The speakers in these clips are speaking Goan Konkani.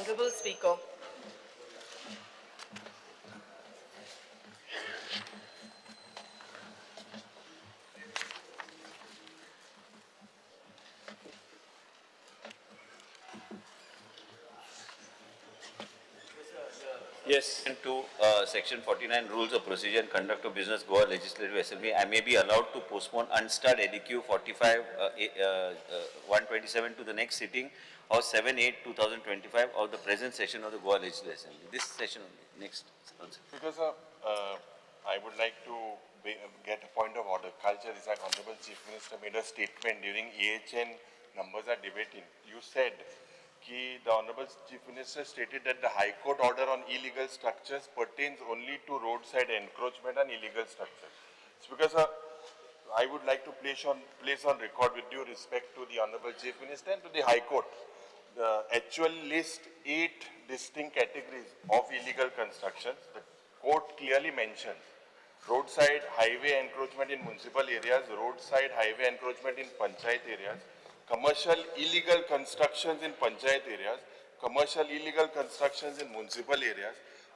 Honorable Speaker. Yes. To Section 49 Rules of Procedure and Conduct of Business, Goa Legislative Assembly, I may be allowed to postpone unstarred LEQ 45, 127 to the next sitting of 7/8/2025 of the present session of the Goa Legislative Assembly. This session only. Next. Also. Because I would like to get a point of order. Culture is like Honorable Chief Minister made a statement during AHN numbers are debating. You said ki the Honorable Chief Minister stated that the High Court order on illegal structures pertains only to roadside encroachment and illegal structures. It's because I would like to place on record with due respect to the Honorable Chief Minister and to the High Court, the actual list 8 distinct categories of illegal constructions. The court clearly mentions roadside highway encroachment in municipal areas, roadside highway encroachment in panchayat areas, commercial illegal constructions in panchayat areas, commercial illegal constructions in municipal areas,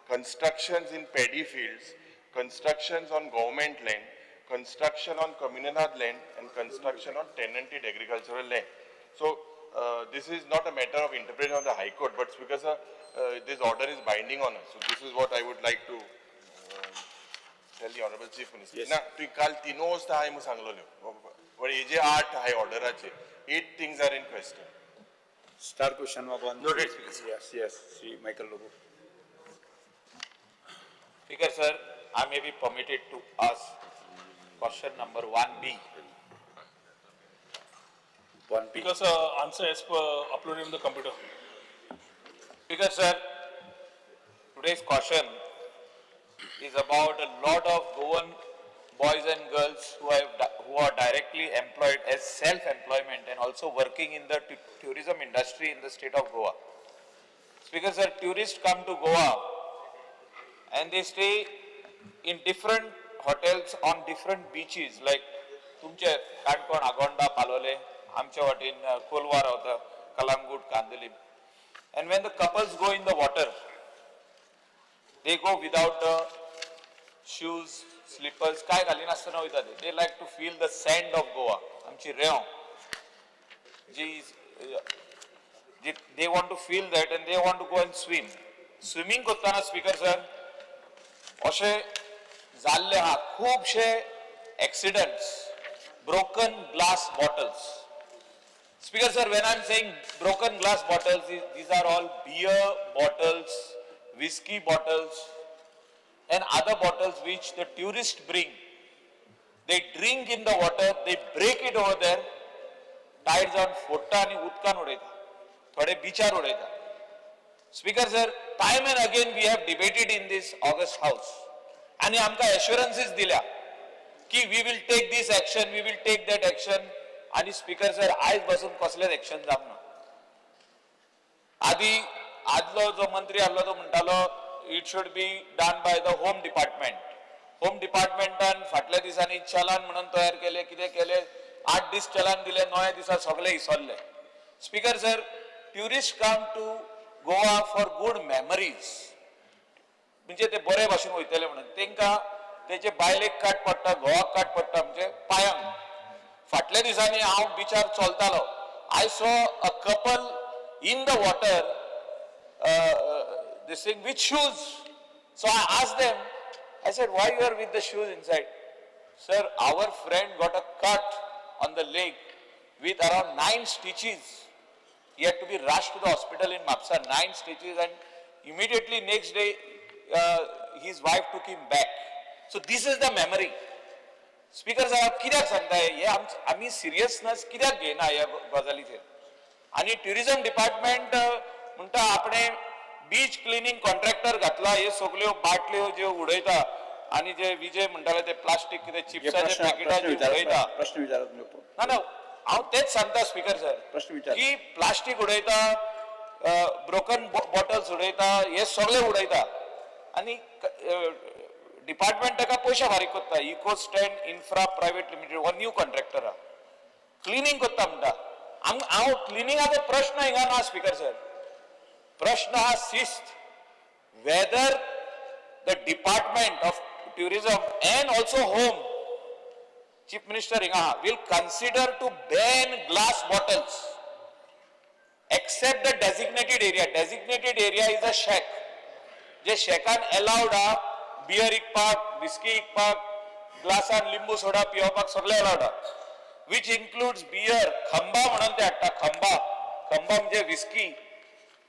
constructions in paddy fields, constructions on government land, construction on communal land, and construction on tenanted agricultural land. So this is not a matter of interpretation of the High Court, but it's because this order is binding on us. So this is what I would like to tell the Honorable Chief Minister. Yes. ना तुवें काल तिनूय वस्ती हांवें सांगलोल्यो, but हे जे 8 हाय ऑर्डराचे 8 things are in question. Star question number 1. Noted, Speaker sir. Yes, yes. Shri Michael Lobo. Speaker sir, I may be permitted to ask question number 1B. 1B. Because answer as per uploaded on the computer. Speaker sir, today's question is about a lot of Goan boys and girls who are directly employed as self-employment and also working in the tourism industry in the state of Goa. Speaker sir, tourists come to Goa and they stay in different hotels on different beaches like तुमचे काणकोण, आगोंडा, पालोले, आमच्या वाटेन कोलवा रावता, Calangute, Candolim. And when the couples go in the water, they go without the shoes, slippers, काय घालिनासतना वयता ते. They like to feel the sand of Goa, आमची रेंव जी, they want to feel that and they want to go and swim. Swimming करतना स्पीकर सर अशें जाल्ले आहा खुबशे accidents, broken glass bottles. Speaker sir, when I am saying broken glass bottles, these are all beer bottles, whiskey bottles and other bottles which the tourists bring. They drink in the water, they break it over there, tied जावन फोडटा आनी उदकान उडयता, थोडे बिचार उडयता. Speaker sir, time and again we have debated in this august house आनी आमकां एश्युरन्सीस दिल्या की we will take this action, we will take that action. आनी स्पीकर सर, आयज बसून कसलेच एक्शन जावंक ना. आदी आदलो जो मंत्री आहलो तो म्हणटालो it should be done by the home department. Home डिपार्टमेंटान फाटल्या दिसांनी चलन म्हणून तयार केले, कितें केले, 8 दीस चलन दिले, 9 दिसा सगळे इसरले. Speaker sir, tourist come to Goa for good memories, म्हणजे ते बरे भाशेन वयतले म्हणून. तेंकां तेचे बायलेक काट पडटा, घोवाक काट पडटा, म्हणजे पायांक. फाटल्या दिसांनी हांव बिचार चलतालो, I saw a couple in the water this thing with shoes. So I asked them, I said, why you are with the shoes inside? Sir, our friend got a cut on the leg with around 9 stitches. He had to be rushed to the hospital in Mapsa, 9 stitches, and immediately next day his wife took him back. So this is the memory. Speaker साहेब, कित्याक सांगताय हे आमी सिरियसनेस कित्याक घेयना ह्या गजालीचेर. आनी ट्युरिजम डिपार्टमेंट म्हणटा आपणे बीच क्लिनींग कॉन्ट्रॅक्टर घातला, हे सगल्यो बाटल्यो ज्यो उडयता आनी जे विजय म्हणटाले ते प्लास्टीक कितें चिप्साचे पॅकेटां जी उडयता. प्रश्न विचारात. ना ना, हांव तेच सांगता स्पीकर सर, प्रश्न विचार. की प्लास्टीक उडयता, ब्रोकन बॉटल्स उडयता, हे सगळे उडयता आनी डिपार्टमेंट ताका पयशे फारीक करता. Eco stand infra private limited हो न्यू कॉन्ट्रॅक्टर आहा, क्लिनींग करता म्हणटा. हांव क्लिनिंगाचो प्रश्न हिंगा ना स्पीकर सर. प्रश्न हा शिस्त, whether the department of tourism and also home, chief minister हिंगा आहा, will consider to ban glass bottles except the designated area. Designated area is a shack जे शॅकान अलाउड आहा, बियर विकपाक, विस्की विकपाक, ग्लासान लिंबू सोडा पिवपाक सगळें अलाउड आहा, which includes beer. खंबा म्हणून ते हाडटा, खंबा. खंबा म्हणजे विस्की,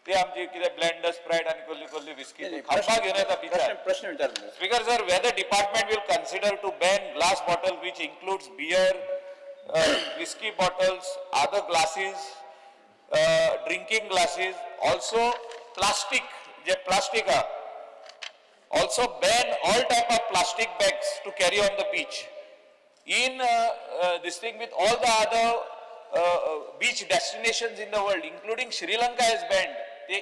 ते आमची कितें ब्लेंडर स्प्रायट आनी कसली कसली विस्की खंबा घेवन येता बिचार. प्रश्न प्रश्न विचार. Speaker sir, whether department will consider to ban glass bottle which includes beer, whiskey bottles, other glasses, drinking glasses, also plastic, J plastic आहा, also ban all type of plastic bags to carry on the beach. In this thing with all the other beach destinations in the world, including Sri Lanka has banned.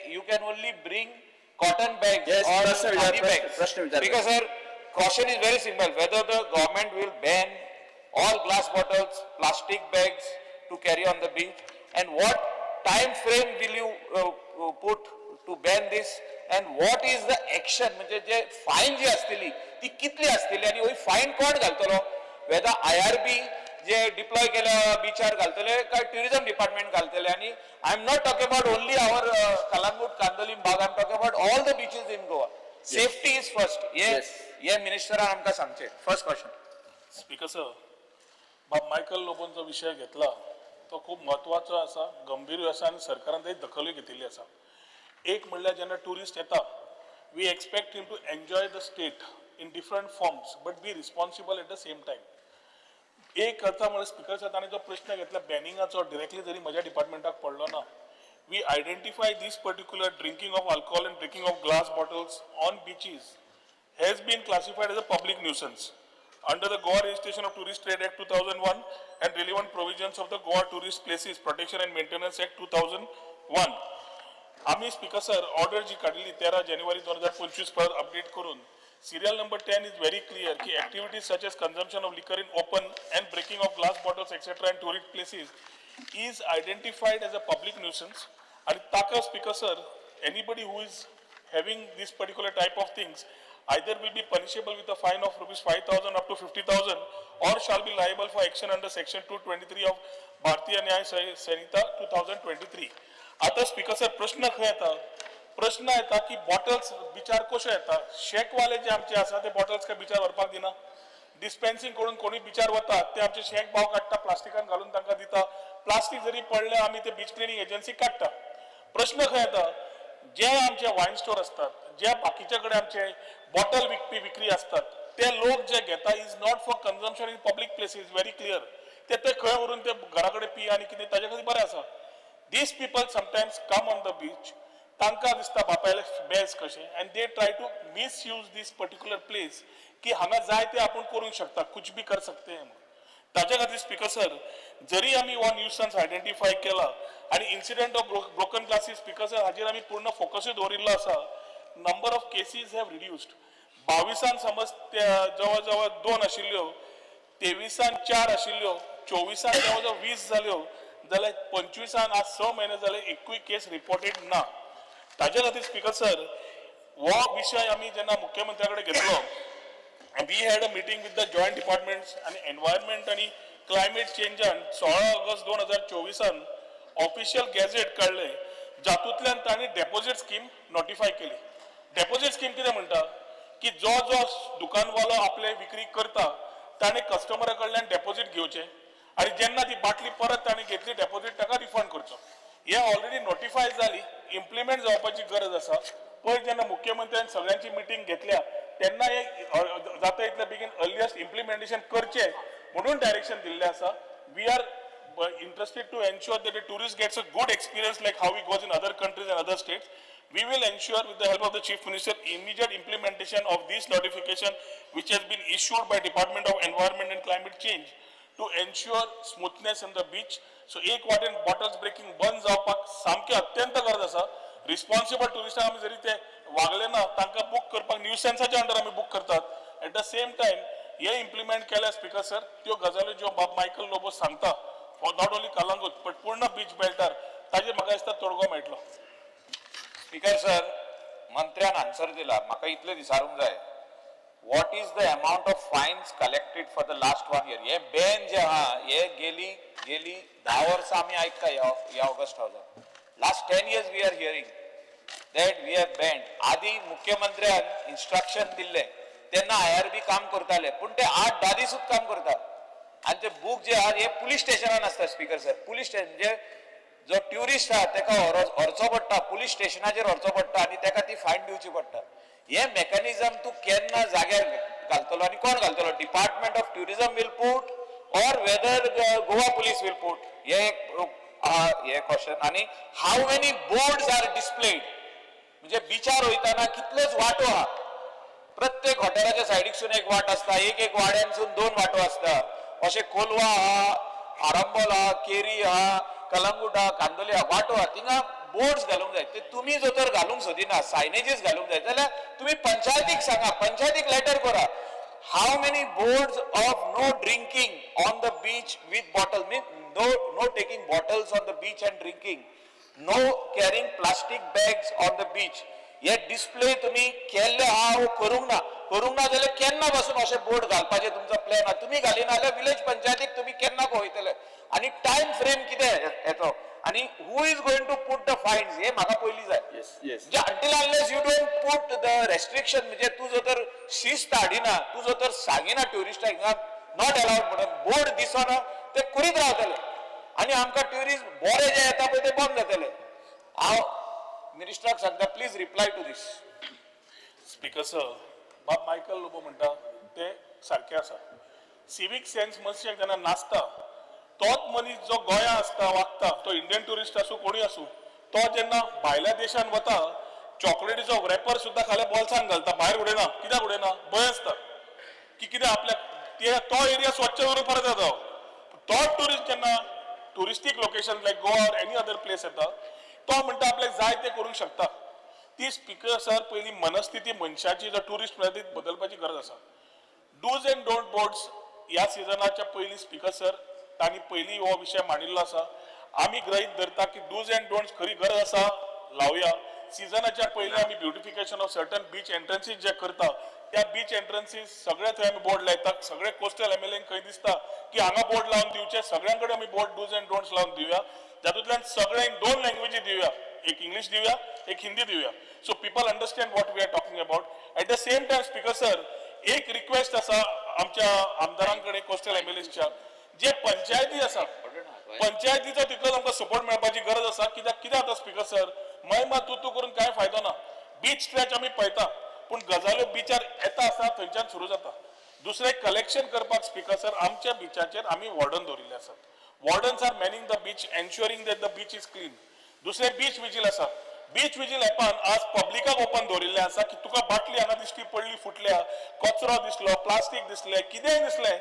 You can only bring cotton bags Yes, or प्रश्न विचार, khadi प्रश्न- bags. प्रश्न विचार. Because sir, caution is very simple, whether the government will ban all glass bottles, plastic bags to carry on the beach, and what time frame will you put to ban this, and what is the action, म्हणजे जे फायन जी आसतली ती कितली आसतली आनी ही फायन कोण घालतलो, वेदर IRB जे डिप्लॉय केल्या बिचार घालतले काय ट्युरिझम डिपार्टमेंट घालतले. आनी I am not talk about only our Calangute Candolim Baga, I am talk about all the beaches in Goa. Safety is first. हे Yes. हे मिनिस्टरान आमकां सांगचें फर्स्ट क्वेश्चन. स्पीकर सर, बाब मायकल लोबोन जो विशय घेतला तो खूब म्हत्वाचो आसा, गंभीरूय आसा आनी सरकारान ताची दखलूय घेतिल्ली आसा. एक म्हणल्यार जेन्ना ट्युरिस्ट येता, we expect him to enjoy the state in different forms but be responsible at the same time. एक करता म्हणल्यार स्पिकर सर, ताणें जो प्रश्न घेतला बॅनिंगाचो, डिरेक्टली जरी म्हज्या डिपार्टमेंटाक पडलो ना, we identify this particular drinking of alcohol and breaking of glass bottles on beaches has been classified as a public nuisance under the Goa Registration of Tourist Trade Act 2001 and relevant provisions of the Goa Tourist Places Protection and Maintenance Act 2001. आम्ही स्पीकर सर, ऑर्डर जी काडलेली 13 जानेवारी 2025 परत अपडेट करून, serial number 10 is very clear की activities such as consumption of liquor in open and breaking of glass bottles etcetera in tourist places is identified as a public nuisance. आणि ताका speaker sir, anybody who is having this particular type of things either will be punishable with a fine of rupees 5,000 up to 50,000 or shall be liable for action under section 223 of Bharatiya Nyaya Sanhita 2023. आता स्पीकर सर, प्रश्न खंय येता? प्रश्न येता की बॉटल्स बिचार कश्यो येता? शेकवाले जे आमचे आसा ते बॉटल्स काय बिचार व्हरपाक दिना. डिस्पेन्सिंग करून कोणी बिचार वतात, ते आमचे शेक भाव काडटा, प्लास्टिकान घालून तांकां दिता. प्लास्टीक जरी पडलें, आमी ते बीच क्लिनींग एजन्सी काडटा. प्रश्न खंय येता? जे आमचे वायन स्टोर असतात, जे बाकीच्या कडेन आमचे बॉटल विकपी विक्री असतात, ते लोक जे घेता is not for consumption in public places, very clear. ते ते खंय व्हरून ते घरा कडेन पी आनी कितें ताजे खातीर बरें आसा. These people sometimes come on the beach, तांकां दिसता बापायले बेज कशें, and they try to misuse this particular place की हांगा जाय ते आपूण करूंक शकता, कुछ भी कर सकते हैं म्हणून. ताच्या खातीर स्पीकर सर, जरी आमी हो न्यूसन्स आयडेंटिफाय केला आनी incident of broken glasses, speaker sir, हाजेर आमी पूर्ण फोकसूय दवरिल्लो आसा. Number of cases have reduced. 22 समज ते जवळ जवळ दोन आशिल्ल्यो, 23 चार आशिल्ल्यो, 24 जवळ जवळ 20 जाल्यो, जाल्यार 25 आज 6 म्हयने जाले एकूय केस रिपोर्टेड ना. ताजे खातीर स्पीकर सर, हो विशय आमी जेन्ना मुख्यमंत्र्या कडेन घेतलो, we had a meeting with the joint departments आणि एनवायरमेंट आणि क्लायमेट चेंजान 16 ऑगस्ट 2024 ऑफिशियल गॅझेट काडले, जातूंतल्यान तांणी डेपोजीट स्कीम नोटिफाय केली. डेपोजीट स्कीम कितें म्हणटा की जो जो दुकानवालो आपले विक्री करता ताणें कस्टमरा कडल्यान डेपोजीट घेवचें आनी जेन्ना ती बाटली परत ताणें घेतली, डेपोजीट ताका रिफंड करचो. हे ऑलरेडी नोटिफाय जाली, इम्प्लिमेंट जावपाची गरज आसा. पयर जेन्ना मुख्यमंत्र्यान सगळ्यांची मिटींग घेतल्या तेन्ना हे जाता इतले बेगीन अर्लियस्ट इम्प्लिमेंटेशन करचें म्हणून डायरेक्शन दिल्लें आसा. We are interested to ensure that the tourist gets a good experience like how it goes in other countries and other states. We will ensure with the help of the Chief Minister immediate implementation of this notification which has been issued by Department of Environment and Climate Change to ensure smoothness in the beach. So एक वाटेन बॉटल्स ब्रेकिंग बंद जावपाक सामकी अत्यंत गरज आसा. रिस्पॉन्सिबल ट्युरिस्टांक आमी जरी ते वागले ना, तांकां बूक करपाक न्यूसेन्साच्या अंडर आमी बूक करतात. At the same time hey implement केल्या स्पीकर सर, त्यो गजाली ज्यो बाब मायकल लोबो सांगता, for not only Calangute but पूर्ण बीच बेल्टार, ताजेर म्हाका दिसता तोडगो मेळटलो. स्पीकर सर, मंत्र्यान आन्सर दिला. म्हाका इतलें विचारूंक जाय, what is the amount of fines collected for the last one year? हे बॅन जे आहा, हे गेली गेली 10 वर्सां आमी आयकता. ह्या August हावजान last 10 years we are hearing that we have banned. आदी मुख्यमंत्र्यान इन्स्ट्रक्शन दिल्लें तेन्ना आयआरबी काम करताले, पूण ते 8-10 दिसूच काम करतात आनी ते बूक जे आहात हे पुलीस स्टेशनान आसता. स्पीकर सर, पुलीस स्टेशन म्हणजे जो ट्युरिस्ट आहा तेका व्हरचो पडटा, पुलीस स्टेशनाचेर व्हरचो पडटा आनी तेका ती फायन दिवची पडटा. हे मेकॅनिझम तूं केन्ना जाग्यार घालतलो आनी कोण घालतलो? Department of Tourism will put or whether Goa Police will put? हे एक आहा, हे क्वेश्चन. आनी how many boards are displayed? म्हणजे बिचार वयताना कितल्योच वाटो आहा. प्रत्येक हॉटेलाच्या सायडीकसून एक वाट आसता, एक एक वाड्यांसून दोन वाटो आसता. अशें कोलवा आहा, आरंबोल आहा, केरी आहा, कलंगूट आहा, कांदोली आहा, वाटो आहा. थिंगा बोर्ड्स घालूंक जाय. ते तुमी जर तर घालूंक सोदिना, सायनेजीस घालूंक जाय जाल्यार तुमी पंचायतीक सांगा, पंचायतीक लेटर करा. How many boards of no drinking on the beach with bottle, mean no taking bottles on the beach and drinking, no carrying plastic bags on the beach, hey display तुम्ही केल्ले आहा वो करूंक ना? करूंक ना जाल्यार केन्ना पासून अशे बोर्ड घालपाचे तुमचो प्लॅन आहा? तुमी घालिना जाल्यार विलेज पंचायतीक तुमी केन्ना पळयतले आनी टायम फ्रेम कितें येतो आनी who is going to put the fines, हे म्हाका पयलीं जाय. Yes. म्हणजे until unless you don't put the restriction, म्हणजे तूं जर तर शिस्त हाडिना, तूं जर तर सांगिना ट्युरिस्टाक not allowed म्हणून, बोर्ड दिसना, ते करीत रावतले आनी आमकां ट्युरिस्ट बरे जे येता पळय ते बंद जातले. हांव मिनिस्टराक सांगता, please reply to this. Speaker sir, बाब मायकल लोबो म्हणटा ते सारकें आसा. सिवीक सेन्स मनशाक जेन्ना नासता, तोच मनीस जो गोंया आसता, वागता, तो इंडियन ट्युरिस्ट आसूं, कोणूय आसूं, तो जेन्ना भायल्या देशान वता, चॉकलेटीचो रॅपर सुद्दां खाल्या बोल्सान घालता, भायर उडयना. कित्याक उडयना? भंय आसता की कितें आपल्याक ते तो एरिया स्वच्छ करून परत येता. तोच ट्युरिस्ट जेन्ना touristic location like Goa or any other place येता, तो म्हणटा आपल्याक जाय ते करूंक शकता. ती स्पीकर सर, पयली मनस्थिती मनशाची जो ट्युरिस्ट म्हणटा ती बदलपाची गरज आसा. डूज अँड don't boards ह्या सिजनाच्या पयलीं, स्पीकर सर, तांणी पयलीं हो विशय मांडिल्लो आसा. आमी गृहीत धरता की डूज अँड डोंट्स खरी गरज आसा, लावया. सिजनाच्या पयलीं आमी beautification of certain beach entrances जे करता, त्या बीच एंट्रन्सीस सगळे थंय आमी बोर्ड लायता. सगळे कोस्टल एमएलए खंय दिसता की हांगा बोर्ड लावन दिवचे, सगळ्यां कडेन आमी बोर्ड डूज अँड डोंट्स लावन दिवया. जातूंतल्यान सगळ्यांक दोन लँग्वेजी दिवया, एक इंग्लिश दिवया, एक हिंदी दिवया, so people understand what we are talking about. At the same time, Speaker sir, एक रिक्वेस्ट आसा आमच्या आमदारां कडेन, कोस्टल एमएलएच्या, जे पंचायती आसा, पंचायतीचो तितलोच आमकां सपोर्ट मेळपाची गरज आसा. कित्याक कितें जाता स्पीकर सर, मय तूं तूं करून कांय फायदो ना. बीच स्ट्रेच आमी पळयता, पूण गजाल्यो बिचार येता आसतना थंयच्यान सुरू जाता. दुसरें, कलेक्शन करपाक, स्पीकर सर, आमच्या बिचाचेर आमी वॉर्डन दवरिल्ले आसात. Wardens are manning the beach, ensuring that the beach is clean. दुसरें, बीच विजील आसा. बीच विजील एपान आज पब्लिकाक ओपन दवरिल्लें आसा की तुका बाटली हांगा दिश्टी पडली, फुटल्या, कचरो दिसलो, प्लास्टीक दिसलें, कितेंय दिसलें,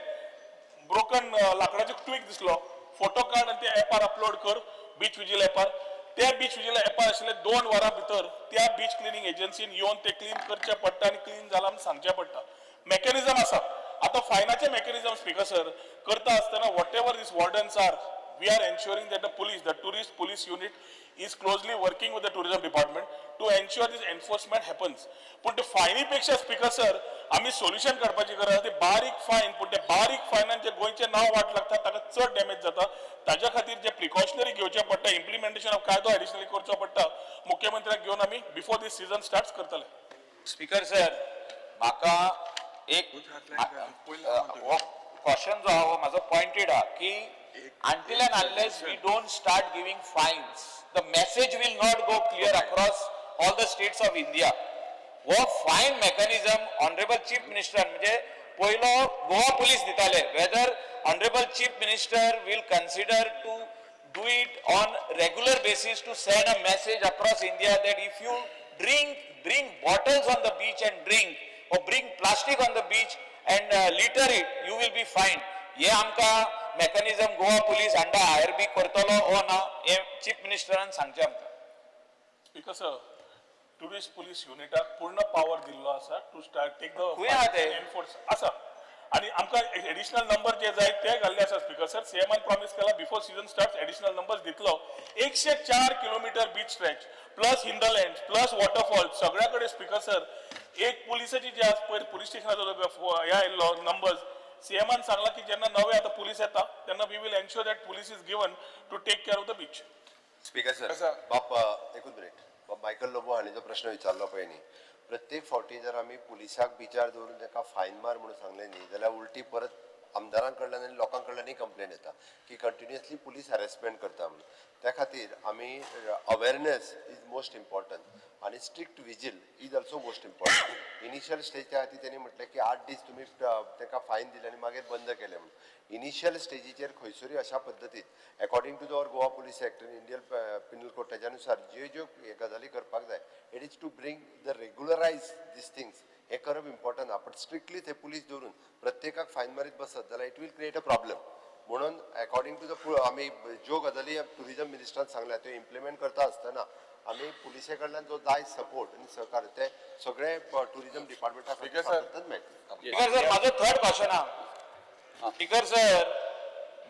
ब्रोकन लाकडाचो ट्वीक दिसलो, फोटो काड आनी ते एपार अपलोड कर बीच विजील एपार. त्या बीच विजील एपार आशिल्ले 2 वरां भितर त्या बीच क्लिनींग एजन्सीन येवन ते क्लीन करचें पडटा आनी क्लीन जालां म्हूण सांगचें पडटा. मेकॅनिझम आसा. आतां फायनाचें मेकॅनिझम, स्पीकर सर, करता आसतना, whatever these wardens are, we are ensuring that the police, the tourist police unit is closely working with the tourism department to ensure this enforcement happens. पूण ते फायनी पेक्षा, स्पीकर सर, आमी सोल्युशन काडपाची गरज आसा. ती बारीक फायन, पूण ते बारीक फायनान जे गोंयचें नांव वाट लागता, ताका चड डॅमेज जाता. ताज्या खातीर जे प्रिकॉशनरी घेवचें पडटा, इम्प्लिमेंटेशन ऑफ कायदो एडिशनली करचो पडटा, मुख्यमंत्र्याक घेवन आमी बिफोर दीस सीझन स्टार्ट करतले. स्पीकर सर, म्हाका एक हो क्वेश्चन जो आहा हो म्हाजो पॉइंटेड आहा की until and unless we don't start giving fines, the message will not go clear across all the states of India. हो fine mechanism honourable chief minister, म्हणजे पयलो गोवा पुलीस दिताले, whether Honourable Chief Minister will consider to do it on regular basis to send a message across India that if you drink, bring bottles on the beach and drink, or bring plastic on the beach and litter it, you will be fined. हे आमकां mechanism Goa police under IRB करतलो ओ ना, हे चीफ मिनिस्टरान सांगचें आमकां. स्पीकर सर, टुरिस्ट पुलीस युनिटाक पूर्ण पावर दिल्लो आसा to start take the खंय आहा ते? एनफोर्स आसा. आनी आनी आमकां एडिशनल नंबर जे जाय ते घाल्ले आसा स्पीकर सर. सीएमान प्रॉमिस केला, before season start additional numbers दितलो. 104 kilometre beach stretch plus hinterland plus waterfall सगळ्या कडेन स्पीकर सर, एक पुलिसाची जे आज पयर पुलीस स्टेशनाचो हे आयिल्लो नंबर्स, सीएमान सांगला की जेन्ना नवे आतां पुलीस येता तेन्ना we will ensure that police is given to take care of the beach. Speaker sir, बाप, एकूच मिनिट. बाब मायकल लोबो हांणी जो प्रश्न विचारलो पळय न्ही, प्रत्येक फावटी जर आमी पुलिसाक बिचार दवरून ताका फायन मार म्हणून सांगलें न्ही जाल्यार उलटी परत आमदारां कडल्यान आनी लोकां कडल्यानूय कंप्लेन येता की कंटिन्युअसली पुलीस हॅरेसमेंट करता म्हणून. त्या खातीर आमी अवेरनेस is most important आनी strict vigil is also most important. Initial stage त्या खातीर तेणी म्हटलें की 8 दीस तुमी ताका फायन दिले आनी मागीर बंद केलें म्हणून. इनिशियल स्टेजीचेर खंयसरूय अशा पद्दतीन, according to the our Goa Police Act आनी इंडियन पिनल कोड, तेज्या नुसार ज्यो ज्यो हे गजाली करपाक जाय, it is to bring the regularize these things, हें करप इम्पॉर्टंट आहा. पण स्ट्रिक्टली थंय पुलीस दवरून प्रत्येकाक फायन मारीत बसत जाल्यार it will create a problem. म्हणून अकॉर्डिंग टू the आमी ज्यो गजाली टुरिजम मिनिस्टरान सांगल्या त्यो इम्प्लिमेंट करता आसतना आमी पुलिसे कडल्यान जो जाय सपोर्ट आनी सहकार्य ते सगळे टुरिजम डिपार्टमेंटा Speaker sir. मेळटले. स्पीकर सर, माझं थर्ड क्वेश्चन हा. Speaker sir,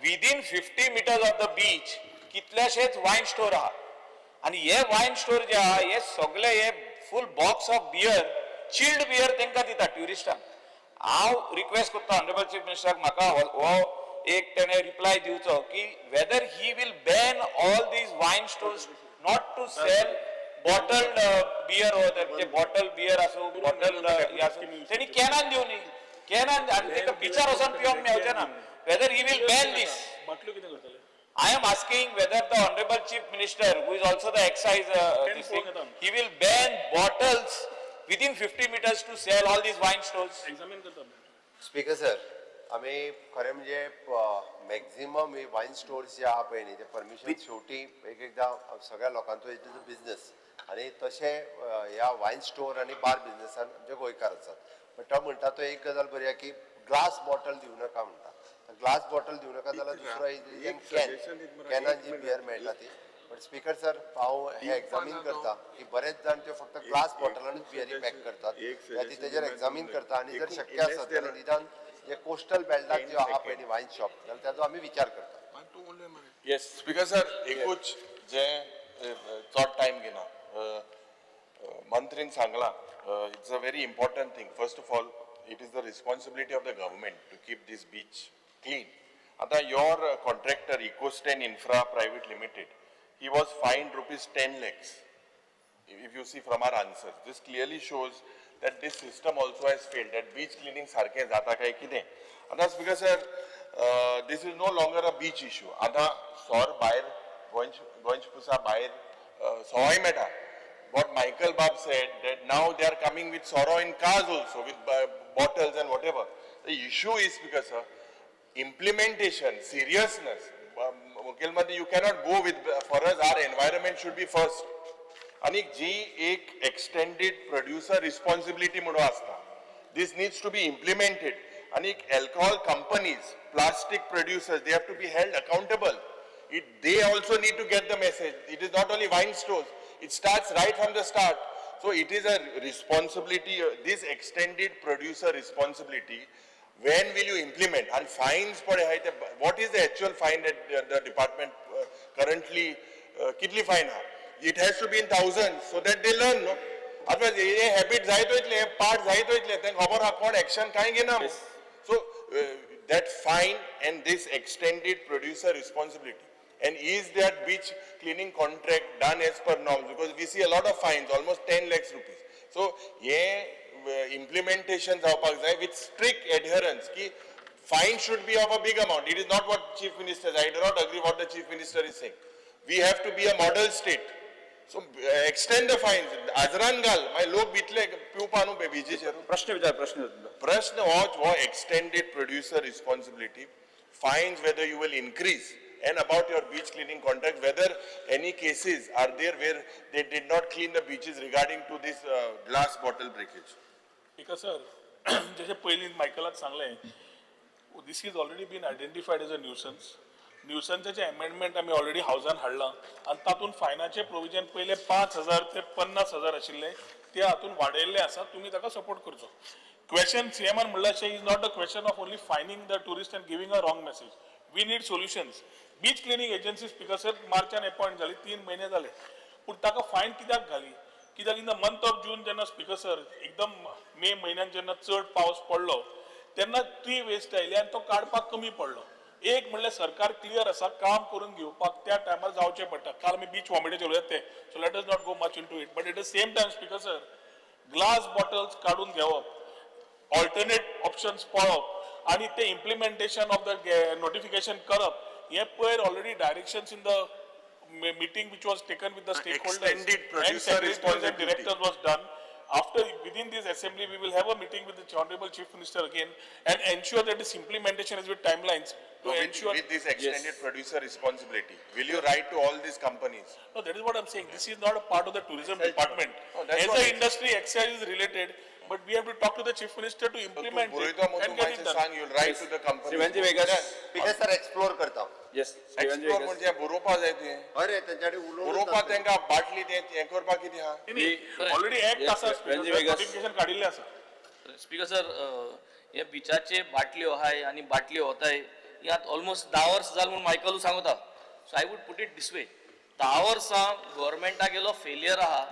within 50 meters of the beach कितलेशेच वायन स्टोर आहा आनी हे वायन स्टोर जे आहा, हे सगळे हे full box of beer, chilled beer तांकां दिता ट्युरिस्टांक. हांव रिक्वेस्ट करता ऑनरेबल चीफ मिनिस्टराक, म्हाका हो एक तेणे रिप्लाय दिवचो की whether he will ban all these wine stores not to sell bottled beer, or bottle beer आसूं, बॉटल हे आसूं, तेणी कॅनान दिवनी, कॅनान आनी तेका बिचार वचोन पिवंक मेवचें ना. Whether he will ban this? बाटल्यो कितें करतले? I am asking whether the Honorable Chief Minister, who is also the excise, this thing, he will ban bottles within 50 meters to sell all these wine stores. Examine करता आमी. स्पीकर सर, आमी खरें म्हणजे मॅक्झिमम ही वायन स्टोर्स जे आहा पळय न्ही, ते परमिशन शेवटी एक एकदां सगळ्या लोकांचो it is a business आनी तशें ह्या वायन स्टोर आनी बार बिजनसान आमचे गोंयकार आसात. बट तो म्हणटा तो एक गजाल बरी आहा की ग्लास बॉटल दिवं नाका म्हणटा. ग्लास बॉटल दिवं नाका जाल्यार दुसरो can, कॅनान जी बियर मेळटा ती. बट स्पीकर सर, हांव हें एग्जामीन करता की बरेच जाण त्यो फक्त ग्लास बॉटलानूच बियरी पॅक करतात. त्या खातीर तेजेर एग्जामीन करता आनी जर शक्य आसत जाल्यार निदान जे कोस्टल बेल्टाक ज्यो आहा पळय न्ही वायन शॉप, जाल्यार ताजो आमी विचार करता. येस. स्पीकर सर, एकूच जे चड टायम घेना. मंत्रीन सांगला, it's a very important thing. First of all, it is the responsibility of the government to keep this beach clean. आतां your contractor, Ecostan Infra Private Limited, he was fined ₹10 lakhs. If you see from our answers, this clearly shows that this system also has failed, that beach cleaning सारकें जाता काय कितें. आतां speaker sir, this is no longer a beach issue. आतां सोर भायर गोंयच गोंयच पुसा भायर सवाय मेळटा. What Michael Bab said, that now they are coming with soro in cars also, with bottles and whatever. The issue is, because sir, implementation, seriousness. मुखेलमंत्री, you cannot go with, for us, our environment should be first. आणि जी एक एक्सटेंडेड प्रोड्युसर रिस्पॉन्सिबिलिटी म्हणून आसता, this needs to be implemented. आणि alcohol companies, plastic producers, they have to be held accountable. It they also need to get the message. It is not only wine stores, it starts right from the start. So it is a responsibility, this extended producer responsibility, when will you implement? And fines पळय आहाय ते, what is the actual fine that the department currently, कितली fine आहा? It has to be in thousands so that they learn, no? Otherwise hey habit जायत वयतले, हे पार्ट जायत वयतले, तांकां खबर आहा कोण action कांय घेना. So that fine and this extended producer responsibility. And is that beach cleaning contract done as per norms? Because we see a lot of fines, almost 10 lakhs rupees. So hey implementation जावपाक जाय with strict adherence की fine should be of a big amount. It is not what Chief Minister, I do not agree what the Chief Minister is saying. We have to be a model state. So extend the fines. आजरान घाल, मागीर लोक भितले पिवपा न्हू बिचीचेर. प्रश्न विचार, प्रश्न विचार. प्रश्न हो extended producer responsibility, fines whether you will increase, and about your beach cleaning contract, whether any cases are there where they did not clean the beaches regarding to this glass bottle breakage. Speaker sir, जशें पयलीं मायकलाक सांगलें, this is already been identified as a nuisance. न्युसन्साचें amendment आमी ऑलरेडी हावजान हाडलां आनी तातूंत फायनाचें प्रोविजन पयलें 5,000 ते 50,000 आशिल्लें. त्या हातून वाडयल्ले आसा. तुमी ताका सपोर्ट करचो. क्वेश्चन सीएमान म्हणलें अशें, is not a question of only fining the tourist and giving a wrong message. We need solutions. Beach cleaning agency, speaker sir, मार्चान appoint जाली, 3 म्हयने जाले, पूण ताका फायन कित्याक घाली? कित्याक in the month of June जेन्ना, स्पीकर सर, एकदम मे म्हयन्यान जेन्ना चड पावस पडलो तेन्ना ती वेस्ट आयली आनी तो काडपाक कमी पडलो. एक म्हणल्यार सरकार क्लियर आसा, काम करून घेवपाक त्या टायमार जावचें पडटा. काल आमी बीच वॉमिटाचेर उलयतात ते, so let us not go much into it, but at the same time, speaker sir, glass bottles काडून घेवप, ऑल्टरनेट ऑप्शन्स पळोवप आनी ते इम्प्लिमेंटेशन ऑफ the notification करप, हे पयर already directions in the meeting which was taken with the stakeholders Extended and producer secretaries and responsibility. Directors was done. After, within this assembly, we will have a meeting with the Honorable Chief Minister again and ensure that this implementation is with timelines to ensure. With this extended producer responsibility, will you write to all these companies? No, that is what I'm saying. This is not a part of the tourism department. No, that's As what an it- industry, excise is related, but we have to talk to the Chief Minister to So तूं implement it बरयतो मग and तूं get मातशें it done. सांग, you'll write to the companies. Shri Venzy Viegas. Speaker sir, explore करता. येस, श्री वेंझी एक्सप्लोर वेगस. म्हणजे बरोवपा जाय तुवें. अरे, तेंच्या कडेन उलोवन बरोवपा तेंकां बाटली तें हें करपाक कितें आहा? Already act Yes, आसा, yes, Speaker Venzy sir, Vegas. Notification काडिल्लें आसा. स्पीकर सर, हे बिचाचे बाटल्यो आहाय आनी बाटल्यो वताय ही आतां ऑलमोस्ट 10 वर्सां जाल म्हूण मायकलू सांगता. So I would put it this way, 10 वर्सां गोवोरमेंटा गेलो फेलियर आहा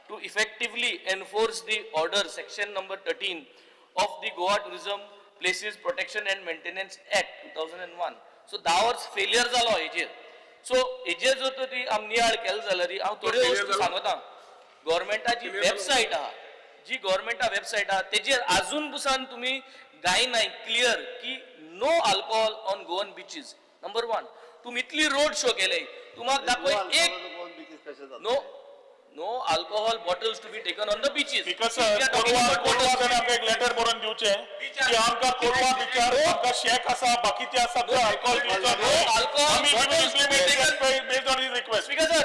to effectively enforce the order section number 13 of the Goa Tourism Places Protection and Maintenance Act 2001. So 10 वर्स फेलियर जालो हेजेर. सो हेजेर जर तर ती आमी नियाळ केलो जाल्यार हांव थोड्यो failure वस्तू जालो? सांगता. गोवोरमेंटाची वेबसायट आहा, जी गोवोरमेंटा वेबसायट आहा तेजेर आजून पुसान तुमी गायनाय क्लियर की no alcohol on Goan beaches. Number one, तुमी इतली रोड शो केले, तुमकां दाखय एक कशें जाता? No alcohol bottles to be taken on the beaches. Speaker sir, Colva Colva ताणें आमकां एक लेटर बरोवन दिवचें की आमकां कोलवा बिचार आमकां शॅक आसा, बाकीचे आसा थंय अल्कोहोल दिवचो. No alcohol आमी bottles to be taken. Based on his request. Speaker sir,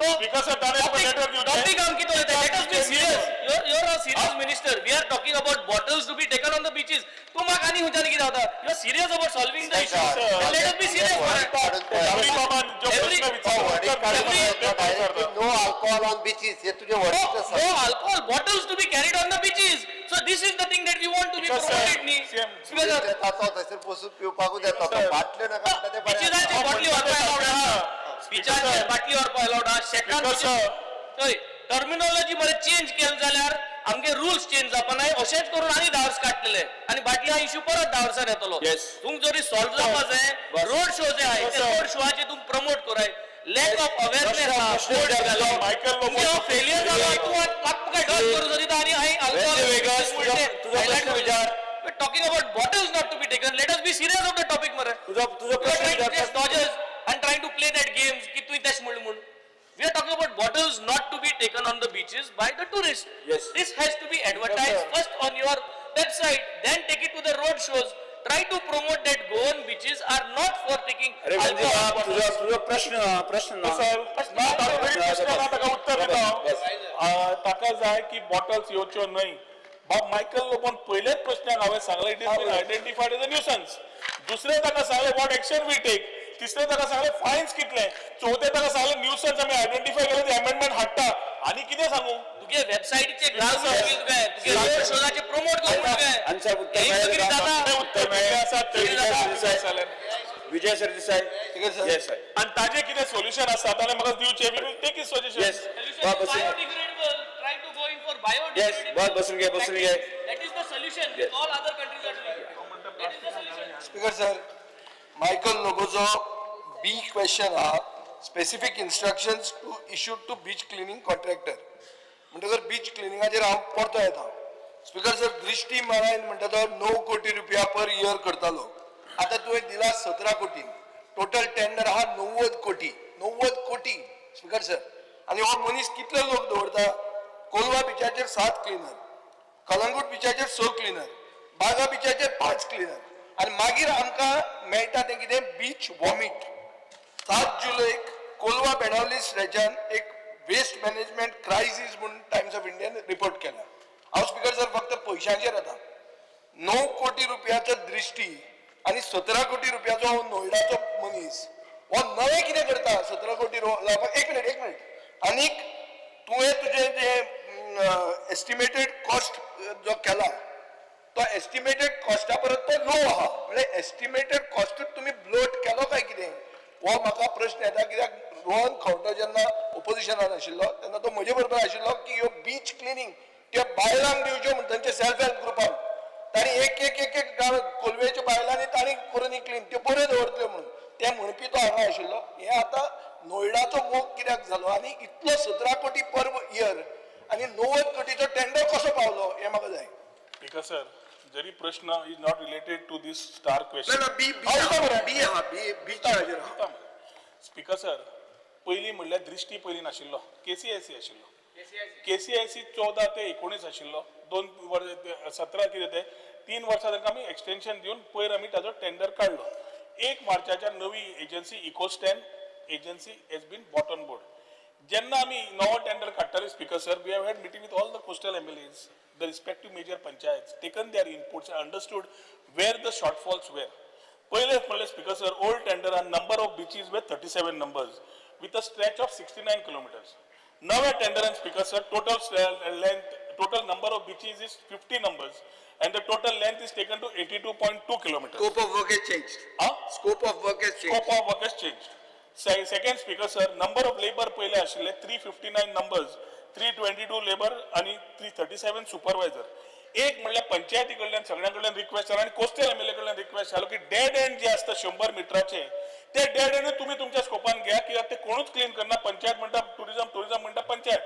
तो स्पीकर सर, ताणें आमकां लेटर दिवचें. टॉपिक आम कितें उलयता? Let us be serious. You're a serious minister. We are talking about bottles to be taken on the beaches. तूं म्हाका आनी खंयच्यान कितें जाता? You are serious about solving the issue. Let us be serious. Gauri बाबान जो प्रश्न विचारलो Directly no alcohol on beaches हे तुझे वर्डिंग आसा. No alcohol bottles to be carried on the beaches. So this is the thing that we want to be Because, sir, promoted न्ही. same. Speaker sir, येता तो थंयसर बसून पिवपाकूच येता तो. बाटल्यो नाका म्हणटा ते बरें बिचीसाचेर आसा. बाटली व्हरपा अलावड आहा. बिचाचेर बाटली व्हरपा अलावड आहा. शेकान Because, sir, हय, टर्मिनॉलॉजी मरे चेंज केले जाल्यार आमगे रुल्स चेंज जावपा नाय. अशेंच करून आनी 10 वर्स काडटले आनी बाटली हा इश्यू परत 10 वर्सां येतलो. Yes. तुमकां जरी सॉल्व जावपा जाय, रोड शो जे आहाय ते sir. रोड शोआचे तुमी प्रमोट कराय. लॅक ऑफ अवेअरनेस आहा. प्रश्न विचारलो. मायकल लोबो. फेलियर जालो, तूं म्हाका डॉज करूं सोदिता आनी हांवें वेंझी वेगस, तुजो प्रश्न विचार. We're talking about bottles not to be taken. Let us be serious of the topic, मरे. तुजो तुजो You are प्रश्न trying to विचार. just dodges and trying to play that games की तुवें तेश म्हणलें म्हूण. We are talking about bottles not to be taken on the beaches by the tourists. Yes. This has to be advertised first on your website, then take it to the road shows. Try to promote that Goan beaches are not for taking अरे वेंझी alcohol बाब, bottles. तुजो तुजो प्रश्न प्रश्न ना. सर, ना, ताका प्रश्न ना, ताका उत्तर दिता हांव. बस. ताका जाय की बॉटल्स येवच्यो न्हय. बाब मायकल लोबोन पयल्याच प्रश्नाक हांवें सांगलें, it is been identified as a nuisance. दुसरें ताका सांगलें, what action we take. तिसरें ताका सांगलें, फायन्स कितले. चवथें ताका सांगलें, न्यूसन्स आमी आयडेंटिफाय केले, ते अमेंडमेंट हाडटा. आनी कितें सांगू? तुगे वेबसायटीचे घाल म्हणून तुगे तुगे रोड शोजाचे प्रमोट कर म्हणून तुगे. आनी साहेब, उत्तर हें मेळ्ळें सगळें तुका? जाता. तें उत्तर मेळ्ळें आसा, तें कितें कितें जालें? विजय सरदेसाय. येस साहेब. आनी ताजें कितें सोल्युशन आसा ताणें म्हाका दिवचें. We will take his suggestion. Yes. Solution bus is बसून biodegradable. Try to go in for biodegradable. Yes, बस बसून घे, बसून घे. That is the solution. Yes. All other countries are doing. That is the solution. Speaker sir, Michael लोबोचो B question आहा, specific instructions to issue to beach cleaning contractor. म्हणटकर बीच क्लिनिंगाचेर हांव परतो येता. स्पीकर सर, दृश्टी मारायन म्हणटा तो 9 कोटी रुपया पर इयर करतालो. आतां तुवें दिला 17 कोटी. टोटल टेंडर आहा 90 कोटी, 90 कोटी. स्पीकर सर, आनी हो मनीस कितले लोक दवरता? कोलवा बिचाचेर सात क्लिनर, कलंगूट बिचाचेर स क्लिनर, बागा बिचाचेर पांच क्लिनर, आनी मागीर आमकां मेळटा तें कितें? बीच वॉमीट. 7 जुलयक कोलवा बेणावली स्ट्रेचान एक वेस्ट मॅनेजमेंट क्रायसीस म्हूण टायम्स ऑफ इंडियान रिपोर्ट केला. हांव स्पीकर सर फक्त पयशांचेर येता. 9 कोटी रुपयाचो दृश्टी आनी 17 कोटी रुपयाचो हो नोयडाचो मनीस हो नवें कितें करता 17 कोटी लावपाक? एक मिनिट, एक मिनिट. आनीक तुवें तुजें जें एस्टिमेटेड कॉस्ट जो केला तो एस्टिमेटेड कॉस्टा परस तो लो आहा. म्हणजे एस्टिमेटेड कॉस्टूच तुमी ब्लोट केलो काय कितें हो म्हाका प्रश्न येता, कित्याक रोहन खंवटो जेन्ना ओपोजिशनान आशिल्लो तेन्ना तो म्हजे बरोबर आशिल्लो की ह्यो बीच क्लिनींग त्यो बायलांक दिवच्यो म्हण तांचे सेल्फ हेल्प ग्रुपान. तांणी एक एक एक एक गांव कोलवेच्या बायलांनी तांणी करून क्लीन त्यो बऱ्यो दवरतल्यो म्हणून ते म्हणपी तो हांगा आशिल्लो. हे आतां नोयडाचो मोग कित्याक जालो आनी इतलो 17 कोटी पर इयर आनी 90 कोटीचो टेंडर कसो पावलो हें म्हाका जाय. स्पीकर सर, जरी प्रश्न is not related to this star question. ना, बी बी बी आहा, बी बीचाचेर आहा. स्पीकर सर, पयलीं म्हणल्यार दृश्टी पयलीं नाशिल्लो, केसीआयसी आशिल्लो. केसीआयसी 14 ते 19 आशिल्लो, 2 वर्स 17 कितें ते 3 वर्सां तांकां आमी एक्सटेन्शन दिवन पयर आमी ताजो टेंडर काडलो. 1 मार्चाच्या नवी agency Ecostan agency has been brought on board. जेन्ना आमी नवो टेंडर काडटाले, Speaker sir, we have had meeting with all the coastal MLAs, the respective major panchayats, taken their inputs, understood where the shortfalls were. पयले म्हणल्यार, स्पीकर सर, ओल्ड टेंडरान number of beaches were 37 numbers with a stretch of 69 kilometers. नव्या टेंडरान, Speaker sir, total length, total number of beaches is 50 numbers and the total length is taken to 82.2 kilometers. Scope of work has changed. Ah? Scope of work has changed. Scope of work has changed. Second, Speaker sir, number of labor पयले आशिल्ले 359 numbers, 322 labor आणि 337 supervisor. एक म्हणल्यार पंचायती कडल्यान सगळ्यां कडल्यान रिक्वेस्ट जालो आनी कोस्टल एमएलए कडल्यान रिक्वेस्ट जालो की डेड एंड जे आसता 100 मिटराचे, ते डेड एंड तुमी तुमच्या स्कोपान घ्या, कित्याक ते कोणूच क्लीन करना. पंचायत म्हणटा टुरिझम, टुरिझम म्हणटा पंचायत.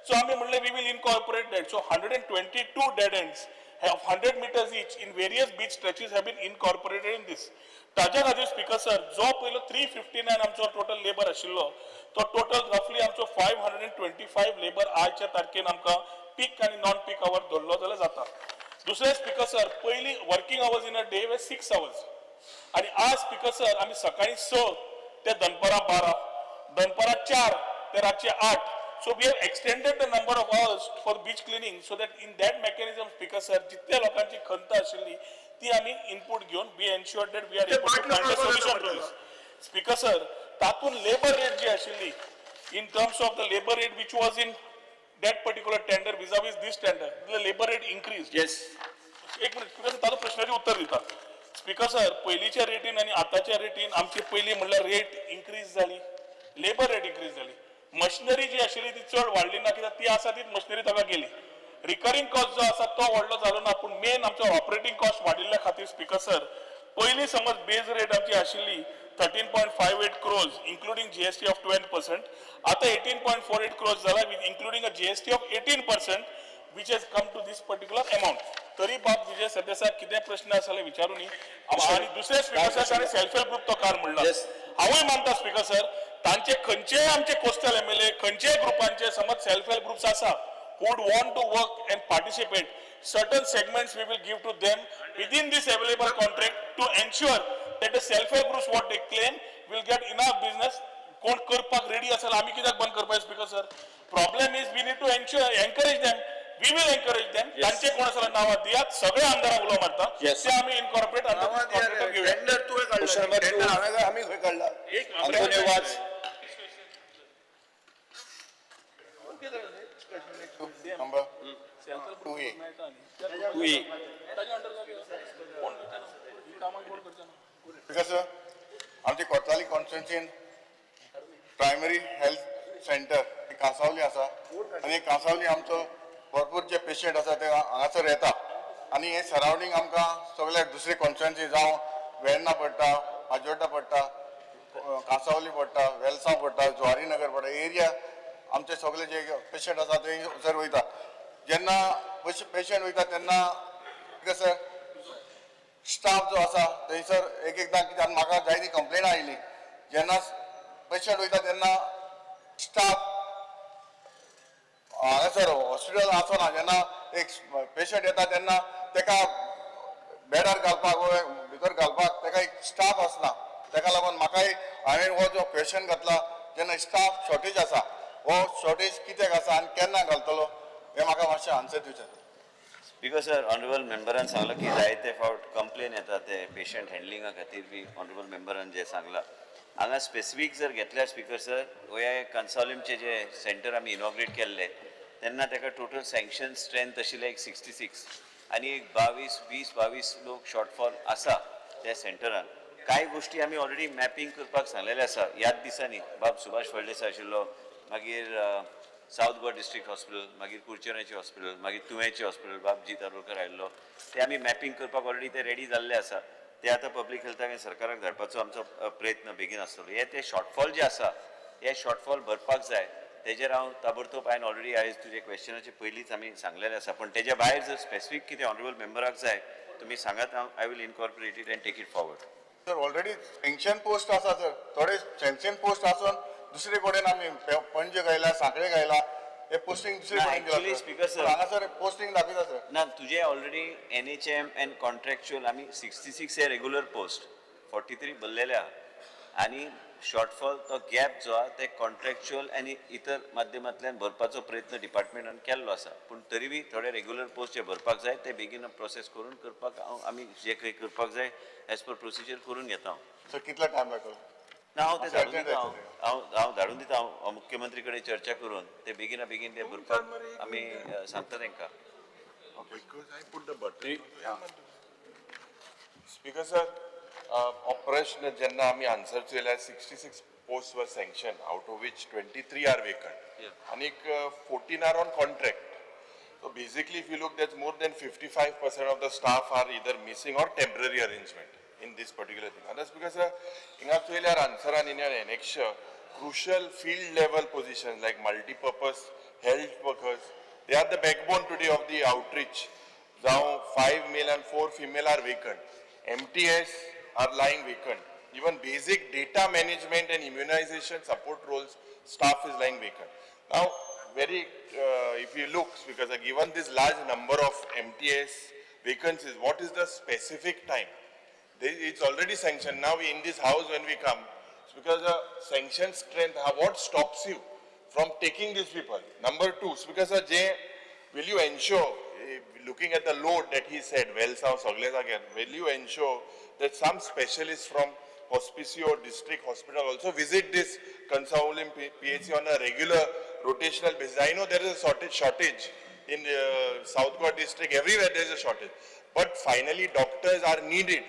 सो आमी म्हणलें, we will incorporate that. So 122 dead ends of 100 meters each in various beach stretches have been incorporated in this. ताज्या खातीर, स्पीकर सर, जो पयलो 359 आमचो टोटल लेबर आशिल्लो, तो टोटल रफली आमचो 525 लेबर आयच्या तारखेन आमकां पीक आनी नॉन पीक our धरलो जाल्यार जाता. दुसरें, स्पीकर सर, पयलीं working hours in a day were 6 hours आणि आज, स्पीकर सर, आमी सकाळी 6 ते दनपरां 12, दनपरां 4 ते रातचे 8. So we have extended the number of hours for beach cleaning so that in that mechanism, Speaker sir, जितल्या लोकांची खंत आशिल्ली ती आमी इनपूट घेवन we ensure that we are ते able to बाटल्यो find a काडपाक solution to जाता. This. Speaker sir, तातूंत लेबर रेट जी आशिल्ली, in terms of the labour rate which was in that particular tender vis-a-vis this tender, the labour rate increase. Yes. एक मिनिट, स्पीकर सर, ताजो प्रश्नाचें उत्तर दिता. स्पीकर सर, पयलींच्या रेटीन आनी आतांच्या रेटीन आमची पयलीं म्हणल्यार रेट इन्क्रीज जाली, लेबर रेट इन्क्रीज जाली, मशिनरी जी आशिल्ली ती चड वाडली ना, कित्याक ती आसा तीच मशिनरी ताका गेली. रिकरींग कॉस्ट जो आसा तो व्हडलो जालो ना, पूण मेन आमचो ऑपरेटींग कॉस्ट वाडिल्ल्या खातीर, स्पीकर सर, पयलीं समज बेज रेट आमची आशिल्ली 13.58 crores including GST of 12%, आतां 18.48 crores जाला with including a GST of 18%, which has come to this particular amount. तरी बाब विजय सरदेसाय कितें प्रश्न आसा जाल्यार विचारूं न्ही. आनी दुसरें, स्पीकर सर, ताणें सेल्फ हेल्प ग्रुप तो कार म्हणला. Yes. हांवूय मानता, स्पीकर सर, तांचे खंयचेय आमचे कोस्टल एमएलए खंयचेय ग्रुपांचे समज सेल्फ हेल्प ग्रुप्स आसा who would want to work and participate, certain segments we will give to them within this available contract to ensure that the self-help groups what they claim will get enough business. कोण करपाक रेडी आसा आमी कित्याक बंद करपाक? Speaker sir, problem is we need to ensure, encourage them. We will encourage them. तांचे कोण आसा नांवां दियात, सगळे आमदारांक उलो मारता. ते आमी इनकॉर्पोरेट कॉन्ट्रॅक्टर घेवया. टेंडर तुवें काडला. Question number two. Tender हांवें, आमी खंय काडला? Antonio Vaz. Number 2A. 2A. ताच्या अंडर कोण करचे ना ही कामां, कोण करचे ना? Because sir, आमची कोर्ताली कॉन्स्टिट्युन्सीन प्रायमरी हेल्थ सेंटर ही कांसावली आसा आनी कांसावली आमचो भरपूर जे पेशंट आसा ते हांगासर येता आनी हे सरावंडींग आमकां सगळे दुसरे कॉन्स्टिट्युन्सी जावं वेर्ना पडटा, पाजोड्डा पडटा, कांसावली पडटा, वेलसांव पडटा, जुवारी नगर पडटा. एरिया आमचे सगळे जे पेशंट आसा ते थंयसर वयता. जेन्ना पेशंट वयता तेन्ना कसं स्टाफ जो आसा थंयसर एक एकदां कित्याक म्हाका जायती कंप्लेन आयली, जेन्ना पेशंट वयता तेन्ना स्टाफ हांगासर हॉस्पिटल आसना. जेन्ना एक पेशंट येता तेन्ना तेका बेडार घालपाक वा भितर घालपाक तेका एक स्टाफ आसना. तेका लागून म्हाकाय हांवें हो जो क्वेशन घातला, जेन्ना स्टाफ शॉर्टेज आसा, हो शॉर्टेज कित्याक आसा आनी केन्ना घालतलो हें म्हाका मातशें आन्सर दिवचें. Because sir, honourable मेंबरान सांगलां की जायते फावट कंप्लेन येता ते पेशंट हँडलिंगा खातीर बी. ऑनरेबल मेंबरान जे सांगलां, हांगा स्पेसिफीक जर घेतल्यार स्पीकर सर, हे कन्सॉलिमचे जे सेंटर आमी इनॉग्रेट केल्ले तेन्ना ताका टोटल सँक्शन स्ट्रेंथ आशिल्लें एक 66 आनी एक 22 20 22 लोक शॉर्टफॉल आसा त्या सेंटरान. कांय गोश्टी आमी ऑलरेडी मॅपिंग करपाक सांगलेलें आसा ह्याच दिसांनी. बाब सुभाष फळदेसाय आशिल्लो, मागीर सावथ गोवा डिस्ट्रिक्ट हॉस्पिटल, मागीर कुडचण्याचें हॉस्पिटल, मागीर तुयेंचें हॉस्पिटल, बाब जीत आरोलकर आयिल्लो. ते आमी मॅपिंग करपाक ऑलरेडी ते रेडी जाल्ले आसा. ते आतां पब्लीक हेल्थाक आनी सरकाराक धाडपाचो आमचो प्रयत्न बेगीन आसतलो. हे ते शॉर्टफॉल जे आसा हे शॉर्टफॉल भरपाक जाय, तेजेर हांव ताबडतोब हांवें ऑलरेडी आयज तुजे क्वेश्चनाचे पयलींच आमी सांगलेलें आसा. पूण तेज्या भायर जर स्पेसिफीक कितें ऑनरेबल मेंबराक जाय तुमी सांगात, हांव I will incorporate it and take it forward. Sir, already sanction post आसा सर, थोडे सँक्शन पोस्ट आसून दुसरे कडेन आमी पणजे घायला, सांखळे घायला, हे पोस्टिंग दुसरे ना, कडेन. Actually, Speaker sir. हांगासर पोस्टिंग दाखयता सर. ना, तुजे already NHM and contractual आमी 66 हे रेगुलर पोस्ट, 43 भरलेले आहा आनी शॉर्टफॉल तो गॅप जो आहा ते कॉन्ट्रॅक्च्युअल आनी इतर माध्यमांतल्यान भरपाचो प्रयत्न डिपार्टमेंटान केल्लो आसा. पूण तरी बी थोडे रेगुलर पोस्ट जे भरपाक जाय ते बेगीन प्रोसेस करून करपाक हांव आमी जे खंय करपाक जाय एज पर प्रोसिजर करून घेता हांव. सर, कितलो टायम लागतलो? ना, हांव ते धाडून urgent दिता. हांव जाय. हांव हांव धाडून दिता. हांव मुख्यमंत्री कडेन चर्चा करून ते बेगिना बेगीन ते भरपाक आमी सांगता तांकां. Because I put the button. Speaker sir, हो प्रश्न जेन्ना आमी answer चोयल्यार 66 post were sanction, out of which 23 are vacant आनीक 14 are on contract. So basically, if you look, that's more than 55% of the staff are either missing or temporary arrangement in this particular thing. And that's because हिंगा चोयल्यार आन्सरान in your annexure, crucial field level positions like multi-purpose health workers, they are the backbone today of the outreach. Now 5 male and 4 female are vacant. MTS are lying vacant. Even basic data management and immunization support roles, staff is lying vacant. Now, if you look, because given this large number of MTS vacancies, what is the specific time? It's already sanctioned. Now in this house when we come, it's because the sanction strength, what stops you from taking these people? Number two, because Jay, will you ensure, looking at the load that he said, well, सगळे जाग्यार, will you ensure that some specialists from Hospicio District Hospital also visit this Cansaulim PHC on a regular rotational basis? I know there is a shortage in South Goa district, everywhere there is a shortage. But finally, doctors are needed.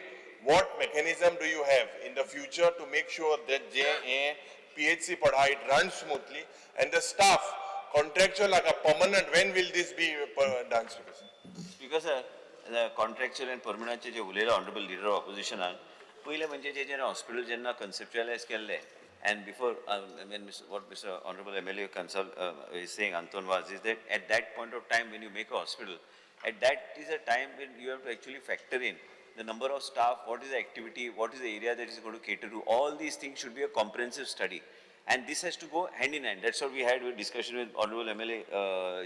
What mechanism do you have in the future to make sure that JA PHC Padha, it runs smoothly and the staff, contractual like a permanent, when will this be done, Speaker sir? Speaker sir, contractual and परमनंटचे जे उलयला ऑनरेबल लिडर ऑफ ऑपोजिशनान, पयलें म्हणजे जे जेन्ना हॉस्पिटल जेन्ना कन्सेप्च्युअलायज केल्लें and before what Mister honourable MLA Cansal is saying, Anton Vaz, is that at that point of time when you make a hospital, at that is a time when you have to actually factor in the number of staff, what is the activity, what is the area that is going to cater to. All these things should be a comprehensive study. And this has to go hand in hand. That's what we had with discussion with Honorable MLA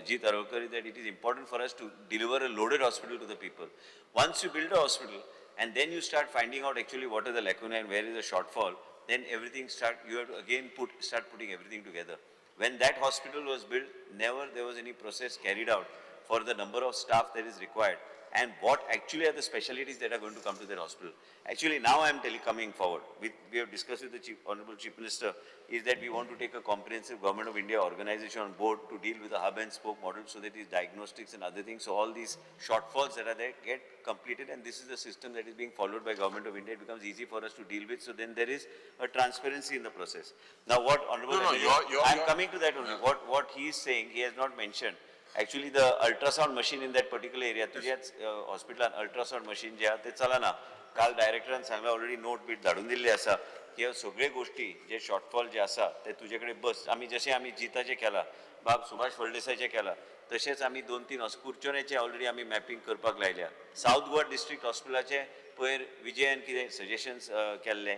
Jeet Arolkar, that it is important for us to deliver a loaded hospital to the people. Once you build a hospital, and then you start finding out actually what are the lacuna and where is the shortfall, then everything start, you have to again start putting everything together. When that hospital was built, never there was any process carried out for the number of staff that is required and what actually are the specialties that are going to come to that hospital. Actually, now I am coming forward. We have discussed with the Honorable Chief Minister is that we want to take a comprehensive Government of India organization on board to deal with the hub and spoke model so that these diagnostics and other things, so all these shortfalls that are there get completed, and this is the system that is being followed by Government of India. It becomes easy for us to deal with, so then there is a transparency in the process. Now what Honorable No, no, MLA, I am coming to that only. What he is saying, he has not mentioned. Actually, the ultrasound machine in that particular area, तुझ्याच हॉस्पिटलान अल्ट्रासावंड मशीन जे आहा ते चलना. काल डायरेक्टरान सांगला, ऑलरेडी नोट बीट धाडून दिल्ली आसा की ह्यो सगळे गोश्टी जे शॉर्टफॉल जे आसा ते तुजे कडेन बस. आमी जशें आमी जिताचें केलां, बाब सुभाष फळदेसायचें केलां, तशेंच आमी 2-3 कुरचोण्याचें ऑलरेडी आमी मॅपिंग करपाक लायल्या. सावथ गोवा डिस्ट्रिक्ट हॉस्पिटलाचें पयर विजयान कितें सजेशन्स केल्लें,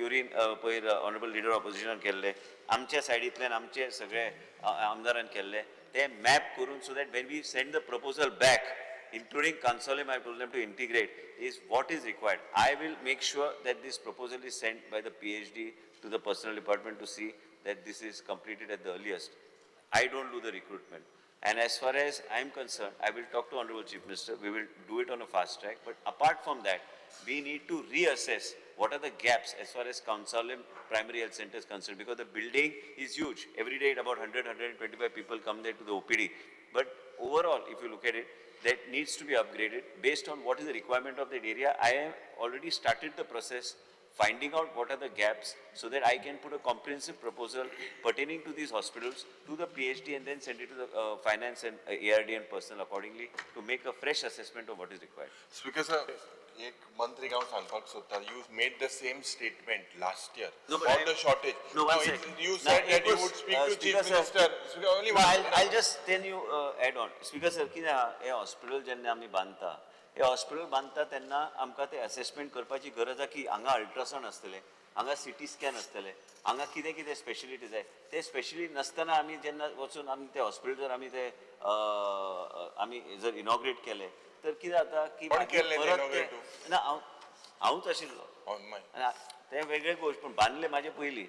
युरीन पयर ऑनरेबल लिडर ऑपोजिशनान केल्लें, आमच्या सायडींतल्यान आमचे सगळे आमदारान केल्लें, ते मॅप करून so that when we send the proposal back, including Cansaulim, I told them to integrate, is what is required. I will make sure that this proposal is sent by the PhD to the personnel department to see that this is completed at the earliest. I don't do the recruitment. And as far as I am concerned, I will talk to Honorable Chief Minister, we will do it on a fast track, but apart from that, we need to reassess what are the gaps as far as Cansaulim Primary Health Center is concerned, because the building is huge. Every day about 100, 125 people come there to the OPD. But overall, if you look at it, that needs to be upgraded based on what is the requirement of that area. I have already started the process finding out what are the gaps so that I can put a comprehensive proposal pertaining to these hospitals to the PhD and then send it to the finance and ARD and personnel accordingly to make a fresh assessment of what is required. Speaker sir, एक मंत्रीक हांव सांगपाक सोदता, you made the same statement last year No, but about the shortage. No, one Now, second. You Now, said it that you was, would speak to Chief Speaker sir. Minister. Speaker, only No, one. I'll just then you add on. Speaker sir, कितें आहा, हें हॉस्पिटल जेन्ना आमी बांदता, हें हॉस्पिटल बांदता तेन्ना आमकां तें असेसमेंट करपाची गरज आहा की हांगा अल्ट्रासावंड आसतलें, हांगा सिटी स्कॅन आसतलें, हांगा कितें कितें स्पेशलिटी जाय. ते स्पेशली नासतना आमी जेन्ना वचून आमी ते हॉस्पिटल जर आमी ते आमी जर इनॉग्रेट केलें तर कितें जाता की कोण मागीर केल्लें ते परत inaugurate? ना, हांव हांवूच आशिल्लो. Oh, my. आनी तें वेगळें गोश्ट, पूण बांदलें म्हाजे पयलीं.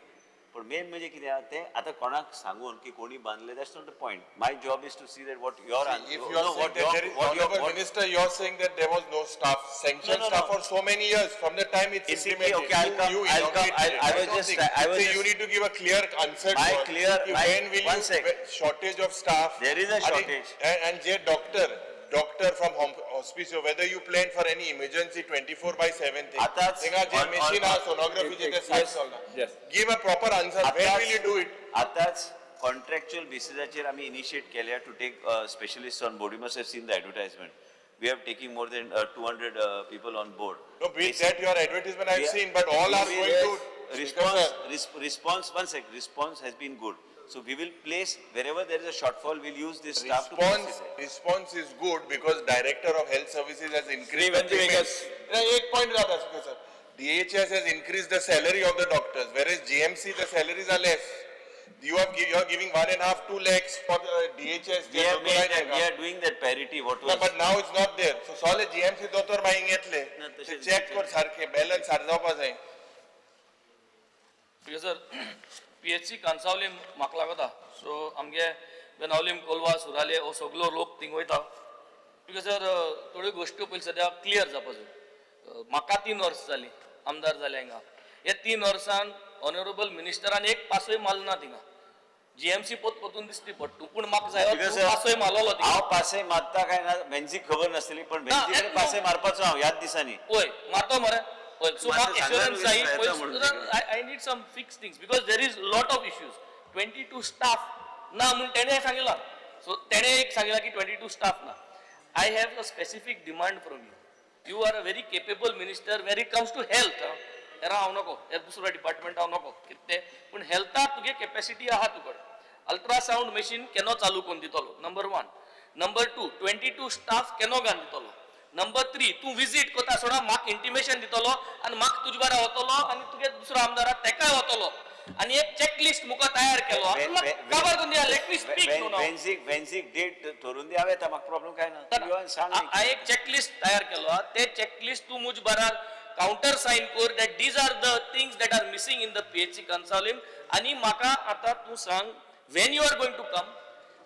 पूण मेन म्हणजे कितें आहा तें आतां कोणाक सांगून की कोणी बांदलें, that's not the point. My job is to see that what your If you are saying that there is, honorable minister, you are saying that there was no staff, sanctioned No, no, staff no. for so many years, from the time it's Basically, implemented. okay, I'll come- You I'll come- inaugurated it. I was don't just think. I was So just- you need to give a clear answer My to us. clear- Ki my- when will one you, sec. Shortage of staff. There is a आणि- shortage. And J doctor from hospice, whether you plan for any emergency 24/7 thing. आताच थिंगा जे machine आहा sonography ते सायज चलना. Yes. Give a proper answer. When will you do it? आताच कॉन्ट्रॅक्च्युअल बेसिसाचेर आमी इनिशिएट केल्या to take specialist on board. You must have seen the advertisement. We have taking more than 200 people on board. No, with that your advertisement I have seen, but all are going to response, response, one sec, response has been good. So we will place wherever there is a shortfall, we'll use this staff to place Response, it there. response is good because Director of Health Services has increased the Venzi payment. Vegas. नाही, एक point जाता speaker sir. DHS has increased the salary of the doctors, whereas GMC the salaries are less. You are you are giving 1.5, 2 lakhs for the DHS. We have made that, we are doing that parity, what No, was. but now it's not there. So सगळे GMC दोतोर बाई घेतले. ना, ते तशें check कर सारखे balance सार जावपा जाय. Because sir, PHC Cansaulim म्हाका लागता, सो आमगे बेनावलीम, कोलवा, सुराले हो सगलो लोक थिंग वयता. Because sir, थोड्यो गोश्ट्यो पयलीं सद्या क्लियर जावपा जाय. म्हाका 3 वर्सां जालीं आमदार जाले हांगा. ह्या 3 वर्सान ऑनरेबल मिनिस्टरान एक पासय मारलो ना थिंगा. जीएमसी पोत पोतून दिसती पडटू, पूण म्हाका जाय Because, तूं पासय मारलोलो थिंगा. हांव पासय मारता काय ना वेन्झीक खबर नासतली, पण ना, वेन्झी कडेन पासय मारपाचो हांव ह्याच दिसांनी. वय मारतो मरे. वय, सो मारता, म्हाका एश्योरन्स सांगल्यार जाय येता पयलीं. म्हणून. I need some fix things because there is lot of issues. 22 staff ना म्हूण तेणें सांगिलां. सो तेणें एक सांगिलां की 22 स्टाफ ना. I have a specific demand from you. You are a very capable minister where it comes to health. हेरा हांव नको, हे दुसरो डिपार्टमेंट हांव नको कितें तें, पूण हेल्थाक तुगे कॅपेसिटी आहा तुकडेन. अल्ट्रासावंड मशीन केन्ना चालू करून दितलो, नंबर 1. नंबर 2, 22 स्टाफ केन्ना घालून दितलो. नंबर 3, तूं विजीट करता आसतना म्हाका इंटिमेशन दितलो आनी म्हाका तुजे बारा वतलो आनी तुगे दुसरो आमदार आहा तेकाय वतलो आनी एक चॅकलिस्ट मुखार तयार केलो. काबार करून दिया, let me speak न्हू नाव. वेन्झीक वेन्झीक डेट धरून दी, हांव येता, म्हाका प्रॉब्लेम काय ना. तूं येवन सांग. हांवें एक चॅकलिस्ट तयार केलो आहा, ते चॅकलिस्ट तूं मुज बारार कावंटर सायन कर that these are the things that are missing in the PHC Cansaulim. आनी म्हाका आतां तूं सांग, when you are going to come,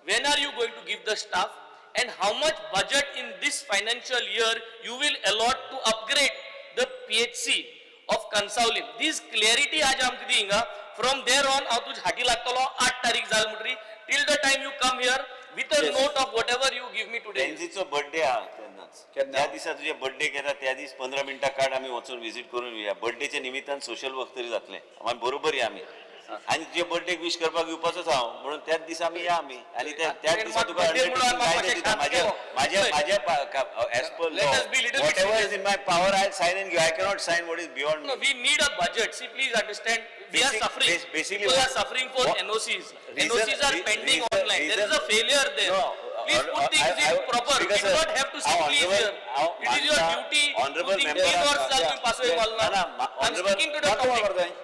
when are you going to give the staff, and how much budget in this financial year you will allot to upgrade the PHC of Cansaulim. This clarity आज आमकां दी हिंगा. From there on हांव तुज्या हाटी लागतलो. 8 तारीख जाल म्हणटरी till the time you come here with a note of whatever you give me today. वेन्झीचो birthday आहा तेन्नाच. केन्ना? ज्या दिसा तुजे बर्थडे येता त्या दीस 15 मिनटां काड, आमी वचून विजीट करून येवया. बर्थडेच्या निमित्तान सोशल वर्क तरी जातलें, आमी बरोबर या आमी. आनी तुजे बर्थडेक विश करपाक येवपाचोच हांव, म्हणून त्याच दिसा आमी या आमी. आनी त्याच दिसा तुका birthday म्हणून undertaking म्हाका कायदे मातशें दिता. शांत म्हाज्या केलो. म्हाज्या म्हाज्या as per Let us be little bit whatever serious. Is in my power I sign and give. I cannot sign what is beyond. No, we need a budget. See, please understand, we are Basic- suffering. Basically People are what- suffering for what- NOCs. Reason- NOCs are pending reason- online. There is a reason- failure there. No, Please put things in proper. We because, do not have to say our please honorable- here. our It is your मानता duty to honorable think member तीन are- वर्स जाल तुम्ही पासय Yeah. मारला. ना, ना, I'm honorable- speaking to the topic.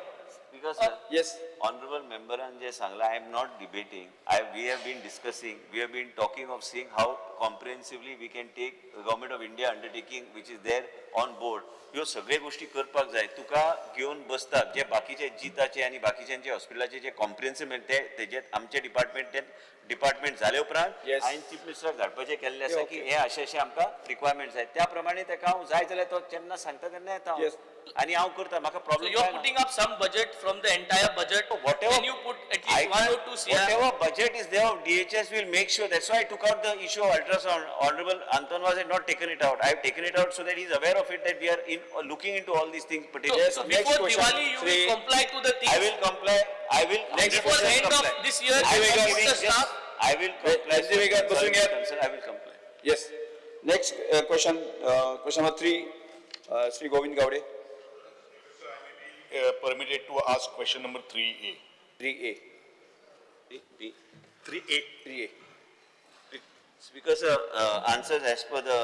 Because, sir, Yes. Honourable मेंबरान जे सांगला, I am not debating. I we have been discussing, we have been talking of seeing how comprehensively we can take government of India undertaking which is there on board. ह्यो सगळे गोष्टी करपाक जाय. तुका घेवन बसतात जे बाकीचे जिताचे आनी बाकीच्यांचे हॉस्पिटलाचे जे कॉम्प्रिहेन्सिव ते तेजे आमचे डिपार्टमेंट डिपार्टमेंट जाले उपरांत हांवें चीफ मिनिस्टराक धाडपाचें केल्लें आसा की हे अशें अशें आमकां रिक्वायरमेंट्स जाय, त्या प्रमाणे तेका हांव जाय जाल्यार तो जेन्ना सांगता तेन्ना येता हांव. आनी हांव करता, म्हाका So problem. you are putting up some budget from the entire budget. Whatever. Can you put at least 1 or 2 CR? Whatever budget is there of DHS will make sure. That's why I took out the issue of ultrasound. Honorable Anton was had not taken it out. I have taken it out so that he is aware of it, that we are in looking into all these things So, particularly. so next before question. Diwali, you will Shri- comply to the things. I will comply. I will Next Before 100% end of comply. this year, I you will will giving put the just- staff. I will comply. Sanjeev Vegad, बसून घ्या. I will comply. Yes. Next question, question number 3, Shri Govind Gawade. Permitted to ask question number 3A. 3A. B. 3A. 3A. Speaker sir, answers as per the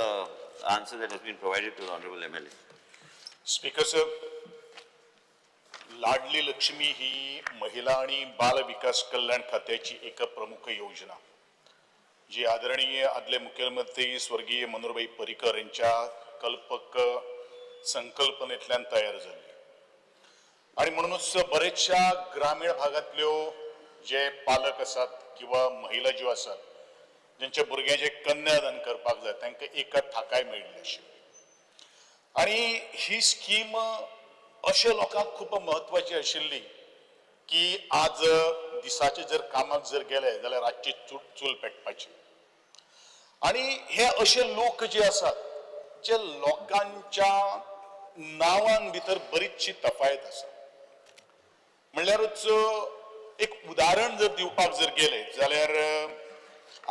answer that has been provided to the Honorable MLA. Speaker sir, Ladli Lakshmi ही महिला आणि बाल विकास कल्याण खात्याची एक प्रमुख योजना, जी आदरणीय आदले मुख्यमंत्री स्वर्गीय मनोहरभाई पर्रीकर यांच्या कल्पक संकल्पनेतल्यान तयार जाल्ली आणि म्हणूनच बरेचशा ग्रामीण भागातल्यो जे पालक आसात किंवा महिला ज्यो आसात ज्यांच्या भुरग्यांचे कन्यादान करपाक जाय तांकां एक थाकाय मेळिल्ली आशिल्ली. आणि ही स्कीम अशे लोकांक खूब म्हत्वाची आशिल्ली की आज दिसाचे जर कामाक जर गेले जाल्यार रातची चूल पेटपाची. आणि हे अशे लोक जे आसात जे लोकांच्या नांवान भितर बरीचशी तफायत आसा. म्हणल्यारूच एक उदाहरण जर दिवपाक जर गेले जाल्यार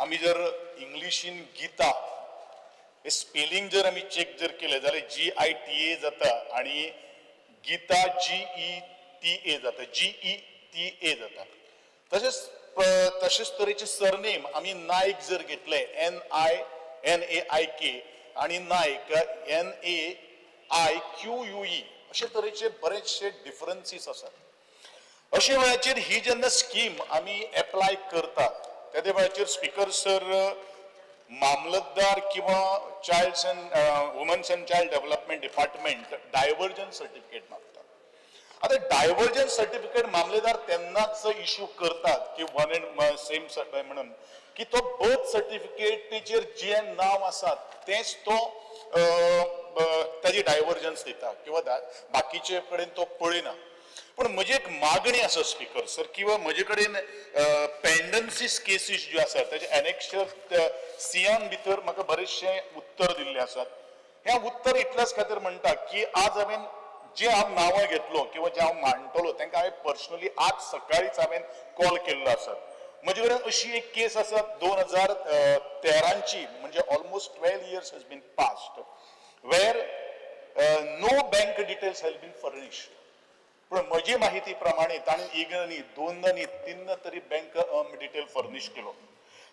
आमी जर इंग्लिशीन गीता हे स्पेलिंग जर आमी चेक जर केले जाल्यार GITA जाता आणि गीता GETA जाता, GETA जाता. तशेंच तशेंच तरेचे सरनेम आमी नायक जर घेतले NAIK आणि नायक NAIQUE अशे तरेचे बरेचशे डिफरन्सीस आसात. अशे वेळाचेर ही जेन्ना स्कीम आमी एप्लाय करतात त्या वेळाचेर स्पीकर सर, मामलतदार किंवा child and womens and child development department diversion certificate मागतात. आता डायव्हर्जन सर्टिफिकेट मामलेदार तेन्नाच इशू करतात की वन अँड सेम म्हणून की तो बर्थ सर्टिफिकेटीचेर जे नांव आसा तेंच तो ताजी डायव्हर्जन्स दिता किंवा बाकीचे कडेन तो पळयना. पूण म्हजी एक मागणी आसा स्पीकर सर, किंवा म्हजे कडेन पेंडन्सीस केसीस ज्यो आसात ताजे एनेक्शर सियान भितर म्हाका बरेचशे उत्तर दिल्ले आसात. हें उत्तर इतल्याच खातीर म्हणटा की आज हांवें जे हांव नांवां घेतलो किंवा जे हांव मांडटलो तांकां हांवें पर्सनली आज सकाळीच हांवें कॉल केल्लो आसा. म्हजे कडेन अशी एक केस आसा 2013ची, म्हणजे almost 12 years has been past, where no bank details has been furnished. पूण म्हजी माहिती प्रमाणे ताणें एकदा न्ही, दोनदा न्ही, तीनदा तरी बँक डिटेल फर्निश केलो.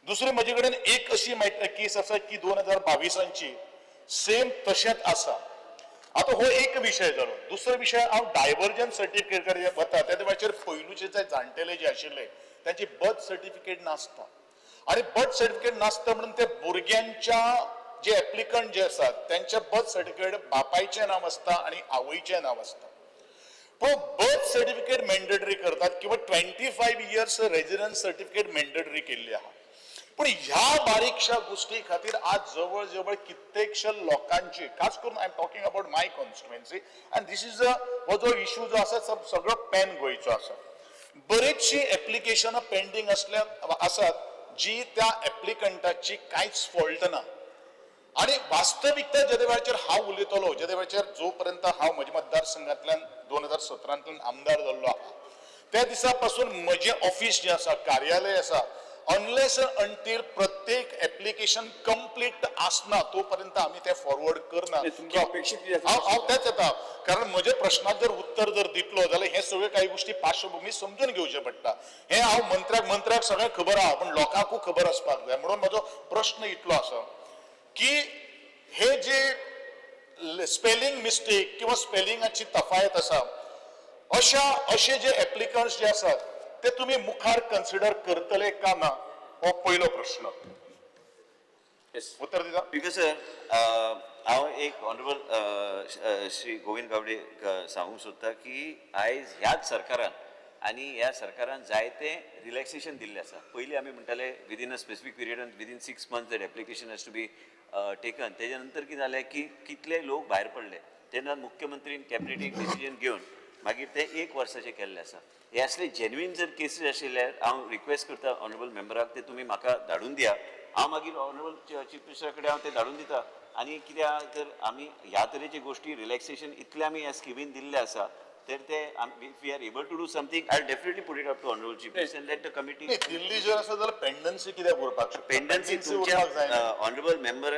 दुसरी म्हजे कडेन एक अशी केस आसा की 2022ची सेम तशेंच आसा. आतां हो एक विशय जालो. दुसरो विशय, हांव डायव्हर्जन सर्टिफिकेट कडेन वता त्या वेळाचेर पयलूचे जे जाणटेले जे आशिल्ले तांची बर्थ सर्टिफिकेट नासता आनी बर्थ सर्टिफिकेट नासता म्हणून ते भुरग्यांच्या जे एप्लिकंट जे आसात त्यांच्या बर्थ सर्टिफिकेट बापायचें नांव आसता आनी आवयचें नांव आसता. पूण बर्थ सर्टिफिकेट मॅन्डेटरी करतात किंवा 25 इयर्स रेजिडन्स सर्टिफिकेट मॅन्डेटरी केल्ली आहा. पूण ह्या बारीकशा गोष्टी खातीर आज जवळ जवळ कित्येकशे लोकांची, खास करून I am talking about my constituency and this is a हो जो इशू जो आसा सगळो पॅन गोंयचो आसा. बरेचशी एप्लिकेशनां पेंडींग असल्या आसात जी त्या एप्लिकंटाची कांयच फॉल्ट ना. आनी वास्तविकता जेदे वेळाचेर हांव उलयतलो, जेदे वेळाचेर जो पर्यंत हांव म्हज्या मतदारसंघांतल्यान 2017 आमदार जाल्लो आहा त्या दिसा पासून म्हजें ऑफिस जें आसा, कार्यालय आसा, अनलेस अंटील प्रत्येक एप्लिकेशन कंप्लीट आसना तो पर्यंत आमी तें फॉरवर्ड करना. तुमची अपेक्षित कितें आसा? हांव तेच येता, कारण म्हज्या प्रश्नाक जर उत्तर जर दितलो जाल्यार हे सगळे काही गोष्टी पार्श्वभूमी समजून घेवचे पडटा. हे हांव मंत्र्याक सगळें खबर आहा, पूण लोकांकूय खबर आसपाक जाय. म्हणून म्हजो प्रश्न इतलो आसा की हे जे स्पेलिंग मिस्टेक किंवा स्पेलिंगाची तफायत आसा, अशा अशे जे एप्लिकंट्स जे आसात ते तुमी मुखार कन्सिडर करतले का ना, हो पयलो प्रश्न. उत्तर दिता. स्पीकर सर, हांव एक ऑनरेबल श्री गोविंद गावडे सांगूंक सोदता की आयज ह्याच सरकारान आनी ह्या सरकारान जायते रिलॅक्सेशन दिल्लें आसा. पयलीं आमी म्हणटाले within a specific period, within 6 months that application has to be taken. तेज्या नंतर कितें जालें की कितले लोक भायर पडले, तेन्ना मुख्यमंत्रीन कॅबिनेट एक डिसिजन घेवन मागीर ते एक वर्साचें केल्लें आसा. हे असले जेन्युइन जर केसीस आशिल्ले, हांव रिक्वेस्ट करता ऑनरेबल मेंबराक, ते तुमी म्हाका धाडून दिया. हांव मागीर ऑनरेबल चीफ मिनिस्टरा कडेन हांव ते धाडून दिता. आनी कित्याक तर आमी ह्या तरेची गोश्टी रिलॅक्सेशन इतलें आमी ह्या स्किमीन दिल्लें आसा, तर ते if we are able to do something, I definitely put it up to honourable chief minister and let the committee. नाही, दिल्ली जर आसा जाल्यार पेंडन्सी कित्याक उरपाक शकता? पेंडन्सी तुमच्या उरपाक जायना. ऑनरेबल मेंबर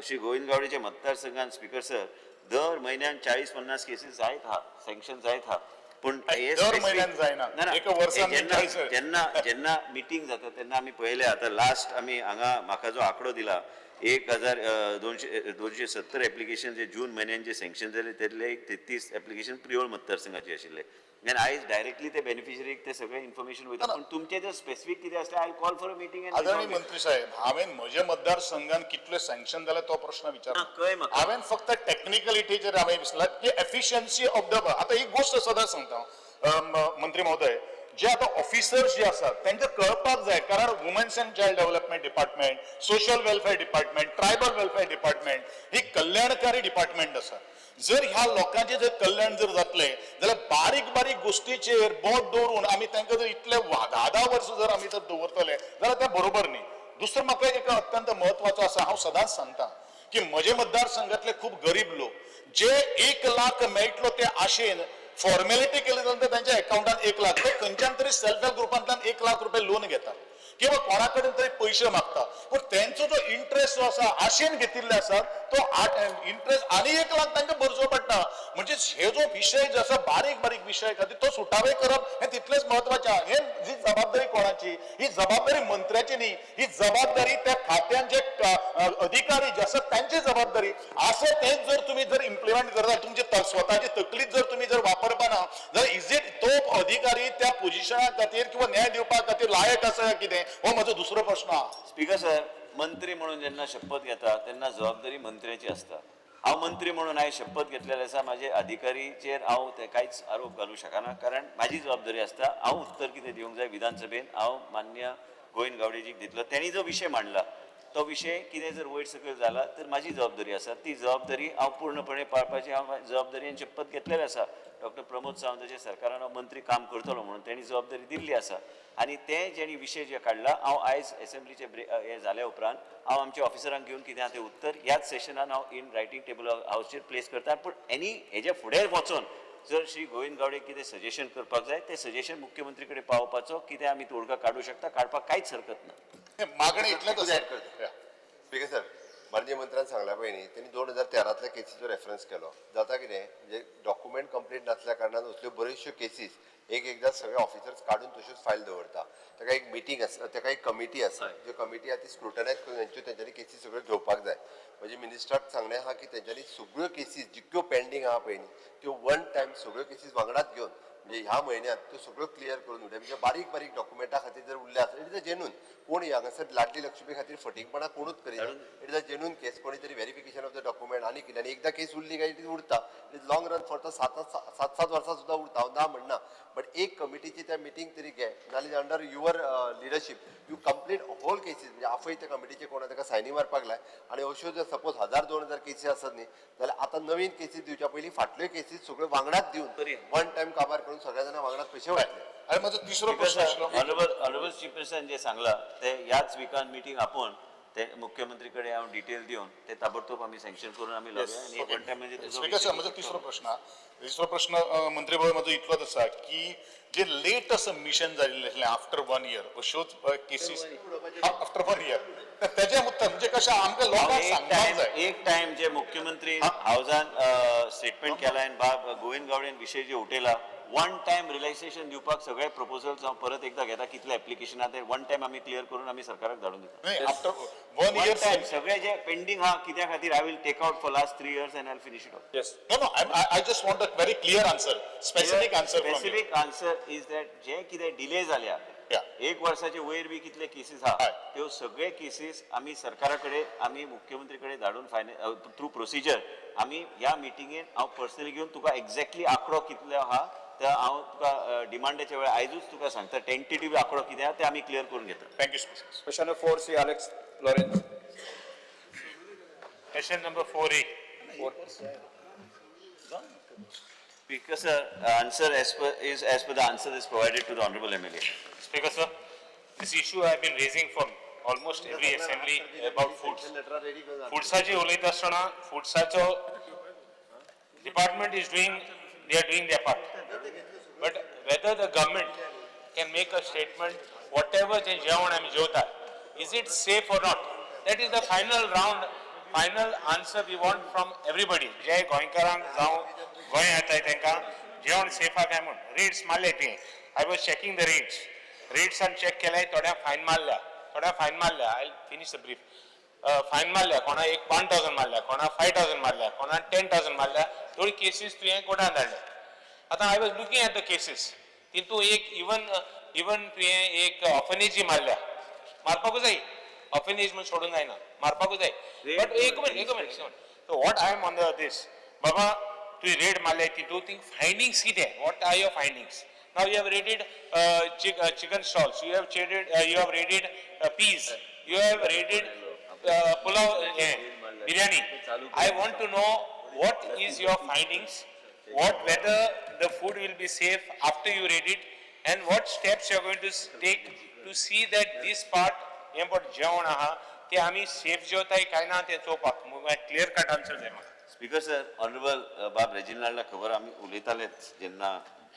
श्री गोविंद गावडेच्या मतदारसंघात, स्पीकर सर, दर म्हयन्यान 40-50 केसीस जायत हा, सँक्शन जायत हा, पूण हे दर म्हयन्यान जायना. ना, ना. एका वर्सान हे जेन्ना 40. जेन्ना जेन्ना मिटींग जाता तेन्ना आमी पळयलें. आतां लास्ट आमी हांगा म्हाका जो आंकडो दिला, 1270 एप्लिकेशन जे जून म्हयन्यान जे सँक्शन जाले, त्यातले एक 33 एप्लिकेशन प्रियोळ मतदारसंघाचे आशिल्ले आनी आयज डायरेक्टली ते बेनिफिशरीक ते सगळे इन्फॉर्मेशन वयता. पूण तुमचे जर स्पेसिफीक कितें आसलें, I call for a meeting. आदरणीय मंत्री साहेब, हांवें म्हज्या मतदारसंघान कितले सँक्शन जाले तो प्रश्न विचारला. ना, कळ्ळें म्हाका. हांवें फक्त टेक्निकलिटीचेर हांवें विसरला की एफिशियन्सी ऑफ the, आतां ही गोश्ट सदांच सांगता हांव, मंत्री महोदय, जे आतां ऑफिसर्स जे आसात तांकां कळपाक जाय, कारण womens and child development department, social welfare department, tribal welfare department ही कल्याणकारी डिपार्टमेंट आसा. जर ह्या लोकांचें जर कल्याण जर जातलें जाल्यार बारीक बारीक गोश्टीचेर बोट दवरून आमी तांकां जर इतले 10-10 वर्सां जर आमी जर दवरतले जाल्यार तें बरोबर न्ही. दुसरें म्हाका एक अत्यंत म्हत्वाचो आसा, हांव सदांच सांगता की म्हजे मतदारसंघातले खूब गरीब लोक जे 1 लाख मेळटलो ते आशेन फॉर्मेलिटी केली जाल्यार तांच्या अकाउंटात 1 लाख, ते खंयच्यान तरी सेल्फ हेल्प ग्रुपांतल्यान 1 लाख रुपये लोन घेतात किंवा कोणा कडेन तरी पयशे मागता, पूण तेंचो जो इंट्रस्ट जो आसा आशेन घेतिल्ले आसा तो इंट्रस्ट आनी 1 लाख तांकां भरचो पडटा. म्हणजे हे जो विशय जो आसा बारीक बारीक विशय खातीर तो सुटावे करप हें तितलेंच म्हत्वाचें आहा. हे जी जबाबदारी कोणाची, ही जबाबदारी मंत्र्याची न्ही, ही जबाबदारी त्या खात्यान जे अधिकारी जे आसात तांची जबाबदारी आसा. तेच जर तुमी जर इम्प्लिमेंट करता, तुमची स्वताची तकलीच जर तुमी जर वापरपाना जाल्यार is it तो अधिकारी त्या पोजिशना खातीर किंवा न्याय दिवपा खातीर लायक आसा कितें, हो म्हजो दुसरो प्रश्न आहा. स्पीकर सर, मंत्री म्हणून जेन्ना शपथ घेता तेन्ना जबाबदारी मंत्र्याची आसता. हांव मंत्री म्हणून हांवें शपथ घेतलेली आसा, म्हाजे अधिकारीचेर हांव ते कांयच आरोप घालूंक शकना, कारण म्हाजी जबाबदारी आसता. हांव उत्तर कितें दिवंक जाय विधानसभेन हांव मान्य गोविंद गावडेजीक दितलो. तेणी जो विशय मांडला तो विशय कितें जर वयर सकयल जाला तर म्हाजी जबाबदारी आसा, ती जबाबदारी हांव पूर्णपणे पाळपाची हांव जबाबदारी शपथ घेतलेली आसा. डॉक्टर प्रमोद सावंताच्या सरकारान हांव मंत्री काम करतलो म्हणून तेणी जबाबदारी दिल्ली आसा. आनी ते जेणी विशय जे काडला, हांव आयज एसेंब्लीचे ब्रे हे जाल्या उपरांत हांव आमच्या ऑफिसरांक घेवन कितें आहा तें उत्तर ह्याच सेशनान हांव इन रायटींग टेबल हावजीचेर प्लेस करता. पूण एनी हेज्या फुडें वचोन जर श्री गोविंद गावडे कितें सजेशन करपाक जाय तें सजेशन मुख्यमंत्री कडेन पावोवपाचो कितें आमी तोडगा काडूं शकता, काडपाक कांयच हरकत ना. मागणी इतलेंच आसा. स्पीकर सर, माननीय मंत्र्यान सांगल्या पळय न्ही, तेणी 2013तल्या केसीचो रेफरन्स केलो. जाता कितें म्हणजे डॉक्युमेंट कंप्लीट नासल्या कारणान असल्यो बऱ्योचश्यो केसीस एक एकदां सगळे ऑफिसर्स काडून तश्योच फायल दवरता. ताका एक मिटींग आसा, ताका एक कमिटी आसा, ज्यो कमिटी आसा ती स्क्रुटनायज करून तेंच्यो तेंच्यांनी केसी सगळ्यो घेवपाक जाय. म्हणजे मिनिस्टराक सांगणें आहा की तेंच्यांनी सगळ्यो केसीस जितक्यो पेंडींग आहा पळय न्ही त्यो वन टायम सगळ्यो केसीस वांगडाच घेवन म्हणजे ह्या म्हयन्यांत त्यो सगळ्यो क्लियर करून उडय. म्हणजे बारीक बारीक डॉक्युमेंटा खातीर जर उरले आसत, it is a genuine, कोण हांगासर लाडली लक्ष्मी खातीर फटींगपणां कोणूच करिना. It is a genuine case, कोणी तरी व्हेरिफिकेशन ऑफ the document आनी कितें, आनी एकदां केस उरली काय it is उरता, it is long run for 7-7 वर्सां सुद्दां उरता. हांव ना म्हणना, बट एक कमिटीची त्या मिटींग तरी घे, नाल्यार under your leadership you complete whole cases. म्हणजे आफय त्या कमिटीचे कोण ताका सायनी मारपाक लाय आनी अश्यो जर सपोज 1000-2000 केसी आसत न्ही जाल्यार आतां नवीन केसीस दिवच्या पयलीं फाटल्यो केसीस सगळ्यो वांगडाच दिवन वन टायम काबार करून सगळ्या जाणां वांगडाच पयशे वयतले. आनी म्हजो तिसरो प्रश्न आशिल्लो, ऑनरेबल चीफ मिनिस्टरान जे सांगला ते ह्याच विकान मिटींग आपोवन ते मुख्यमंत्री कडेन हांव डिटेल दिवन ते ताबडतोब आमी सँक्शन करून आमी लावया आनी वन टायम म्हणजे स्पीकर सर, म्हजो तिसरो प्रश्न आहा. तिसरो प्रश्न मंत्री महोदय म्हजो इतलोच आसा की जे लेट सबमिशन जाल्लें आसलें आफ्टर वन इयर अश्योच केसीस आफ्टर वन इयर, तेजे मुद्दे म्हणजे कशें आमकां लोकांक एक सांगपाक टायम जाय. एक टायम जे मुख्यमंत्री हावजान स्टेटमेंट केला आनी बाब गोविंद गावडेन विशय जे उठयला, वन टायम रिलॅक्सेशन दिवपाक सगळे प्रपोजल्स हांव परत एकदा घेता, कितले एप्लिकेशन आहा ते वन टायम आमी क्लियर करून आमी सरकाराक धाडून दिता. न्ही, after one one year time सगळे जे पेंडींग आहा कित्या खातीर, I will take out for last 3 years and I finish it off. Yes. No, no, I just want a very clear answer, specific answer from you. Specific answer is that जे कितें डिले जाल्या एक वर्साचे वयर बी कितले केसीस आहा त्यो सगळे केसीस आमी सरकारा कडेन, आमी मुख्यमंत्री कडेन धाडून फायन थ्रू प्रोसिजर आमी ह्या मिटिंगेन हांव पर्सनली घेवन तुका एक्झॅक्टली आंकडो कितलो आहा ते हांव तुका डिमांडाच्या वेळार आयजूच तुका सांगता. टेंटेटिव्ह आंकडो कितें आहा ते आमी क्लियर करून घेता. Thank you, Speaker. Question number 4, Shri Alex Lourenco. Question number 4A. Speaker sir, answer as per is as per the answer is provided to the honourable MLA. Speaker sir, this issue I have been raising from almost every assembly about foods. फुड्साची उलयता आसतना फुड्साचो department is doing, they are doing their part. But whether the government can make a statement, whatever जे जेवण आमी जेवतात, is it safe or not? That is the final round, final answer we want from everybody. जे गोंयकारांक जावं गोंय येताय तांकां जेवण सेफ आहा काय म्हूण. रेट्स मारले तुवें, I was checking the rates, रेट्सान check केले, थोड्यांक फायन मारल्या, थोड्यांक फायन मारल्या. I finish the brief. Fine मारल्या कोणा एक 1000 मारल्या, कोणा 5000 मारल्या, कोणा 10,000 मारल्या. थोडी केसीस तुवें कोर्टान धाडल्या. आतां I was looking at the cases, तितून एक इवन इवन तुवें एक ऑर्फनेजी मारल्या. मारपाकूच जाय, ऑर्फनेज म्हूण सोडूंक जायना, मारपाकूच जाय. बट एक मिनट, एक मिनट, एक minute. So what I am on the this, बाबा तुवें रेड मारल्या तितून ती फायंडींग्स कितें, what are your findings? Now you have raided chicken stalls, you have raided, you have raided peas, you have raided pulao, biryani. I want to know what is your findings, what whether the food will be safe after you raid it, and what steps you are going to take to see that this part हें पळय जेवण आहा ते आमी सेफ जेवताय काय ना तें चोवपाक क्लियर कट आन्सर जाय म्हाका. स्पीकर सर, ऑनरेबल बाब रेजिनाल्डाक खबर, आमी उलयतालेच जेन्ना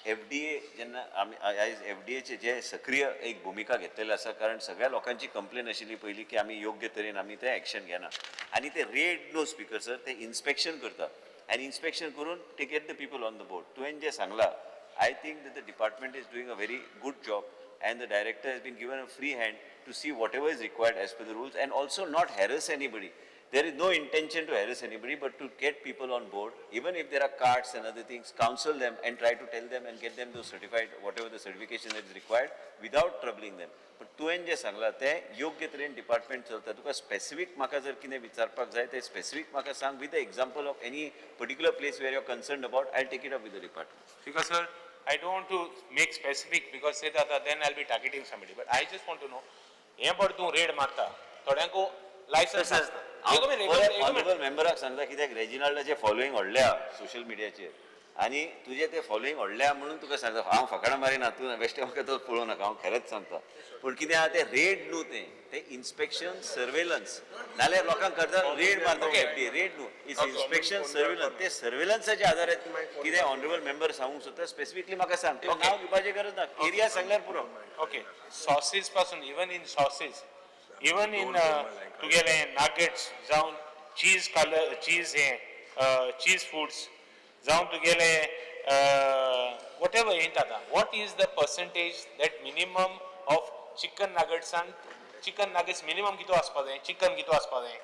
एफडीए, जेन्ना आमी आयज एफडीएचे जे सक्रीय एक भुमिका घेतलेली आसा, कारण सगळ्या लोकांची कंप्लेन आशिल्ली पयलीं की आमी योग्य तरेन आमी ते एक्शन घेना आनी ते रेड न्हू स्पीकर सर, ते इन्स्पेक्शन करता आनी इन्स्पेक्शन करून ते get the people on the board. तुवें जें सांगलां, I think that the department is doing a very good job and the director has been given a free hand to see whatever is required as per the rules and also not harass anybody. There is no intention to harass anybody, but to get people on board, even if there are cards and other things, counsel them and try to tell them and get them those certified, whatever the certification that is required, without troubling them. But तुवें जें सांगलां तें योग्य तरेन डिपार्टमेंट चलता. तुका स्पेसिफीक म्हाका जर कितें विचारपाक जाय तें स्पेसिफीक म्हाका सांग with the example of any particular place where you are concerned about. I take it up with the department. Because sir, I don't want to make specific because say that then I'll be targeting somebody. But I just want to know, हें पळय तूं रेड मारता थोड्यांकू लायसन्स आसता. एक मिनिट, एक मिनिट, एक मिनिट. ऑनरेबल मेंबराक सांगता, कित्याक रेजिनाल्डाचे फॉलोईंग व्हडल्या सोशल मिडियाचेर आनी तुजें ते फॉलोईंग व्हडल्या म्हणून तुका सांगता. हांव फकाणां मारिना, तूं बेश्टें म्हाका तो पळोवं नाका, हांव खरेंच सांगता. पूण कितें आहा तें रेड न्हू, तें तें इन्स्पेक्शन सर्वेलन्स. नाल्यार लोकांक करता रेड मारता एफडी, रेड न्हू, it's inspection surveillance. ते सर्वेलन्साच्या आधारार कितें ऑनरेबल मेंबर सांगूंक सोदता स्पेसिफिकली म्हाका सांग, तुवें नांव घेवपाची गरज ना, एरिया सांगल्यार पुरो. ओके, सॉसीस पासून, even in sauces, even in तुगेले नागेट्स जावन चीज कलर चीज हें चीज फूड्स जावन तुगेले what ever हें जाता, what is the percentage that minimum of chicken नगेट्सान, chicken nuggets minimum कितू आसपा जाय, चिकन कितू आसपा जाय?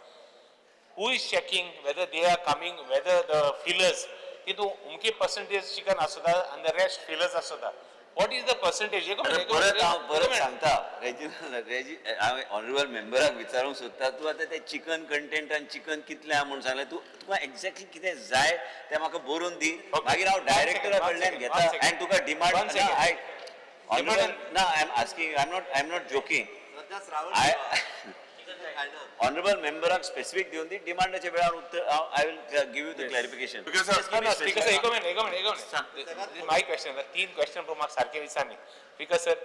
Who is checking whether they are coming, whether the fillers, तितू अमकी पर्संटेज चिकन आसता आनी the rest fillers आसता? What is the percentage? एक मिनिट, एक परत मिनिट, हांव एक परत मिनिट. सांगता रेजिनाल्ड, रेजी, हांवें ऑनरेबल मेंबराक विचारूंक सोदता, तूं आतां तें चिकन कंटेंट आनी चिकन कितलें आहा म्हूण सांगलें, तूं तुका एग्जॅक्टली कितें जाय तें म्हाका बरोवन दी. मागीर हांव One डायरेक्टरा second, one कडल्यान second, घेता one second. आनी तुका डिमांड One second. आयक ऑनरेबल ना, I am asking, I am not joking. I honourable मेंबराक स्पेसिफीक दिवन दी, डिमांडाच्या वेळार उत्तर हांव I will give you the clarification. Because, sir, No, no, speaker sir, एक मिनिट, एक मिनिट, एक मिनिट. My question, तीन क्वेश्चन पण म्हाका सारखे विचार. Because sir,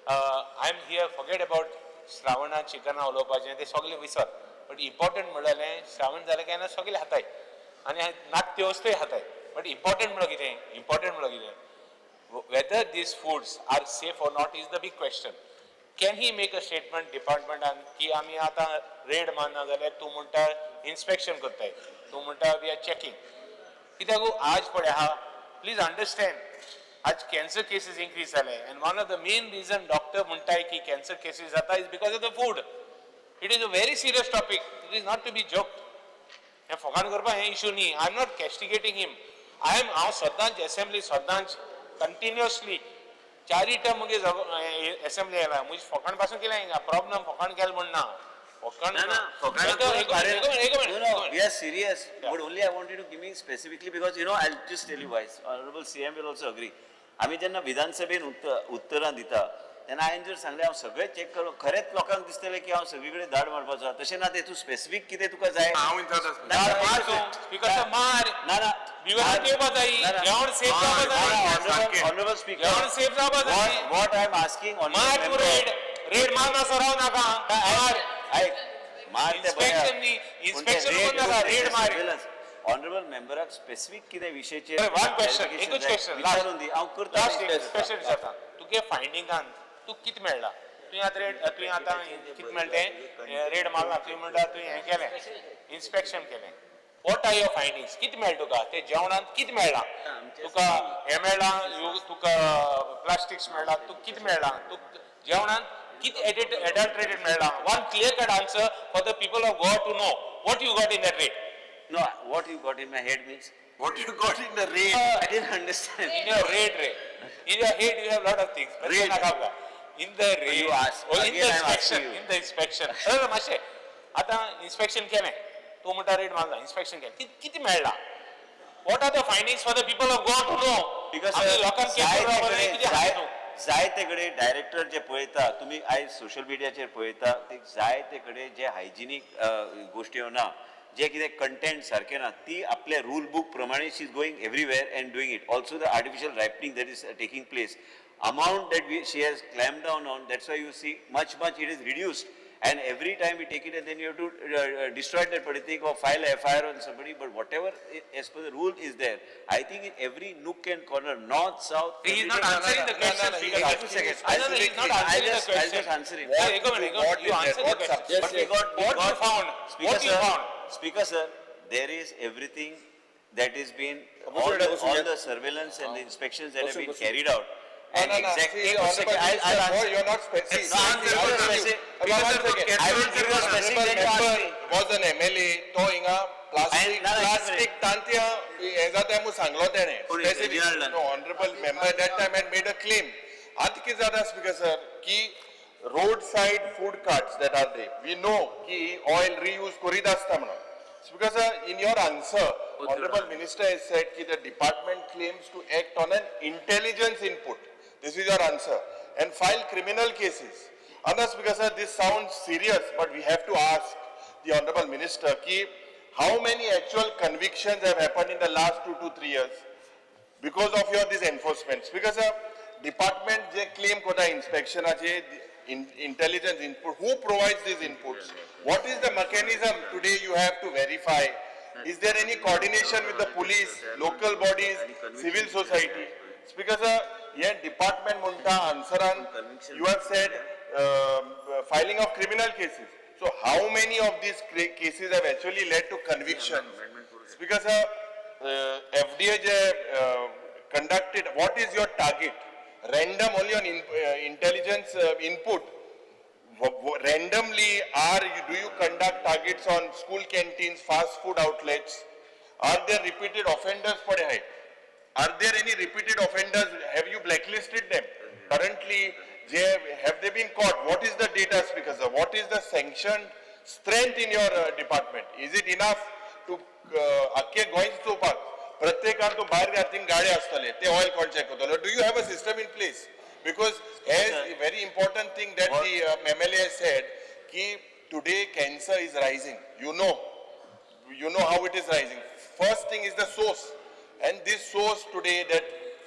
I am here, forget about Shravana चिकना उलोवपाचें ते सगळें विसर. बट इम्पॉर्टंट म्हणलें, श्रावण जालें काय ना सगळे खाताय आनी नाट्य वस्तूय खाताय. बट इम्पॉर्टंट म्हणल्यार कितें? इम्पॉर्टंट म्हणल्यार कितें? Whether these foods are safe or not is the big question. Can he make a statement डिपार्टमेंटान की आमी आतां रेड मारना जाल्यार तूं म्हणटा इन्स्पेक्शन करताय, तूं म्हणटा we are checking? कित्याक आज पळय आहा, प्लीज अंडरस्टँड, आज कॅन्सर केसीस इन्क्रीज जाले and one of the main reason doctor म्हणटाय की कॅन्सर केसीस जाता is because of the food. It is a very serious topic, it is not to be joke. हें फकाण करपाक हें इशू न्ही. I am not castigating him. I am हांव सदांच एसेंब्ली, सदांच कंटिन्युअसली चारय टर्म मुगे एसेंब्ली आयला. म्हजी फकाण पासून केलें हिंगा प्रॉब्लम, फकाण केलें म्हण ना, फकाण. ना ना, फकाणां एक मिनिट, एक No, minute. No, we are serious. But only I wanted to give me specifically because, you know, I'll just tell you why. Honorable CM will also agree. आमी जेन्ना विधानसभेन उत्तरां दिता तेन्ना हांवें जर सांगलें हांव सगळें चॅक करून, खरेंच लोकांक दिसतलें की हांव सगळी कडेन धाड मारपाचो आसा. तशें ना, ते तूं स्पेसिफीक कितें तुका जाय. हांव विचारता. धाड मार तूं, स्पीकर सर, मार. ना ना. बिगर येवपा जाय, जेवण सेफ जावपा जाय. ऑनरेबल स्पीकर, जेवण सेफ जावपा जाय. What I am asking, मार तूं रेड, रेड मार ना सर, राव नाका, मार. आयक, मार ते बरें. Inspection न्ही, inspection करूं नाका, raid मार. ऑनरेबल मेंबराक स्पेसिफीक कितें विशयाचेर वन क्वेश्चन, एकूच क्वेश्चन. विचारून दी, हांव करता. लास्ट एक क्वेश्चन विचारता. तुगे फायंडिंगान तूं कितें मेळ्ळा? तुवें आतां रेड, तुवें आतां कितें मेळ्ळें तें रेड मारला तुवें म्हणटा, तुवें हें केलें, इन्स्पेक्शन केलें. What are your findings? कितें मेळ्ळें तुका ते जेवणांत? कितें मेळ्ळां तुका? हें मेळ्ळां, तुका प्लास्टिक्स मेळ्ळां, तुका कितें मेळ्ळां? तुका जेवणांत कितें एडिट एडल्ट्रेटेड मेळ्ळां? One clear cut answer for the people of Goa to know what you got in that raid. No, what you got in my head means What you got in the raid? I didn't understand. In your raid, ray. In your head you have lot of things. But Raid. नाका तुका. In the raid. You ask. Oh, in Again the I'm asking inspection. you. In the inspection. अरे मातशें आतां इन्स्पेक्शन केलें, तूं म्हणटा रेड मारला, इन्स्पेक्शन केलें, कितें मेळ्ळां? What are the findings for the people of Goa to know? Because लोकांक कितें आसा तूं? जायते कडेन डायरेक्टर जे पळयता तुमी आयज सोशल मिडियाचेर पळयता ते, जायते कडेन जे हायजिनीक गोश्टी ना, जे कितें कंटेंट सारकें ना, ती आपल्या रूल बूक प्रमाणे she is going everywhere and doing it. Also the artificial ripening that is taking place, amount that we she has clamped down on, that's why you see much much it is reduced. And every time we take it and then you have to destroy that particular thing or file a FIR on somebody, but whatever as per the rule is there, I think in every nook and corner, north, south, He is every not day- answering the no, question, no, he Speaker. is Just a second. No, no, he is not I'll answering the I'll question. just answer it. No, एक minute, एक minute. What You is answer that? the What question. substance? But we What you got- found? Speaker What you sir, found? Speaker sir, there is everything that is been, all the surveillance and the inspections that have been carried out. And No, no, no. exactly, See, एक honorable second, I'll minister, answer. you're not specific. No, answer See, for I'll tell you. specific. One second. I will give you specific, then you ask Member me. was an MLA, तो हिंगा प्लास्टीक ना, ना, एक प्लास्टीक तांतयां हें जाता म्हणून सांगलो तेणें. कोणी? Specific. Reginald. No, honorable member that time had made a claim. आतां कितें जाता स्पीकर सर की road side food carts that are there, we know की ऑयल रियूज करीत आसता म्हणून. Speaker sir, in your answer, honorable minister has said की the department claims to act on an intelligence input. This is your answer. And file criminal cases. Anna Speaker sir, this sounds serious, but we have to ask the honorable minister ki how many actual convictions have happened in the last 2 to 3 years because of your this enforcement? Speaker sir, department J claim करता inspectionाचे intelligence input, who provides these inputs? What is the mechanism today you have to verify? Is there any coordination with the police, local bodies, civil society? Speaker sir, hey department म्हणटा आन्सरान you have said filing of criminal cases. So how many of these cases have actually led to convictions? Speaker sir, FDA J conducted, what is your target? Random only on intelligence input. Randomly, do you conduct targets on school canteens, fast food outlets? Are there repeated offenders for the height? Are there any repeated offenders? Have you blacklisted them? Currently, have they been caught? What is the data, Speaker sir? What is the sanctioned strength in your department? Is it enough to अख्खे गोंयच चोवपाक प्रत्येकान तूं भायर घातली गाडी आसतले ते ऑयल कोण चॅक करतलो? Do you have a system in place? Because as very important thing that the MLA said की today cancer is rising, you know how it is rising. First thing is the source, and this source today that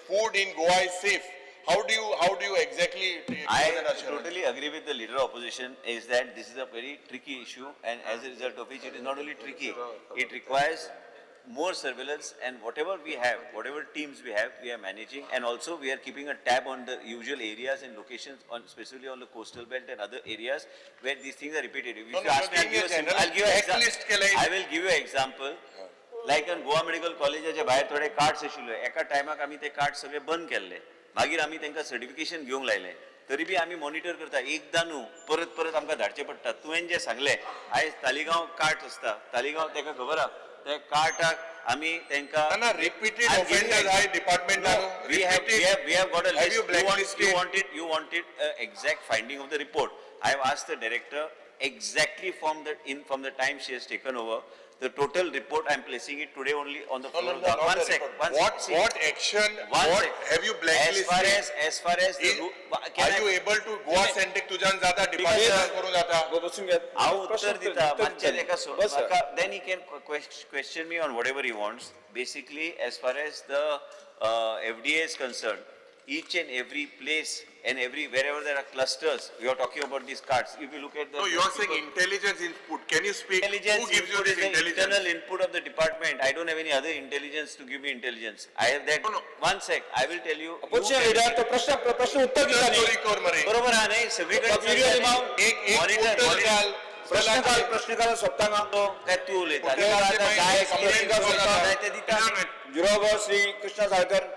food in Goa is safe. How do you exactly give I an assurance? Totally agree with the leader of opposition is that this is a very tricky issue, and as a result of which it is not only tricky, it requires More surveillance and whatever we have, whatever teams we have, we are managing, and also we are keeping a tab on the usual areas and locations, on specifically on the coastal belt and other areas where these things are repeated. If No, you no, ask me, you're giving a general I'll give you checklist केलंय. I will give you example. Like on Goa Medical कॉलेजाच्या भायर थोडे कार्ड्स आशिल्ले, एका टायमाक आमी ते कार्ड सगळे बंद केल्ले, मागीर आमी तांकां सर्टिफिकेशन घेवंक लायलें, तरी बी आमी मॉनिटर करता. एकदां न्हू, परत परत आमकां धाडचे पडटा. तुवें जें सांगलें आयज तालिगांव कार्ट आसता, तालिगांव ताका खबर आहा, त्या कार्टाक आमी तांकां ना, ना, repeated I'm giving offenders you आहे department. No, we have got a Have list. you blacklisted? You want it exact finding of the report. I have asked the director exactly from the time she has taken over, the total report. I am placing it today only on the No, floor. no, no, not One the sec, report. one What, sec. what action, One what sec. have you blacklisted? As far as the can Are you I- able to Goa centric तुझ्यान जाता डिपार्टमेंटान करून जाता? बसून घेत. हांव उत्तर दिता मातशें तेका बस sir. Then he can question me on whatever he wants. Basically, as far as the FDA is concerned, each and every place and every wherever there are clusters, we are talking about these cards. If you look at the No, you are saying intelligence input. Can you speak? Intelligence Who gives you input this is the intelligence? internal input of the department. I don't have any other intelligence to give me intelligence. I have that. No, no. One sec, I will tell you. You opposition can- leader तो प्रश्न प्रश्न उत्तर दिता न्ही. चोरी कर मरे. बरोबर हा नाही सगळीकडे व्हिडिओ लिमाव. एक एक Monitor, उत्तर monitor. घाल. प्रश्नकाल प्रश्नकाल सोंपता ना. काय तू उलयता? कुठे आता मागीर काय complaint करून जाता. जाय ते दिता. जुरोब Shri Krishna Salkar.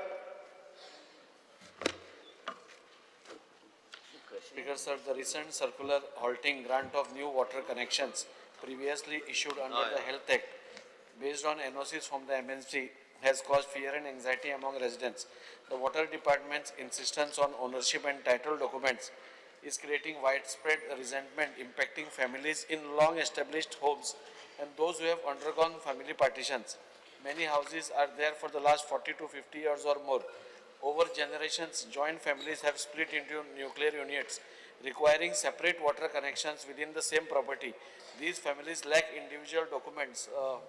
Speaker sir, the recent circular halting grant of new water connections previously issued under the Health Act based on NOCs from the MNC has caused fear and anxiety among residents. The water department's insistence on ownership and title documents is creating widespread resentment, impacting families in long-established homes and those who have undergone family partitions. Many houses are there for the last 40 to 50 years or more. Over generations, joint families have split into nuclear units, requiring separate water connections within the same property. These families lack individual documents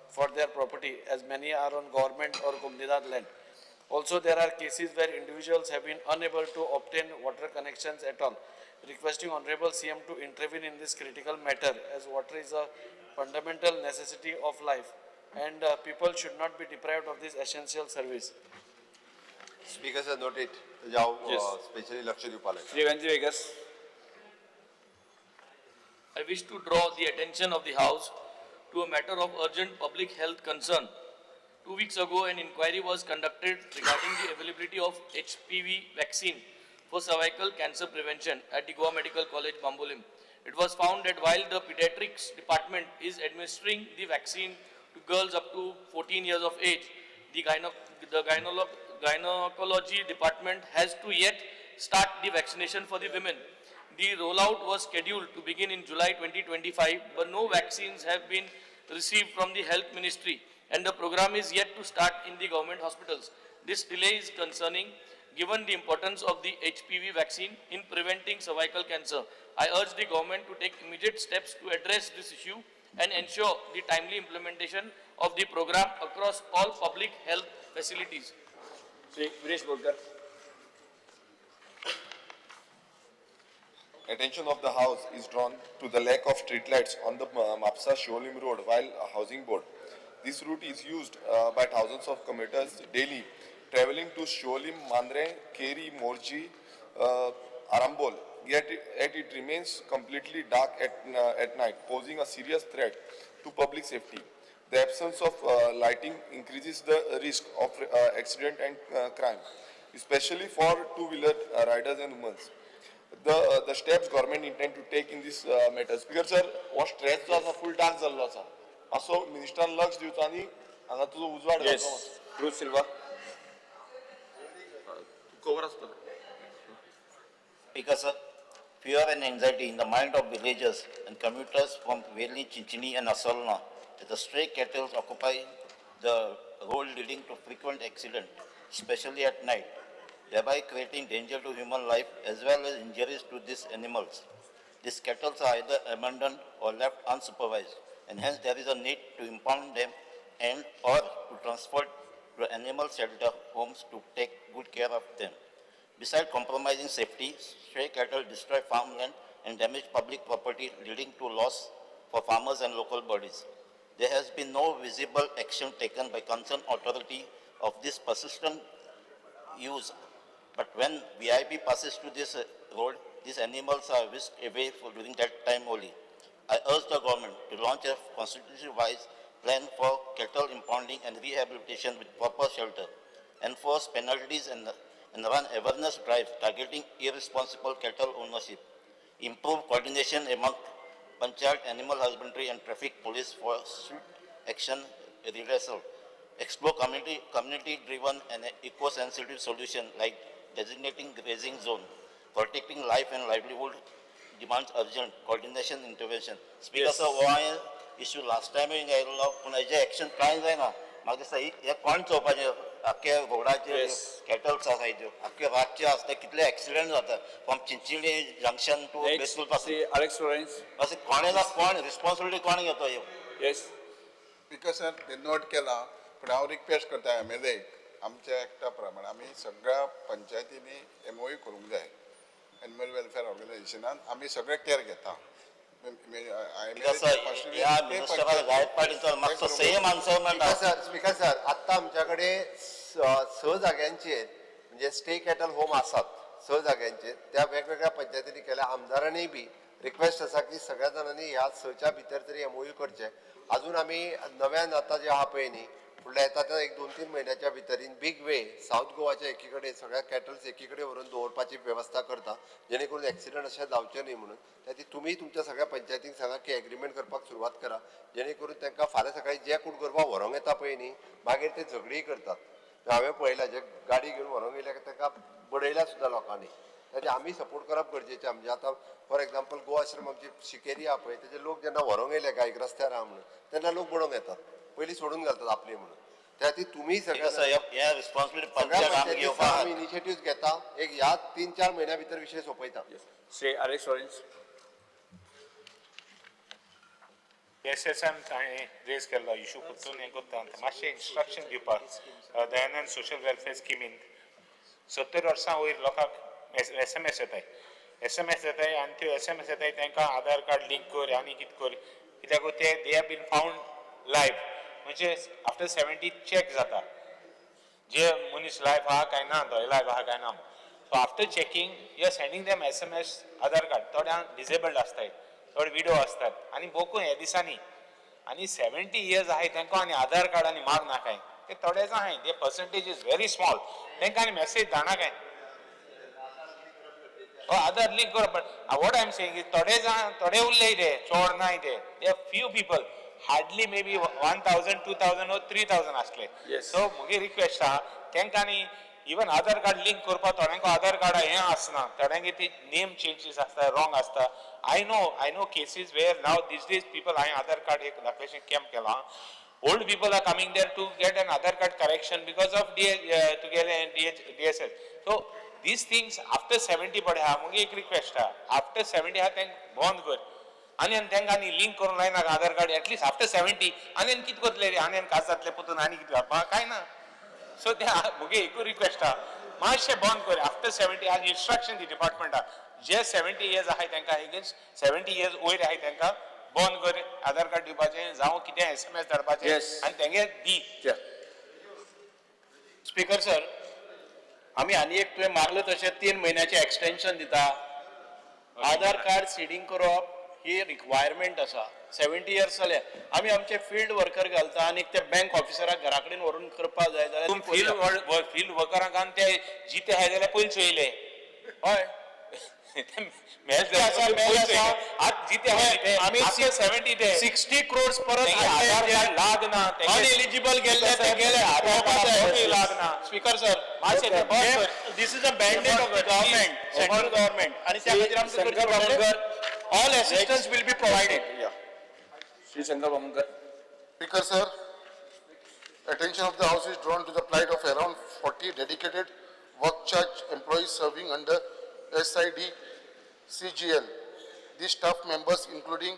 for their property, as many are on government or Comunidad land. Also, there are cases where individuals have been unable to obtain water connections at all. Requesting Honorable CM to intervene in this critical matter, as water is a fundamental necessity of life and people should not be deprived of this essential service. Speaker sir, noted. तेजेर हांव Yes. Specially लक्ष दिवपाक लायता. Shri Venzy Viegas. I wish to draw the attention of the House to a matter of urgent public health concern. 2 weeks ago, an inquiry was conducted regarding the availability of HPV vaccine for cervical cancer prevention at the Goa Medical College, Bambolim. It was found that while the pediatrics department is administering the vaccine to girls up to 14 years of age, the gynecology department has to yet start the vaccination for the women. The rollout was scheduled to begin in July 2025, but no vaccines have been received from the health ministry and the program is yet to start in the government hospitals. This delay is concerning given the importance of the HPV vaccine in preventing cervical cancer. I urge the government to take immediate steps to address this issue and ensure the timely implementation of the program across all public health facilities. Shri Viresh Borkar. Attention of the House is drawn to the lack of streetlights on the Mapsa Siolim Road while housing board. This route is used by thousands of commuters daily, traveling to Siolim, Mandre, Keri, Morji, Arambol. Yet it remains completely dark at night, posing a serious threat to public safety. The absence of lighting increases the risk of accident and crime, especially for two-wheeler riders and women. The steps government intend to take in this matter. Speaker sir, हो स्ट्रेच जो आसा फुल डार्क जाल्लो आसा, मातसो मिनिस्टरान लक्ष दिवचो आनी हांगा तुजो उजवाड येस घालचो. क्रूज सिल्वा. कवर आसतलो. Speaker sir, fear and anxiety in the mind of villagers and commuters from Veli, Chinchini and Asolna that the stray cattle occupy the road leading to frequent accidents, especially at night, thereby creating danger to human life as well as injuries to these animals. These cattle are either abandoned or left unsupervised, and hence there is a need to impound them and or to transport to animal shelter homes to take good care of them. Besides compromising safety, stray cattle destroy farmland and damage public property, leading to loss for farmers and local bodies. There has been no visible action taken by concerned authority of this persistent use. But when VIP passes through this road, these animals are whisked away for during that time only. I urge the government to launch a constitution-wise plan for cattle impounding and rehabilitation with proper shelter, enforce penalties and run awareness drives targeting irresponsible cattle ownership, improve coordination among panchayat, animal husbandry and traffic police for swift action redressal, explore community-driven and eco-sensitive solution like designating grazing zone, protecting life and livelihood demands urgent coordination intervention. Speaker sir, हो हांवें issue last time आयिल्लो पूण हेजें एक्शन कांय जायना. म्हाका दिसता हें कोण चोवपाचें आख्खे रोडाचेर कॅटल्स आसाय त्यो आख्खे रातचे आसता कितले एक्सिडंट जाता from Chinchinim junction to Betul पासून. Alex Lawrence. अशें कोणें ना कोण रिस्पॉन्सिबिलिटी कोण घेतो ह्यो? Yes. Speaker sir, ते नोट केला पूण हांव रिक्वेस्ट करता एम एल एक आमच्या एक्टा प्रमाण आमी सगळ्या पंचायतींनी एमओयू करूंक जाय. एनिमल वेलफेअर ऑर्गनायझेशनान आमी सगळे केअर घेता. ह्या मिनिस्टराक जायत पाटी मातसो सेम आन्सर मेळटा. स्पीकर सर, आत्तां आमच्या कडेन 6 जाग्यांचेर म्हणजे स्टे कॅटल होम आसात 6 जाग्यांचेर, त्या वेगवेगळ्या पंचायतींनी केल्या. आमदारांनी बी रिक्वेस्ट आसा की सगळ्या जाणांनी ह्या 6च्या भितर तरी एमओयू करचें. अजून आमी नव्यान आतां जे आहा पळय न्ही फुडल्या येता त्या 1-2-3 म्हयन्याच्या भितर इन बीग वे सावथ गोवाच्या एकी कडेन सगळ्या कॅटल्स एकी कडेन व्हरून दवरपाची वेवस्था करता, जेणे करून एक्सिडंट अशें जावचें न्ही म्हणून. त्या खातीर तुमी तुमच्या सगळ्या पंचायतींक सांगा की एग्रीमेंट करपाक सुरवात करा, जेणे करून तांकां फाल्यां सकाळीं जे कोण गोरवां व्हरोंक येता पळय न्ही मागीर ते झगडीय करतात. हांवें पळयलां जे गाडी घेवन व्हरोंक येयल्या तांकां बडयल्या सुद्दां लोकांनी. ताचे आमी सपोर्ट करप गरजेचें. म्हणजे आतां फॉर एग्जाम्पल गोवा आश्रम आमची शिकेरी आहा पळय, तेजे लोक जेन्ना व्हरोंक येयले गायक रस्त्यार आहा म्हणून तेन्ना लोक बडोवंक येतात, पयलीं सोडून घालतात आपली म्हणून. त्या खातीर तुमी सगळ्या सगळ्या इनिशिएटिव्ह घेता, एक ह्या 3-4 म्हयन्या भितर विशय सोंपयता. Shri Alex Lawrence. S S M हांवें रेज केल्लो इशू परतून हें करता, मातशें इन्स्ट्रक्शन दिवपाक दयानंद सोशल वेलफेअर स्किमीन 70 वर्सां वयर लोकांक एस एम एस येताय, एस एम एस येताय आनी त्यो एस एम एस येताय तांकां आधार कार्ड लिंक कर आनी कितें कर, कित्याक ते they have been found live, म्हणजे आफ्टर 70 चॅक जाता जे मनीस लायव्ह आहा काय ना, तो लायव्ह आहा काय ना. So after checking you are sending them S M S Aadhaar card. थोड्यांक डिसेबल्ड आसताय, थोडे विडो आसतात आनी बोकून ह्या दिसांनी आनी 70 इयर्स आहाय तांकां आनी आधार कार्ड आनी माग ना काय, ते थोडे जाण आहाय, ते पर्संटेज is very small, तांकां आनी मॅसेज धाडना काय आधार लिंक कर. But what I am saying is थोडे जाण थोडे उरले ते चड नाय ते, they few people, hardly maybe 1000, 2000 or 3000 आसले. सो म्हगे रिक्वेस्ट आहा तांकां न्ही इवन आधार कार्ड लिंक करपाक थोड्यांक आधार कार्ड हें आसना, थोड्यांक ती नेम चेंजीस आसता, रॉंग आसता. I know cases where now these days people हांवें आधार कार्ड एक धाकलेशें कॅम्प केलां, old people are coming there to get an Aadhaar card correction because of तुगेलें D S L. So these things after 70 पडे आहा. मुगे एक रिक्वेस्ट आहा, आफ्टर 70 आहा तांकां बंद कर आनी तांकां आनी लिंक करूंक लायना आधार कार्ड एटलिस्ट आफ्टर 70. आनी कितें करतले रे, आनी काज जातले पोतून आनी कितें जावपा कांय ना. सो ते मुगे एकूय रिक्वेस्ट आहा मातशें बंद कर आफ्टर 70. आनी इन्स्ट्रक्शन दी डिपार्टमेंटाक जे 70 इयर्स आहाय तांकां एगेन्स्ट 70 इयर्स वयर आहाय तांकां बंद कर आधार कार्ड दिवपाचें, जावं कितें एस एम एस धाडपाचें आनी तेंगे दी. स्पीकर सर, आमी आनी एक तुवें मागलें तशें 3 म्हयन्याचें एक्सटेन्शन दिता. आधार कार्ड सिडींग करप ही रिक्वायरमेंट आसा. 70 इयर्स जाले आमी आमचे फिल्ड वर्कर घालता आनी ते बँक ऑफिसराक घरा कडेन व्हरून करपाक जाय जाल्यार फिल्ड वर्करांक आनी ते जिते आहाय जाल्यार पयलीं चोयले. हय, आमी 60 क्रोर्स परत लागना, अनएलिजिबल गेल्ले ते गेले. Speaker sir, this is a mandate of the government, central government, आनी त्या खातीर आमकां all assistance will be provided. Shri Shankar Bamunkar. Speaker sir, attention of the house is drawn to the plight of around 40 dedicated work charge employees serving under SID CGL. These staff members including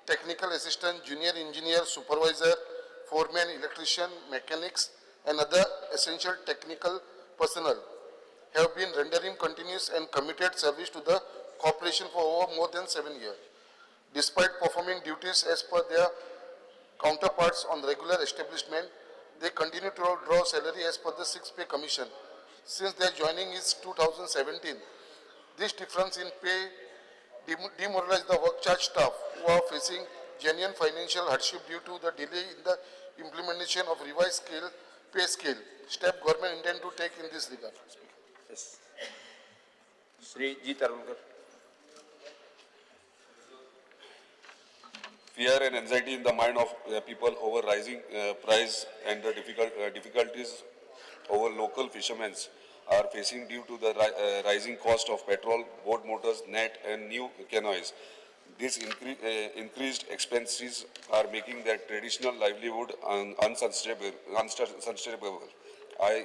technical assistant, junior engineer, supervisor, foreman, electrician, mechanics and other essential technical personnel have been rendering continuous and committed service to the corporation for over more than 7 years. Despite performing duties as per their counterparts on regular establishment, they continue to draw salary as per the 6th pay commission. Since their joining is 2017, this difference in pay demoralized the work charge staff who are facing genuine financial hardship due to the delay in the implementation of revised pay scale. Step government intend to take in this regard. Yes. Shri G. Tarulkar. Fear and anxiety in the mind of people over rising price and the difficulties over local fishermen are facing due to the rising cost of petrol, boat motors, net and new canoes. These increased expenses are making their traditional livelihood unsustainable. I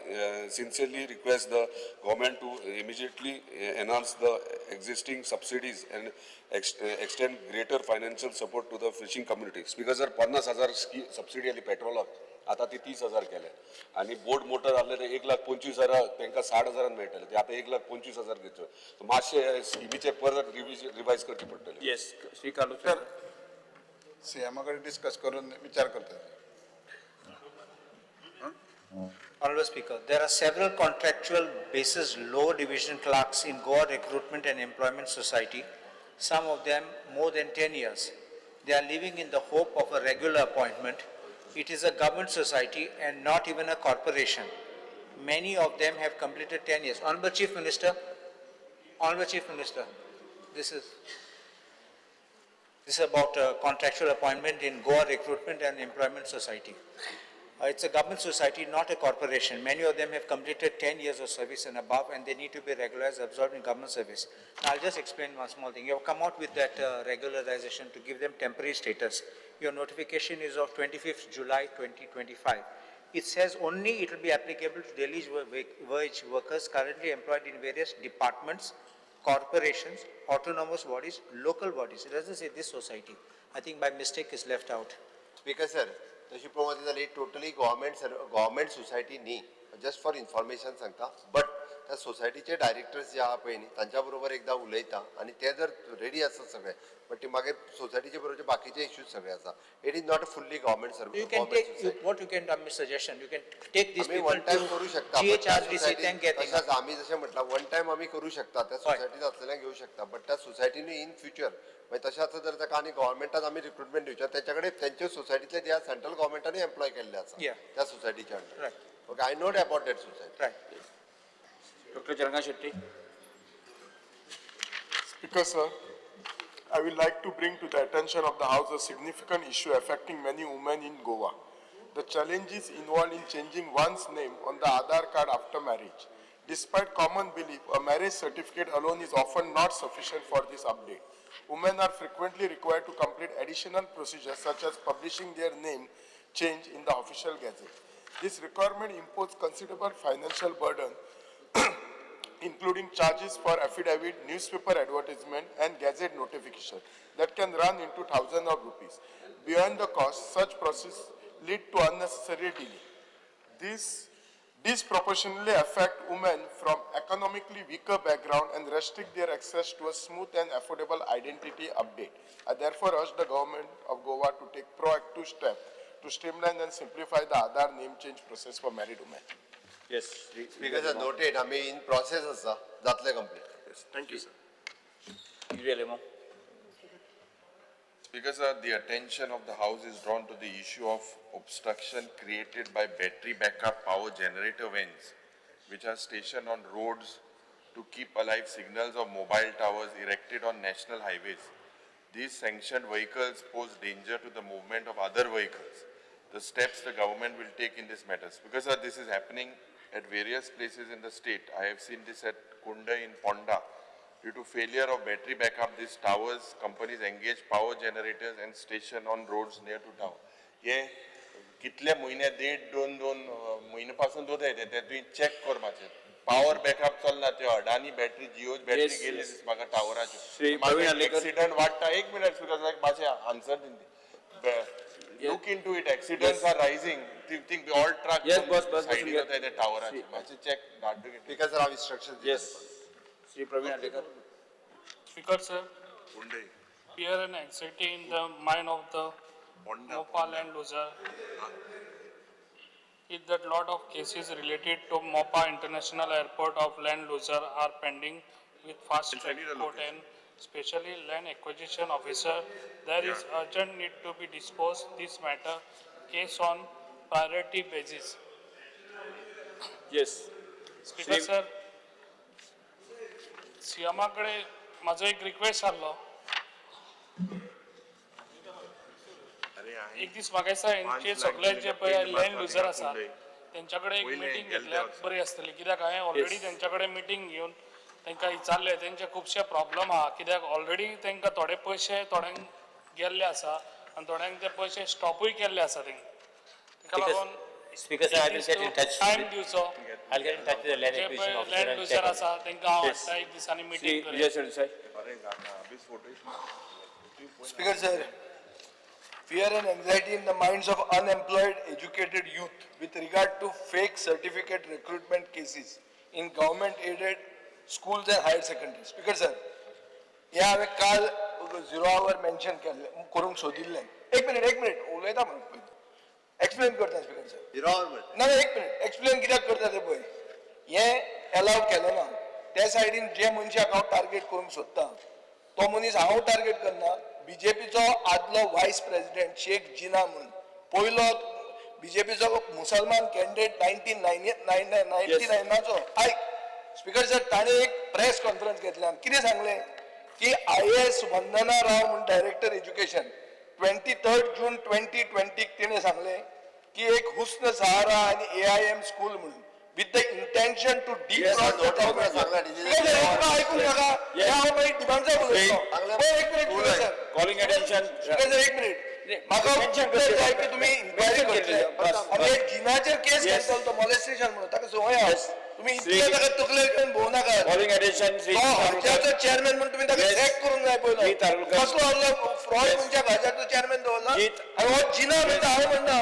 sincerely request the government to immediately enhance the existing subsidies and extend greater financial support to the fishing community. Speaker sir, 50,000 subsidy आली पेट्रोलाक, आता ती 30,000 केले आनी बोट मोटर आहले ते 1,25,000 तांकां 60,000 मेळटले, ते आतां 1,25,000 घेतले. मातशे स्किमीचे परत रिवायज करचे पडटले. येस, श्री कार्लूस. सीएमा कडेन डिस्कस करून विचार करता. Honorable Speaker, there are several contractual basis lower division clerks in Goa Recruitment and Employment Society, some of them more than 10 years. They are living in the hope of a regular appointment. It is a government society and not even a corporation. Many of them have completed 10 years. Honorable Chief Minister, this is about a contractual appointment in Goa Recruitment and Employment Society. It's a government society, not a corporation. Many of them have completed 10 years of service and above, and they need to be regularized, absorbed in government service. Now, I'll just explain one small thing. You have come out with that regularization to give them temporary status. Your notification is of 25th July 2025. It says only it will be applicable to daily wage workers currently employed in various departments, corporations, autonomous bodies, local bodies. It doesn't say this society. I think by mistake is left out. Speaker sir, तशी पळोवंक जाली टोटली गव्हर्मेंट सोसायटी न्ही, जस्ट फॉर इन्फॉर्मेशन सांगता, बट त्या सोसायटीचे डायरेक्टर्स जे आहा पळय न्ही तांच्या बरोबर एकदां उलयता आनी ते जर रेडी आसत सगळे, बट ते मागीर सोसायटीचे बरोबर बाकीचे इश्यूज सगळे आसा. It is not fully government service. You can take what you can, suggestion, you can take this आमी वन टायम करू शकता. GHRDC. तशेंच आमी जशें म्हटलां वन टायम आमी करू शकता, त्या सोसायटीत आसलेल्यांक घेवं शकता, बट त्या सोसायटीनूय इन फ्युचर मागीर तशें आसा जर ताका आनी गव्हर्मेंटान आमी रिक्रुटमेंट दिवचें, तेच्या कडेन तेंचे सोसायटींतले जे सेंट्रल गव्हर्मेंटानूय एम्प्लॉय केल्ले आसा त्या सोसायटीच्या under. Okay, I know about that society. Right. Dr. Charangashetty. Speaker sir, I would like to bring to the attention of the House a significant issue affecting many women in Goa. The challenges involved in changing one's name on the Aadhaar card after marriage. Despite common belief, a marriage certificate alone is often not sufficient for this update. Women are frequently required to complete additional procedures such as publishing their name change in the official gazette. This requirement imposes considerable financial burden, including charges for affidavit, newspaper advertisement, and gazette notification that can run into thousands of rupees. Beyond the cost, such process lead to unnecessary delay. This disproportionately affect women from economically weaker background and restrict their access to a smooth and affordable identity update. I therefore urge the government of Goa to take proactive steps to streamline and simplify the Aadhaar name change process for married women. Yes. Speaker sir, noted. आमी in process आसा, जातले complete. Yes, thank you, sir. Speaker sir, the attention of the House is drawn to the issue of obstruction created by battery backup power generator vans, which are stationed on roads to keep alive signals of mobile towers erected on national highways. These sanctioned vehicles pose danger to the movement of other vehicles. The steps the government will take in this matter. Because sir, this is happening at various places in the state. I have seen this at Kunda in Ponda. Due to failure of battery backup, these towers, companies engage power generators and station on roads near to town. ये कितले महिने देड दोन दोन म्हयने पासून दोन येते ते तुवें चॅक कर मातशें. पावर बॅकअप चलना, त्यो अडानी बॅटरी जिओ बॅटरी गेली म्हाका टावराच्यो. एक्सिडंट वाडटा. एक मिनट स्पीकर साहेब, मातशें answer the. Look into it, accidents are rising. Think all truck सायडीन वताय ते टावराचे. मातशें चॅक धाड. स्पीकर सर, हांव instruction. Yes. Shri Praveen Alekar. Speaker sir, fear and anxiety in the mind of the Mopa land loser is that lot of cases related to Mopa International Airport of land loser are pending with fast track court and especially land acquisition officer. There is urgent need to be disposed this matter case on priority basis. Yes. Speaker sir, सीएमा कडेन म्हाजो एक रिक्वेस्ट आहलो. एक दीस म्हाका दिसता हेंचे सगळे जे पळय लँड लुजर आसा तेंच्या कडेन एक मिटींग घेतल्यार बरी आसतली, कित्याक हांवें ऑलरेडी तेंच्या कडेन मिटींग घेवन तांकां विचारलें तेंचे खुबशे प्रॉब्लम आहा, कित्याक ऑलरेडी तांकां थोडे पयशे थोड्यांक गेल्ले आसा आनी थोड्यांक ते पयशे स्टॉपूय केल्ले आसा तांकां. ताका लागून Speaker sir, I will get in touch. Time दिवचो. I'll get in touch with the land acquisition officer. Land loser आसा तांकां हांव हाडटा एक दिसांनी मिटींग करूया. Speaker sir, fear and anxiety in the minds of unemployed educated youth with regard to fake certificate recruitment cases in government aided schools and higher secondary. Speaker sir, हे हांवें काल झिरो our mention केल्लें करूंक सोदिल्लें. एक मिनिट उलयता म्हणून एक्सप्लेन करता स्पीकर सर. झिरो our ना एक मिनिट एक्सप्लेन कित्याक करता तें पळय. हें एलाव केलें ना त्या सायडीन जे मनशाक हांव टार्गेट करूंक सोदता तो मनीस हांव टार्गेट करना. बीजेपीचो आदलो वायस प्रेसिडेंट शेख जिना म्हणून पयलो बीजेपीचो मुसलमान कॅन्डिडेट 1999चो. आयक स्पीकर सर, ताणें एक प्रेस कॉन्फरन्स घेतल्या कितें सांगलें की IAS Vandana Rao म्हूण डायरेक्टर एज्युकेशन 23 जून 2020 तिणें सांगलें की एक हुस्न सहारा आनी AIM school म्हणून with the intention to defraud. आयकूंक नाका, हांव मागीर डिमांड्साक उलयतलो. एक मिनिट सर, कॉलिंग अटेन्शन. एक मिनिट, म्हाका जाय की तुमी इन्क्वायरी करतले आनी एक जिनाचेर केस घेतलो तो मॉलेस्टेशन म्हणून ताका संवय आहा. तुमी इतले ताका तकलेर घेवन भोंवू नाका. Calling attention. तो हजारचो चेअरमॅन म्हणून तुमी ताका सॅक करूंक जाय पयलो. कसलो आहलो फ्रॉड मनशाक हजारचो चेअरमॅन दवरला आनी हो जिना म्हणटा हांव म्हणना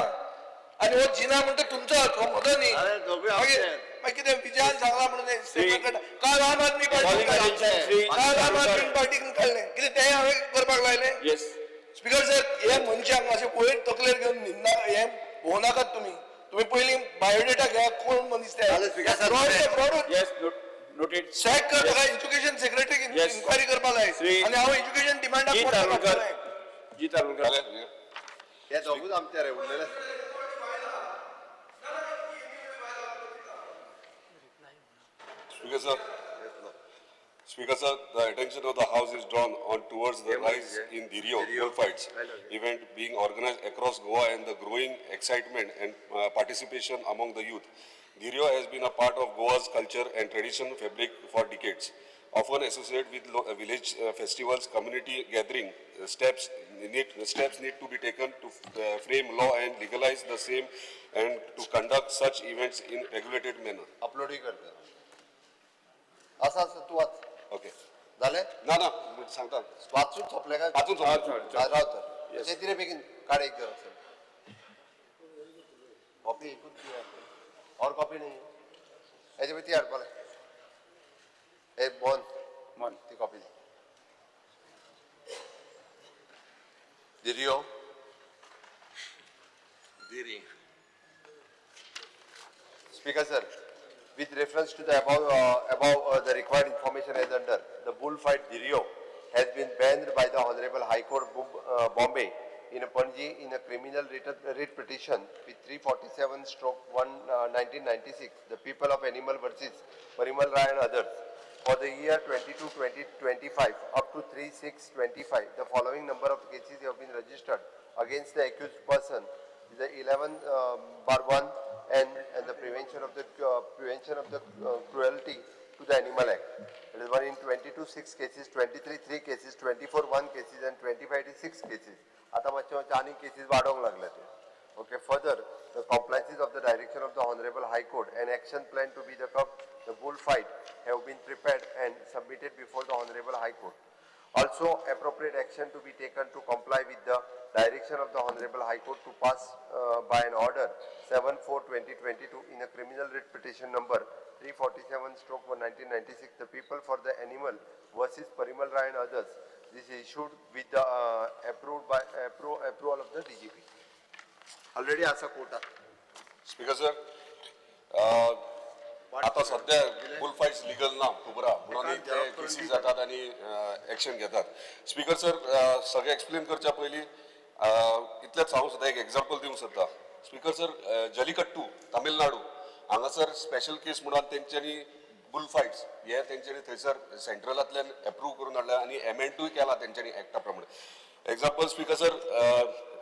आनी हो जिना म्हणटा तुमचोच, हो म्हजो न्ही. मागीर कितें विजयान सांगला म्हणून काल आम आदमी पार्टी काल आम आदमी पार्टीक काडलें कितें तें हांवें करपाक लायलें. स्पीकर सर, हे मनशांक मातशें वयर तकलेर घेवन न्हिदना हें भोंवू नाकात तुमी. तुम्ही पयलीं बायोडेटा घ्या कोण मनीस ते. सॅक कर ताका, एज्युकेशन सेक्रेटरीक इन्क्वायरी करपाक लाय आनी हांव एज्युकेशन डिमांडाक. हे दोगूच आमचे रे उरलेले. Speaker sir, the attention of the House is drawn on towards the rise in Dhirio bullfights event being organized across Goa and the growing excitement and participation among the youth. Dhirio has been a part of Goa's culture and tradition fabric for decades, often associated with village festivals, community gathering. Steps need to be taken to frame law and legalize the same and to conduct such events in regulated manner. Upload करता. आसा आसा तूं वाच. ओके जालें? ना ना सांगता. वाचून सोंपलें काय? वाचून सोंपलें. राव तर अशें कितें बेगीन काड एक जरा सर. कॉपी एकूच दी और कॉपी नहीं हेजे पय ती हाडपा लाय. ए बोन ती copy the. Dhirio. Dhiri. Speaker sir, with reference to the above the required information as under, the bullfight Dhirio has been banned by the Honorable High Court Bombay in a Panaji in a criminal writ petition with 347/1 1996, the people of animal versus Parimal Rai and others, for the year 22-2025 up to 3/6/25, the following number of cases have been registered against the accused person, the 11/1 and the prevention of the cruelty to the Animal Act. It is 1 in 22 6 cases, 23 3 cases, 24 1 cases and 25 6 cases. आता मातशे मातशे आनी केसीस वाडोवंक लागले ते. Okay, further, the compliances of the direction of the Honorable High Court and action plan to be the cup, the bullfight have been prepared and submitted before the Honorable High Court. Also, appropriate action to be taken to comply with the direction of the Honorable High Court to pass by an order 7/4/2022 in a criminal writ petition number 347/1996, the people for the animal versus Parimal Rai and others, This is issued with the approved by approval of the DGP. Already आसा कोर्टात. स्पीकर सर, आता सध्या बुल फायट्स लिगल ना खबर आहा, म्हणून ते केसीस जातात आनी एक्शन घेतात. स्पीकर सर, सगळें एक्सप्लेन करच्या पयलीं इतलेंच हांव सुद्दां एक एग्जाम्पल दिवंक सोदता. स्पीकर सर, जलिकट्टू तामिळनाडू हांगासर स्पेशल केस म्हणून तेंच्यांनी बुल फायट्स हे तेंच्यांनी थंयसर सेंट्रलांतल्यान एप्रूव करून हाडल्या आनी एमेंडूय केला तेंच्यांनी एक्टा प्रमाणे. एग्जाम्पल स्पीकर सर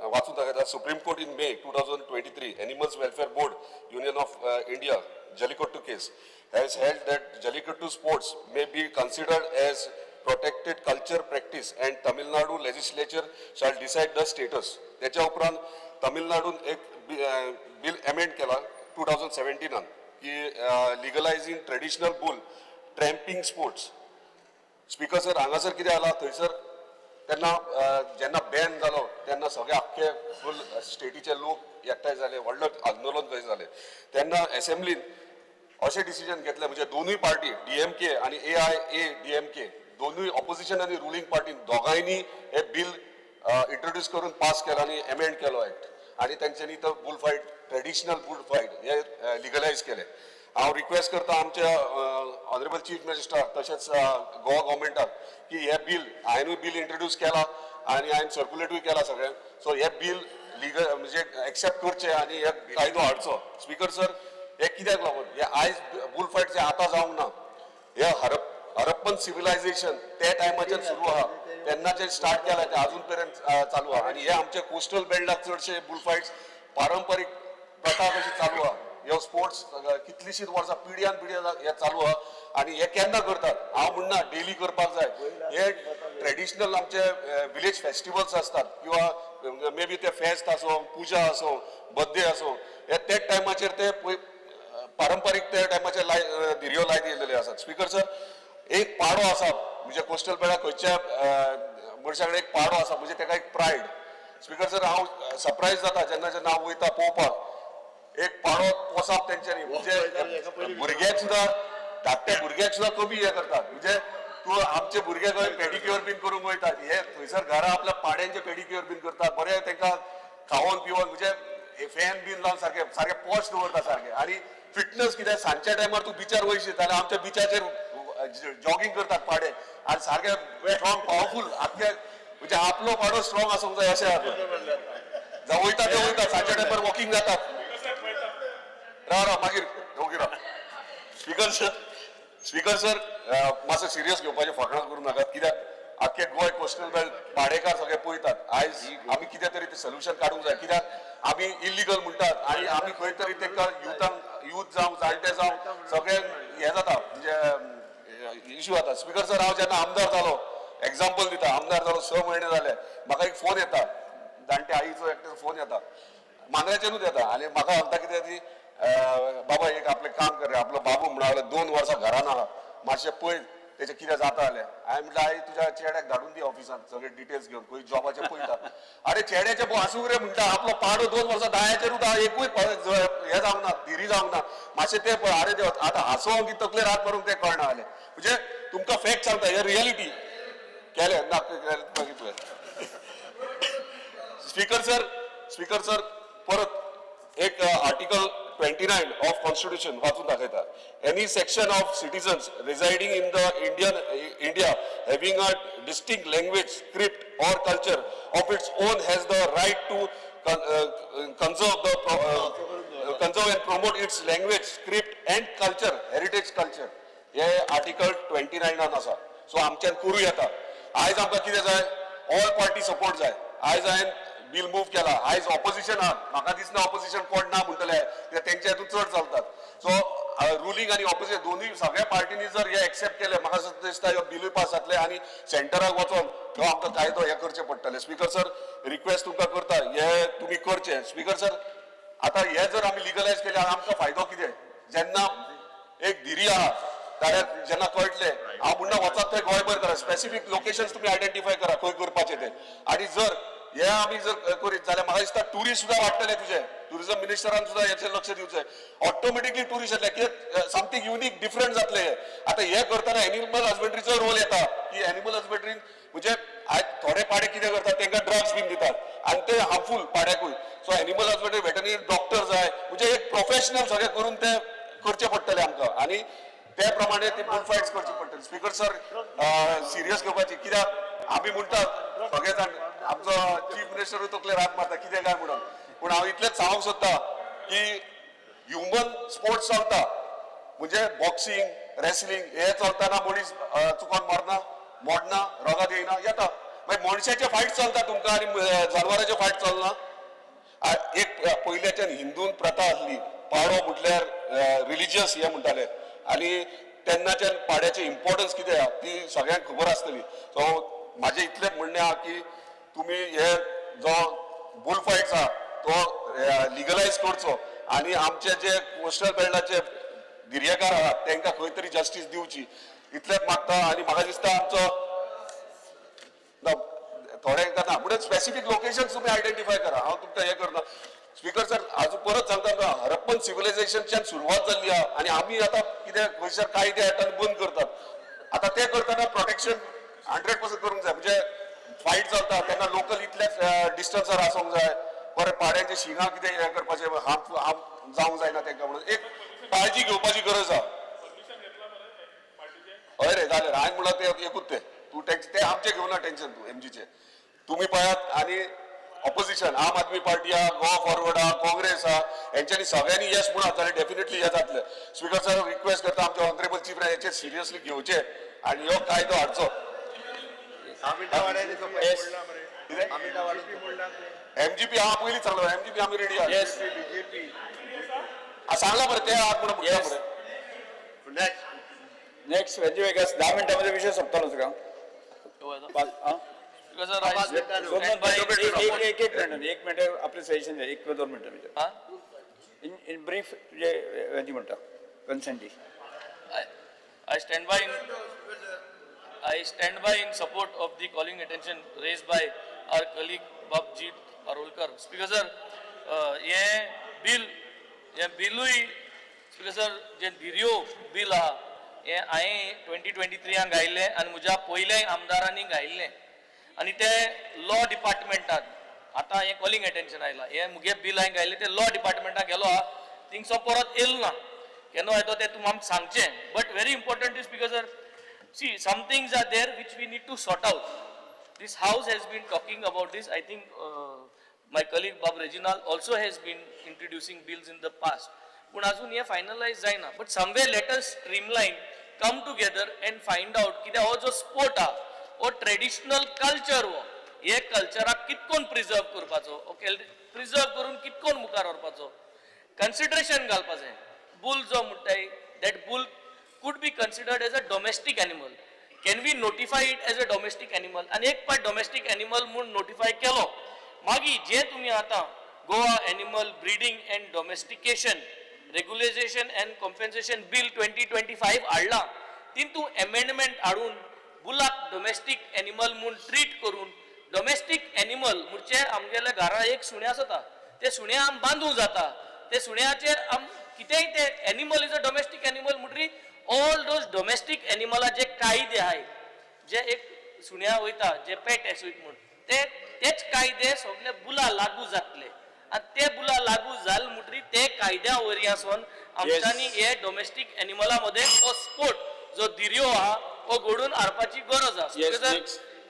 वाचून दाखयता. Supreme Court in May 2023 Animals Welfare Board Union of India Jallikattu case has held that Jallikattu sports may be considered as protected culture practice and Tamil Nadu legislature shall decide the status. त्याच्या उपरांत तमिळनाडून एक बिल एमेंड केला 2017 की legalising traditional bull tramping sports. Speaker sir, हांगासर कितें जाला, थंयसर तेन्ना जेन्ना बॅन जालो तेन्ना सगळे आख्खे फूल स्टेटीचे लोक एकठांय जाले, व्हडलो आंदोलन थंय जालें. तेन्ना एसेंब्लीन अशें डिसिजन घेतलें, म्हणजे दोनूय पार्टी डीएमके आनी AIADMK दोनूय ऑपोजिशन आनी रुलींग पार्टी दोगांयनी हे बिल इंट्रोड्यूस करून पास केलो आनी एमेंड केलो एक्ट आनी तेंच्यांनी तो bull fight, traditional bull fight हे लिगलायज केले. हांव रिक्वेस्ट करता आमच्या ऑनरेबल चीफ मिनिस्टराक तशेंच गोवा गव्हर्मेंटाक की हे बिल हांवेनूय बिल इंट्रोड्यूस केला आनी हांवें सर्कुलेटूय केला सगळ्यांक. सो हे बिल लिगल म्हणजे एक्सेप्ट करचें आनी हे कायदो हाडचो. स्पीकर सर, हे कित्याक लागून हे आयज बुल फायट जे आतां जावंक ना, हे हरप्पन सिविलायझेशन ते टायमाचेर सुरू आहा, तेन्नाचेर स्टार्ट केला ते अजून पर्यंत चालू आहा. आनी हे आमचे कोस्टल बेल्टाक चडशे बुल फायट्स पारंपरीक प्रथा कशी चालू आहा. ह्यो स्पोर्ट्स कितलीशीच वर्सां पिढ्यान पिढ्या हे चालू आहा आनी हे केन्ना करतात हांव म्हणना डेली करपाक जाय. हे ट्रेडिशनल आमचे विलेज फेस्टिवल्स आसतात किंवा मे बी ते फेस्त आसूं, पुजा आसूं, बर्थडे आसूं, हे त्याच टायमाचेर ते पारंपरीक त्या टायमाचेर लाय धिरयो लायत येयलेले आसात. स्पीकर सर, एक पाडो आसा म्हणजे कोस्टल बेल्टाक खंयच्या मनशा कडेन एक पाडो आसा म्हणजे तेका एक प्रायड. स्पीकर सर, हांव सरप्रायज जाता जेन्ना जेन्ना हांव वयता पळोवपाक, एक पाडो पोसाप तेंच्यांनी म्हणजे भुरग्याक सुद्दां, धाकट्या भुरग्याक सुद्दां कमी हे करतात. म्हणजे तूं आमचे भुरगे खंय पेडिक्युअर बीन करूंक वयतात, हे थंयसर घरा आपल्या पाड्यांचे पेडिक्युअर बीन करतात, बरें तांकां खावोन पिवोन म्हणजे फॅन बीन लावन सारके सारके पॉश दवरता सारके. आनी फिटनस कित्याक सांजच्या टायमार तूं बिचार वयशीत जाल्यार आमच्या बिचाचेर जॉगींग करतात पाडे आनी सारके स्ट्रॉंग पावरफूल आख्खे म्हणजे आपलो पाडो स्ट्रॉंग आसूंक जाय अशें जाता. जावं वयता ते वयता सांजच्या टायमार वॉकिंग जातात. राव राव मागीर ओगी राव. स्पीकर सर, स्पीकर सर, मातसो सिरियस घेवपाचें, फकाणां करूं नाकात. कित्याक आख्खे गोंय कोस्टल बेल्ट पाडेकार सगळे पळयतात. आयज आमी कितें तरी तें सोल्युशन काडूंक जाय, कित्याक आमी इलिगल म्हणटात आनी आमी खंय तरी तांकां युथांक, यूथ जावं जाणटे जावं सगळ्यांक हें जाता म्हणजे इशू जाता. स्पीकर सर, हांव जेन्ना आमदार जालो, एग्जाम्पल दिता, आमदार जालो 6 म्हयने जाले, म्हाका एक फोन येता, जाणटे आईचो एकट्याचो फोन येता, मांद्र्याचेरूच येता आनी म्हाका सांगता कितें ती, बाबा एक आपलें काम कर रे, आपलो बाबू म्हणून 2 वर्सां घरान आहा, मातशें पळय तेचें कितें जाता जाल्यार. हांवें म्हटलें आई तुज्या चेड्याक धाडून दी ऑफिसान सगळे डिटेल्स घेवन, खंय जॉबाचें पळयता. अरे चेड्याचें आसूंक रे म्हणटा, आपलो पाडो 2 वर्सां दायाचेरूच आहा, एकूय हें जावंक ना, धिरी जावंक ना, मातशें तें पळय. अरे देवा, आतां हांसोंक की तकलेर हात मारूंक तें कळना जालें. म्हणजे तुमकां फॅक्ट सांगता, हें रियलिटी केलें ना मागीर तुवें. स्पीकर सर, स्पीकर सर, परत एक आर्टिकल 29 ऑफ कॉन्स्टिट्यूशन वाचून दाखयता. Any section of citizens residing in the India having a distinct language, script or culture of its own has the right to conserve and promote its language, script and culture, heritage culture. हे आर्टिकल 29 आसा. सो आमच्यान करूं येता. आयज आमकां कितें जाय, ऑल पार्टी सपोर्ट जाय. आयज हांवें बिल मूव केला, आयज ऑपोजिशन आहा, म्हाका दिसना ऑपोजिशन कोण ना म्हणटले, कित्याक तेंच्या हितून चड चलतात. सो रुलींग आनी ऑपोजिशन दोनूय सगळ्या पार्टींनी जर हे एक्सेप्ट केले, म्हाका दिसता ह्यो बिलूय पास जातले आनी सेंटराक वचोन ह्यो आमकां कायदो हे करचे पडटले. स्पीकर सर, रिक्वेस्ट तुमकां करता, हे तुमी करचे. स्पीकर सर, आतां हे जर आमी लिगलायज केले आमकां फायदो कितें, जेन्ना एक धिरी आहा जाल्यार जेन्ना कळटलें, हांव म्हणना वचात थंय गोंयभर करा, स्पेसिफीक लोकेशन्स तुमी आयडेंटिफाय करा खंय करपाचें तें. आनी जर हे आमी जर करीत जाल्यार म्हाका दिसता ट्युरिस्ट सुद्दां वाडटले. तुजे ट्युरिजम मिनिस्टरान सुद्दां हेचेर लक्ष दिवचें, ऑटोमॅटिकली ट्युरिस्ट येतले, कित्याक समथींग युनीक डिफरंट जातलें. हे आतां हे करतना एनिमल हजबंड्रीचो रोल येता की एनिमल हजबंड्रीन म्हणजे आयज थोडे पाडे कितें करतात, तांकां ड्रग्स बीन दितात आनी ते harmful पाड्याकूय. So animal husbandry, veterinary doctor जाय, म्हणजे एक प्रोफेशनल सगळें करून ते करचें पडटलें आमकां आनी ते प्रमाणे ती बुल फायट्स करची पडटली. स्पीकर सर, सिरियस घेवपाची, कित्याक आमी म्हणटात सगळे जाण, आमचो चीफ मिनिस्टरूय तकलेर हात मारता कितें काय म्हणून, पूण हांव इतलेंच सांगूंक सोदता की ह्युमन स्पोर्ट्स चलता, म्हणजे बॉक्सिंग, रेसलिंग हे चलतना मनीस चुकोन मरना, मोडना, रोगात येयना, येता. मागीर मनशाचे फायट चलता तुमकां आनी जनावरांचे फायट चलना. एक पयल्याच्यान हिंदून प्रथा आसली, पाडो म्हटल्यार रिलिजियस हे म्हणटाले आनी तेन्नाच्यान पाड्याचें इम्पोर्टन्स कितें आहा ती सगळ्यांक खबर आसतली. सो म्हाजें इतलें म्हणणें आहा की तुमी हे जो बुल फायट्स आहा तो लिगलायज करचो आनी आमचे जे कोस्टल बेल्टाचे गिर्यकार आहात तांकां खंय तरी जस्टीस दिवची, इतलेंच मागता. आनी म्हाका दिसता आमचो ना थोडे ना म्हणजे स्पेसिफीक लोकेशन तुमी आयडेंटिफाय करा, हांव तुमकां हें करना. स्पीकर सर, आजून परत सांगता, हरप्पन सिविलायझेशनच्यान सुरवात जाल्ली आहा आनी आमी आतां कितें खंयसर कायदे हाडटा आनी बंद करतात. आतां तें करतना प्रोटेक्शन 100% करूंक जाय, म्हणजे फायट चलता तेन्ना लोकल इतल्याच डिस्टन्सार आसूंक जाय, परत पाड्यांचे शिंगां कितें हें करपाचें, हार्म हार्म जावंक जायना तांकां, म्हणून एक काळजी घेवपाची गरज आहा. हय रे, जालें, हांवें म्हणलां तें एकूच तें, तूं टॅक्स तें आमचें घेवना टेंशन तूं एमजीचें, तुमी पळयात. आनी ऑपोजिशन आम आदमी पार्टी आहा, गोवा फॉरवर्ड आहा, काँग्रेस आहा, हेंच्यांनी सगळ्यांनी येस म्हणा जाल्यार डेफिनेटली हें जातलें. स्पीकर सर, रिक्वेस्ट करता आमचे ऑनरेबल चीफ हेचेर सिरियसली घेवचें आनी ह्यो कायदो हाडचो. एमजीपी हा पयलीं सांगलो, एमजीपी आमी रेडी आहा सांगला बरें, ते आहात म्हणून म्हणटा मरे. नेक्स्ट वेंजी वेगास 10 मिनटामध्ये विषय संपतालो तुका. एक एक मिनिट, एक मिनिट, आपले सजेशन द्या, 1 किंवा 2 मिनिटं. इन ब्रीफ तुझे वेंजी म्हणटा कन्सेंटी. I stand by in support of the calling attention raised by our colleague Babjeet Arolkar. Speaker sir, हे बिल, हे बिलूय स्पीकर सर जे धिरयो बिल आहा हे हांवें 2023 घायिल्लें आनी म्हज्या पयल्या आमदारांनी घायिल्लें आनी ते लॉ डिपार्टमेंटान आतां हें कॉलिंग अटेन्शन आयलां. हें मुगे बिल हांवें घायिल्लें तें लॉ डिपार्टमेंटान गेलो आहा, थिंगसो परत येयलो ना, केन्ना येतो तें तुमी आमकां सांगचें. But very important is speaker sir, see some things are there which we need to sort out. This house has been talking about this. I think my colleague Bob Reginald also has been introducing bills in the past. पूण अजून हे फायनलायज जायना, but somewhere let us streamline, come together and find out कित्याक हो जो स्पोर्ट आहा हो ट्रेडिशनल कल्चर, हो हे कल्चराक कितकोन प्रिजर्व करपाचो, ओके प्रिजर्व करून कितकोन मुखार व्हरपाचो, कन्सिडरेशन घालपाचें. बुल जो म्हणटाय that bull could be considered as a domestic animal. Can we notify it as a domestic animal? आनी एक पाट डोमेस्टीक एनिमल म्हूण नोटिफाय केलो मागीर जे तुमी आतां Goa animal breeding and domestication regularisation and compensation bill 2025 हाडला, तितू एमेंडमेंट हाडून बुलाक डोमेस्टीक एनिमल म्हूण ट्रीट करून, डोमेस्टीक एनिमल म्हणजे आमगेल्या घरा एक सुणें आसता, ते सुण्या आम बांदूंक जाता, ते सुण्याचेर आम कितेंय ते animal is a domestic animal म्हणटरी all those domestic एनिमलाचे कायदे आहाय, जे एक सुण्या वयता जे पेट एसवीत म्हूण ते तेच कायदे सगळे बुला लागू जातले आनी ते बुला लागू जाल म्हणटरी ते कायद्या वरवीं आसून आमच्यांनी हे डोमेस्टीक एनिमला मदें हो स्पोर्ट जो धिरयो आहा हो घडोवन हाडपाची गरज आसा.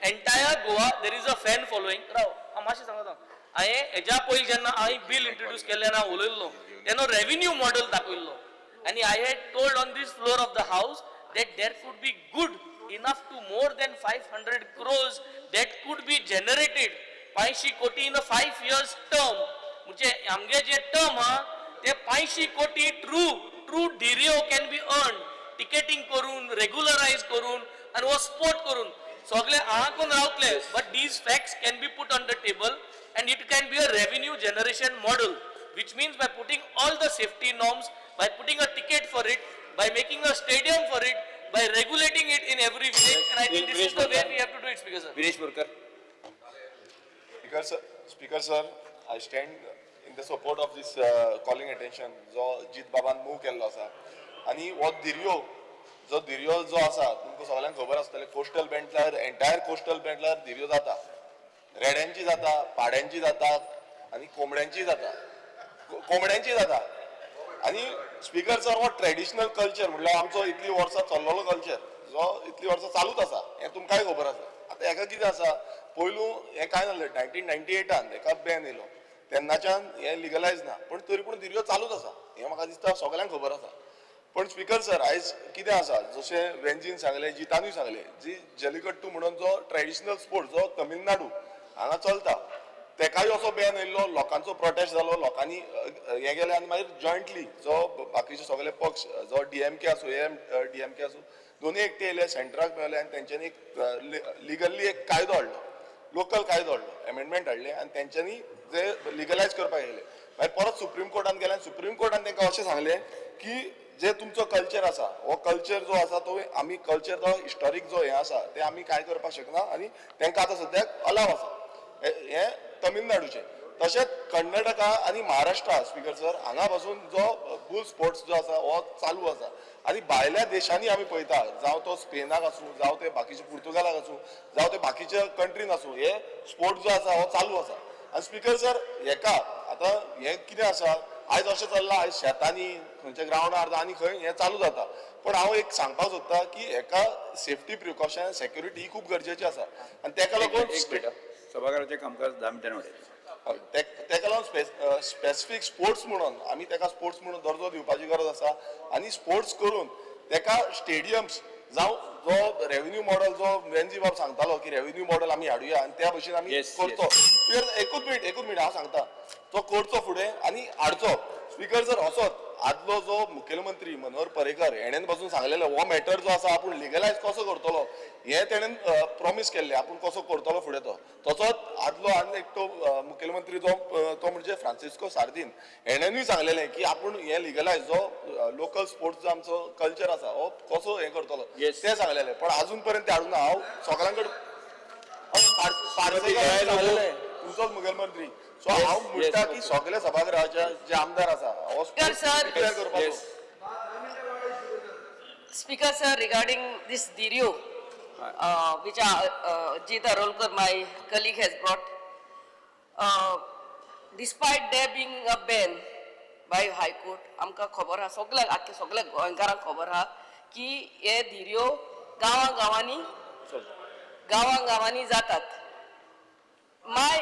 Entire Goa there is a fan following. राव हांव मातशें सांगता, हांवें हेज्या पयलीं जेन्ना हांवें बील इंट्रोड्यूस केल्लें ना उलयल्लो तेन्ना रेविन्यू मॉडल दाखयल्लो आनी I had told on this floor of the house that there could be good enough to more than 500 crores that could be generated 500 crore in a 5 years term. म्हणजे आमगे जे टर्म आहा ते 500 कोटी ट्रू ट्रू धिरयो can be earn ticketing करून, रेगुलरायज करून आनी हो स्पोर्ट करून सगळे हांगा रावतले. But these facts can be put on the table and it can be a revenue generation model, which means by putting all the safety norms, by putting a ticket for it, by making a stadium for it, by regulating it in every village, and I think this is the way we have to do it, Speaker sir. Viresh Borkar. Speaker sir, I stand in the support of this calling attention जो जीत बाबान मूव केल्लो आसा आनी हो धिरयो जो धिरयो जो आसा तुमकां सगळ्यांक खबर आसतलें, कोस्टल बेल्टार, एंटायर कोस्टल बेल्टार धिरयो जाता. रेड्यांची जाता, पाड्यांची जाता आनी कोंबड्यांची जाता, कोंबड्यांची जाता. आनी स्पीकर सर, हो ट्रेडिशनल कल्चर म्हणल्यार आमचो इतली वर्सां चल्लेलो कल्चर जो इतली वर्सां चालूच आसा, हें तुमकांय खबर आसा. आतां हेका कितें आसा, पयलू हें कांय नासलें. 1998 हेका बॅन येयलो, तेन्नाच्यान हें लिगलायज ना, पूण तरी पूण धिरयो चालूच आसा, हें म्हाका दिसता सगळ्यांक खबर आसा. पण स्पीकर सर, आयज कितें आसा, जशें वेंजीन सांगलें, जितानूय सांगलें, जी जलिकट्टू म्हणून जो ट्रेडिशनल स्पोर्ट जो तमिळनाडू हांगा चलता, तेकाय असो बॅन येयल्लो, लोकांचो प्रोटेस्ट जालो, लोकांनी हें गेलें आनी मागीर जॉयंटली जो बाकीचे सगळे पक्ष, जो डीएमके आसूं, एएमडीएमके आसूं, दोनूय एकटे येयले, सेंटराक मेळले आनी तेंच्यांनी एक लिगल्ली एक कायदो हाडलो, लोकल कायदो हाडलो, एमेंडमेंट हाडले आनी तेंच्यांनी जे लिगलायज करपाक येयले. मागीर परत सुप्रीम कोर्टान गेले आनी सुप्रीम कोर्टान तांकां अशें सांगलें की जे तुमचो कल्चर आसा, हो कल्चर जो आसा तो आमी कल्चर जो हिस्टॉरीक जो हें आसा ते आमी कांय करपाक शकना आनी तांकां आतां सद्याक अलाव आसा. हें तमिळनाडूचें. तशेंच कर्नाटका आनी महाराष्ट्रा स्पीकर सर, हांगा पासून जो बुल स्पोर्ट्स जो आसा हो चालू आसा आनी भायल्या देशांनी आमी पळयता, जावं तो स्पेनाक आसूं, जावं ते बाकीचे पुर्तुगालाक आसूं, जावं ते बाकीच्या कंट्रीन आसूं, हे स्पोर्ट जो आसा हो चालू आसा. आनी स्पीकर सर, हेका आतां हें कितें आसा, आयज अशें चल्लां, आयज शेतांनी खंयच्या ग्रावंडार आनी खंय हें चालू जाता. पूण हांव एक सांगपाक सोदता की हेका सेफ्टी प्रिकॉशन, सेक्युरिटी ही खूब गरजेची आसा आनी तेका लागून सभाघराचें कामकाज 10 मिनटांनी वाडयलें. तेका लागून स्पेसिफीक स्पोर्ट्स म्हणून आमी तेका स्पोर्ट्स म्हणून दर्जो दिवपाची गरज आसा आनी स्पोर्ट्स करून तेका स्टेडियम्स जावं जो रेव्हेन्यू मॉडल जो वेंजी बाब सांगतालो की रेव्हेन्यू मॉडल आमी हाडुया आनी त्या भशेन आमी करचो. एकूच मिनट हांव सांगता, तो करचो फुडें आनी हाडचो. स्पीकर सर, असोच आदलो जो मुखेलमंत्री मनोहर पर्रीकर हेणेन पासून सांगलेलो हो मॅटर जो आसा आपूण लिगलायज कसो करतलो हें तेणेन प्रॉमीस केल्लें, आपूण कसो करतलो फुडें तो. तसोच आदलो आनी एकटो मुखेलमंत्री जो तो म्हणजे फ्रांसिस्को सार्दीन हेणेनूय सांगलेलें की आपूण हें लिगलायज जो लोकल स्पोर्ट्स जो आमचो कल्चर आसा हो कसो हें करतलो तें सांगलेलें, पण अजून पर्यंत तें हाडूंक ना. हांव सगळ्यां कडेन सांगलेलें तुमचोच मुखेलमंत्री, सो हांव म्हणटा की सगळे सभागृहाचे जे आमदार आसा हो स्पोर्ट्स करपाचो. Speaker sir, regarding this Dhirio which Jeet Arolkar, my colleague, has brought, despite there being a ban by High Court, आमकां खबर आहा, सगळ्यांक, आख्खे सगळ्या गोंयकारांक खबर आहा की हे धिरयो गांवां गांवां जातात. My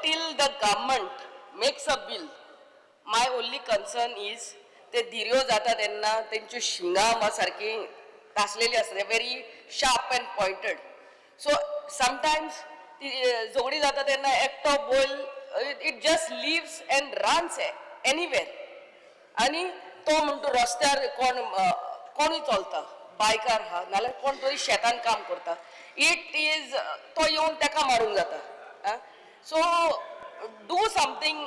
till the government makes a bill, my only concern is ते धिरयो जाता तेन्ना तेंच्यो शिंगां सारकी तासलेली आसता, very sharp and pointed. So sometimes ती झगडी जाता तेन्ना एकटो बैल it just leaves and runs anywhere आनी तो म्हणटा रस्त्यार कोण कोणूय चलता, बायकार आहा नाल्यार कोण तरी शेतान काम करता, it is तो येवन तेका मारूंक जाता. So do something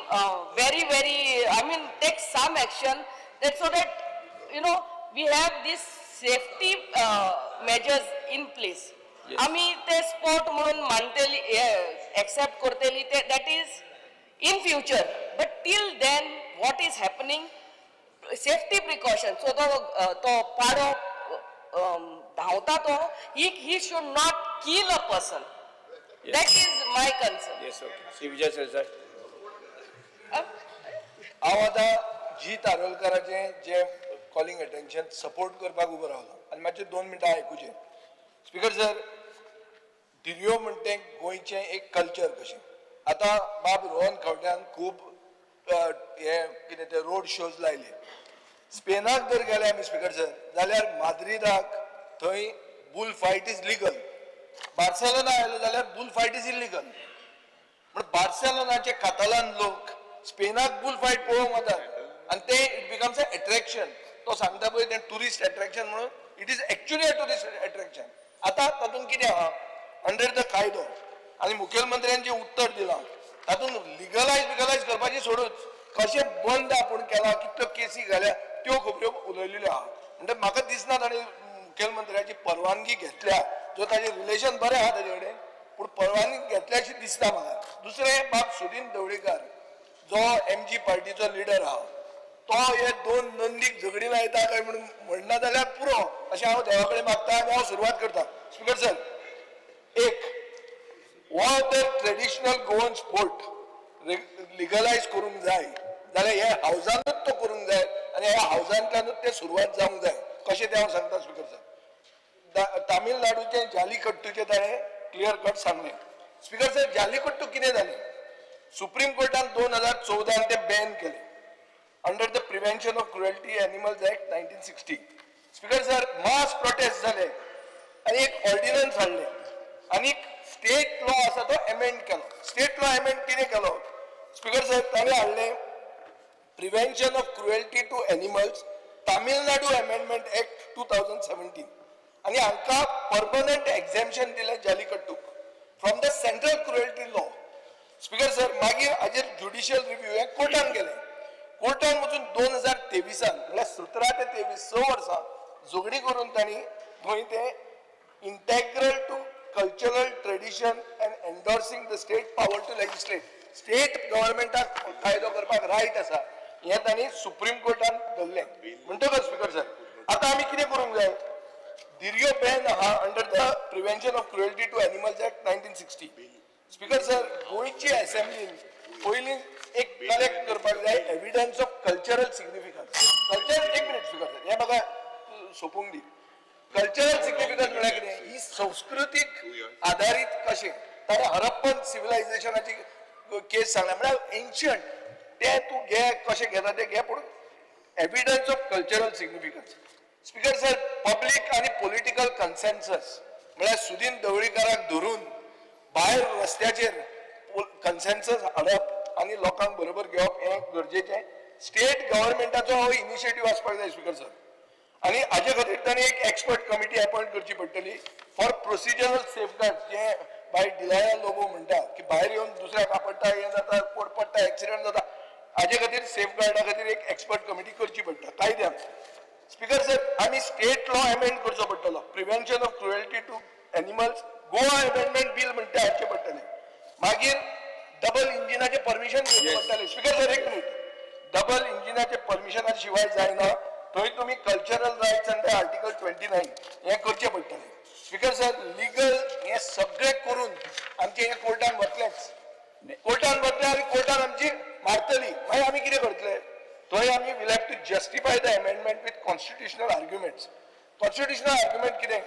very very, I mean take some action that so that you know we have this safety measures in place. आमी ते स्पोर्ट म्हणून मानतली, एक्सेप्ट करतली ते, that is in future, but till then what is happening, safety precaution. So तो पाडो धांवता तो he should not kill a person. That is my concern. Yes, okay. Shri Vijay Sardesai. हांव आतां जीत आरोलकाराचें जे कॉलिंग अटेन्शन सपोर्ट करपाक उबो रावलो आनी मातशें 2 मिनटां आयकुचें. स्पीकर सर, धिरयो म्हणटा तें गोंयचें एक कल्चर कशें. आतां बाब रोहन खंवट्यान खूब हे कितें ते रोड शोज लायले. स्पेनाक जर गेले आमी स्पीकर सर, जाल्यार माद्रिदाक थंय bull fight is legal. Barcelona आयलो जाल्यार बुल फायट is illegal. म्हण बार्सेलोनाचे कातालान लोक स्पेनाक बुल फायट पळोवंक वतात आनी ते it becomes a attraction. तो सांगता पळय तें ट्युरिस्ट एट्रॅक्शन म्हणून, it is actually a tourist attraction. आतां तातूंत कितें आहा, अंडर the कायदो आनी मुखेलमंत्र्यान जें उत्तर दिलां तातूंत लिगलायज बिगलायज करपाची सोडूच, कशें बंद आपूण केला, कितल्यो केसी घाल्या त्यो खबऱ्यो उलयलेल्यो आहा. म्हणटा म्हाका दिसना ताणें मुखेलमंत्र्याची परवानगी घेतल्या, जो ताजें रिलेशन बरें आहा ताजे कडेन, पूण परवानगी घेतल्याशी दिसता म्हाका. दुसरें, बाब सुदीन ढवळीकार जो एमजी पार्टीचो लिडर आहा, तो तो हे दोन नंदीक झगडी लायता काय म्हणून म्हणना जाल्यार पुरो अशें हांव देवा कडेन मागता आनी हांव सुरवात करता. स्पीकर सर, एक हो तर ट्रेडिशनल गोवन स्पोर्ट लिगलायज करूंक जाय जाल्यार हे हावजानूच तो करूंक जाय आनी ह्या हावजांतल्यानूच ते सुरवात जावंक जाय. कशें तें हांव सांगता स्पीकर सर. तामिळनाडूचें जालीकट्टूचें ताणें क्लियर कट सांगलें. स्पीकर सर, जालीकट्टू कितें जालें, सुप्रीम कोर्टान 2014 ते बॅन केलें under the prevention of cruelty animals act 1960. Speaker sir, mass protest जाले आनी एक ऑर्डिनन्स हाडलें आनी स्टेट लॉ आसा तो एमेंड केलो. स्टेट लॉ एमेंड कितें केलो स्पीकर सर, ताणें हाडलें prevention of cruelty to animals Tamil Nadu amendment act 2017 आनी हांकां परमनंट एक्झेम्पशन दिलें जालीकट्टूक from the central cruelty law. Speaker sir, मागीर हाजेर ज्युडिशियल रिव्यू हें कोर्टान गेलें. कोर्टान वचून 2023 म्हणल्यार 17 ते 23 6 वर्सां झगडी करून तांणी थंय तें integral to cultural tradition and endorsing the state power to legislate, state गव्हर्मेंटाक कायदो करपाक रायट आसा हें तांणी सुप्रीम कोर्टान धरलें. म्हणटकच स्पीकर सर, आतां आमी कितें करूंक जाय, धिरयो बॅन आहा under the prevention of cruelty to animals act 1960. Speaker sir, गोंयची असेंब्लीन पयलीं एक कलेक्ट करपाक जाय evidence of cultural significance. Culture, एक मिनीट स्पीकर सर, हें म्हाका सोंपूंक दी. कल्चरल सिग्निफिकन्स म्हळ्यार कितें, ही संस्कृतीक आदारीत कशें ताणें हरप्पन सिविलायझेशनाची केस सांगल्या, म्हळ्यार एन्शियंट ते तूं घे कशें घेता ते घे, पूण evidence of cultural significance. Speaker sir, public आनी पॉलिटिकल कन्सेन्सस म्हळ्यार सुदीन ढवळीकाराक धरून भायर रस्त्याचेर कन्सेन्सस हाडप आनी लोकांक बरोबर घेवप हें गरजेचें. स्टेट गव्हर्मेंटाचो हो इनिशिएटीव आसपाक जाय स्पीकर सर. आनी हाजे खातीर तांणी एक एक्सपर्ट कमिटी अपॉयंट करची पडटली फॉर प्रोसिजरल सेफगार्ड. जे बाय डिलाया लोबो म्हणटा की भायर येवन दुसऱ्याक आपडटा, हें जाता, कोण पडटा, एक्सिडंट जाता, हाजे खातीर सेफगार्डा खातीर एक एक्सपर्ट कमिटी करची पडटा कायद्यान. स्पीकर सर, आमी स्टेट लॉ एमेंड करचो पडटलो, prevention of cruelty to animals Goa amendment bill म्हणटा हाडचें पडटलें. मागीर डबल इंजिनाचें परमिशन घेवचें पडटलें. स्पीकर सर, एक मिनीट, डबल इंजिनाचें परमिशना शिवाय जायना, थंय तुमी cultural rights under article 29 हें करचें पडटलें. स्पीकर सर, लिगल हें सगळें करून आमचें हें कोर्टान वतलेंच, कोर्टान वतलें आनी कोर्टान आमची मारतली. मागीर आमी कितें करतले, थंय आमी will have to justify the amendment with constitutional arguments. Constitutional argument कितें,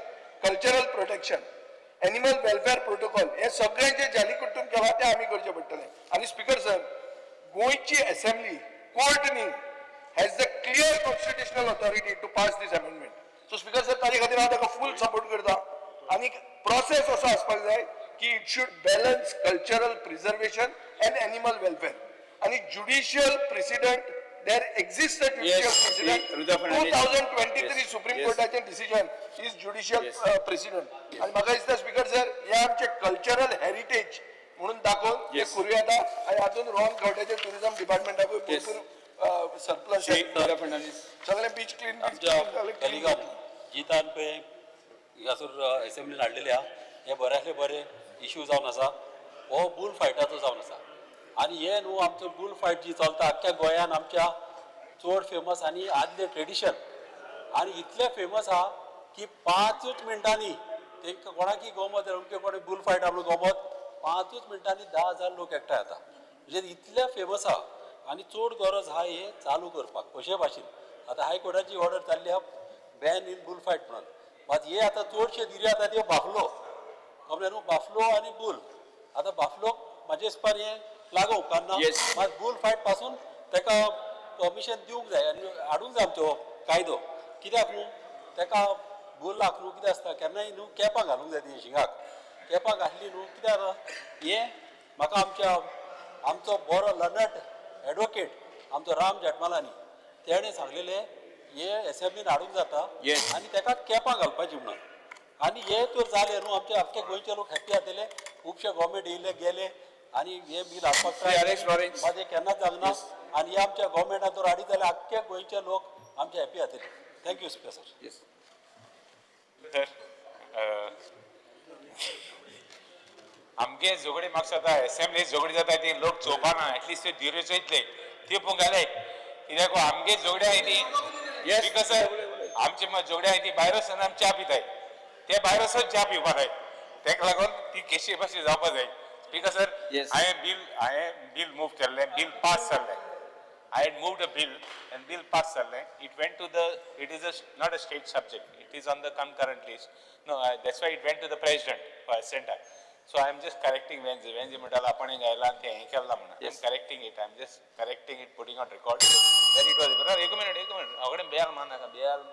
cultural protection, animal welfare protocol, हें सगळें जें जालीकट्टून केलां तें आमी करचें पडटलें. आनी स्पीकर सर, गोंयची असेंब्ली कोर्ट न्ही has the clear constitutional authority to pass this amendment. So speaker sir, ताजे खातीर हांव ताका फूल सपोर्ट करता. आनी प्रोसेस असो आसपाक जाय की it should balance cultural preservation and animal welfare. आनी judicial precedent, there exist a judicial precedent. 2023 supreme कोर्टाचें decision is judicial precedent. आनी म्हाका दिसता स्पीकर सर, हे आमचे कल्चरल हेरिटेज म्हणून दाखोवन ते करूं येता. आनी हातूंत रोहन खंवट्याचे टुरिझम डिपार्टमेंटाकूय भरपूर सरप्लस सगळे बीच क्लीन. आमच्या कलिगान जितान पळय हांगासर एसेंब्लीन हाडलेले आहा, हे बऱ्यांतले बरे इशू जावन आसा, हो बूल फायटाचो जावन आसा. आनी हे न्हू आमचो बूल फायट जी चलता आख्ख्या गोंयान आमच्या चड फेमस आनी आदले ट्रेडिशन, आनी इतले फेमस आहा की 5 मिनटांनी तांकां कोणाकी गोमत अमके कोणे बूल फायट आपलो गोमत 5 मिनटांनी 10,000 लोक एकठांय जाता. म्हणजे इतले फेमस आहा आनी चड गरज आहा हे चालू करपाक कशे भाशेन. आतां हायकोर्टाची ऑर्डर जाल्ली आहा बॅन इन बूल फायट म्हणून, मात हे आतां चडशे धिरयो आतां त्यो बाफलो, खबर न्हू, बाफलो आनी बूल. आतां बाफलोक म्हाजे हिसपान हें लागू उपकारना, मात बूल फायट पासून ताका परमिशन दिवंक जाय आनी हाडूंक जाय आमचो कायदो. कित्याक न्हू ताका बुलाक न्हू कितें आसता केन्नाय न्हू केपां घालूंक जाय ती शिंगाक, केपां घातली न्हू कितें जाता हें म्हाका आमच्या आमचो बरो लर्नड एडवोकेट आमचो राम जेठमलानी तेणें सांगलेलें हे एसेंब्लीन हाडूंक जाता आनी ताका केपां घालपाची म्हणून. आनी हे तर जालें न्हू आमचे आख्खे गोंयचे लोक हॅप्पी जातले. खुबशे गव्हर्मेंट येयले गेले आनी हे बील हाडपाक ट्राय, मात हें केन्नाच जावना. आनी हे आमच्या गव्हर्मेंटान जर हाडीत जाल्यार आख्खे गोंयचे लोक आमचे हॅप्पी जातले. Thank you speaker sir. Sir, आमगे झगडी म्हाका जाता एसेंब्ली झगडी जाता ती लोक चोवपाना, एटलिस्ट त्यो धिरयो चोयतले. त्यो पळोवंक गेले कित्याक आमगे जोड्या आहाय ती स्पीकर सर आमचे जोड्या आहाय ती भायर वचून आमी च्या पिताय, ते भायर वचून च्या पिवपा जाय, तेका लागून ती केशी भाशेन जावपा जाय. स्पीकर सर, हांवें बील मूव केल्लें, बील पास जाल्लें. I had moved a bill and bill pass जाल्लें. It went to the, it is a not a state subject, it is on the concurrent list. No, that's why it went to the president for assent. So I am just correcting Venzi. Venzi म्हणटालो आपण गायला आनी तें हें केलां म्हणून. I am correcting it, I am just correcting it, putting on record that it was. एक मिनट, एक मिनट, हांव कडेन बेल मारनाका, बेल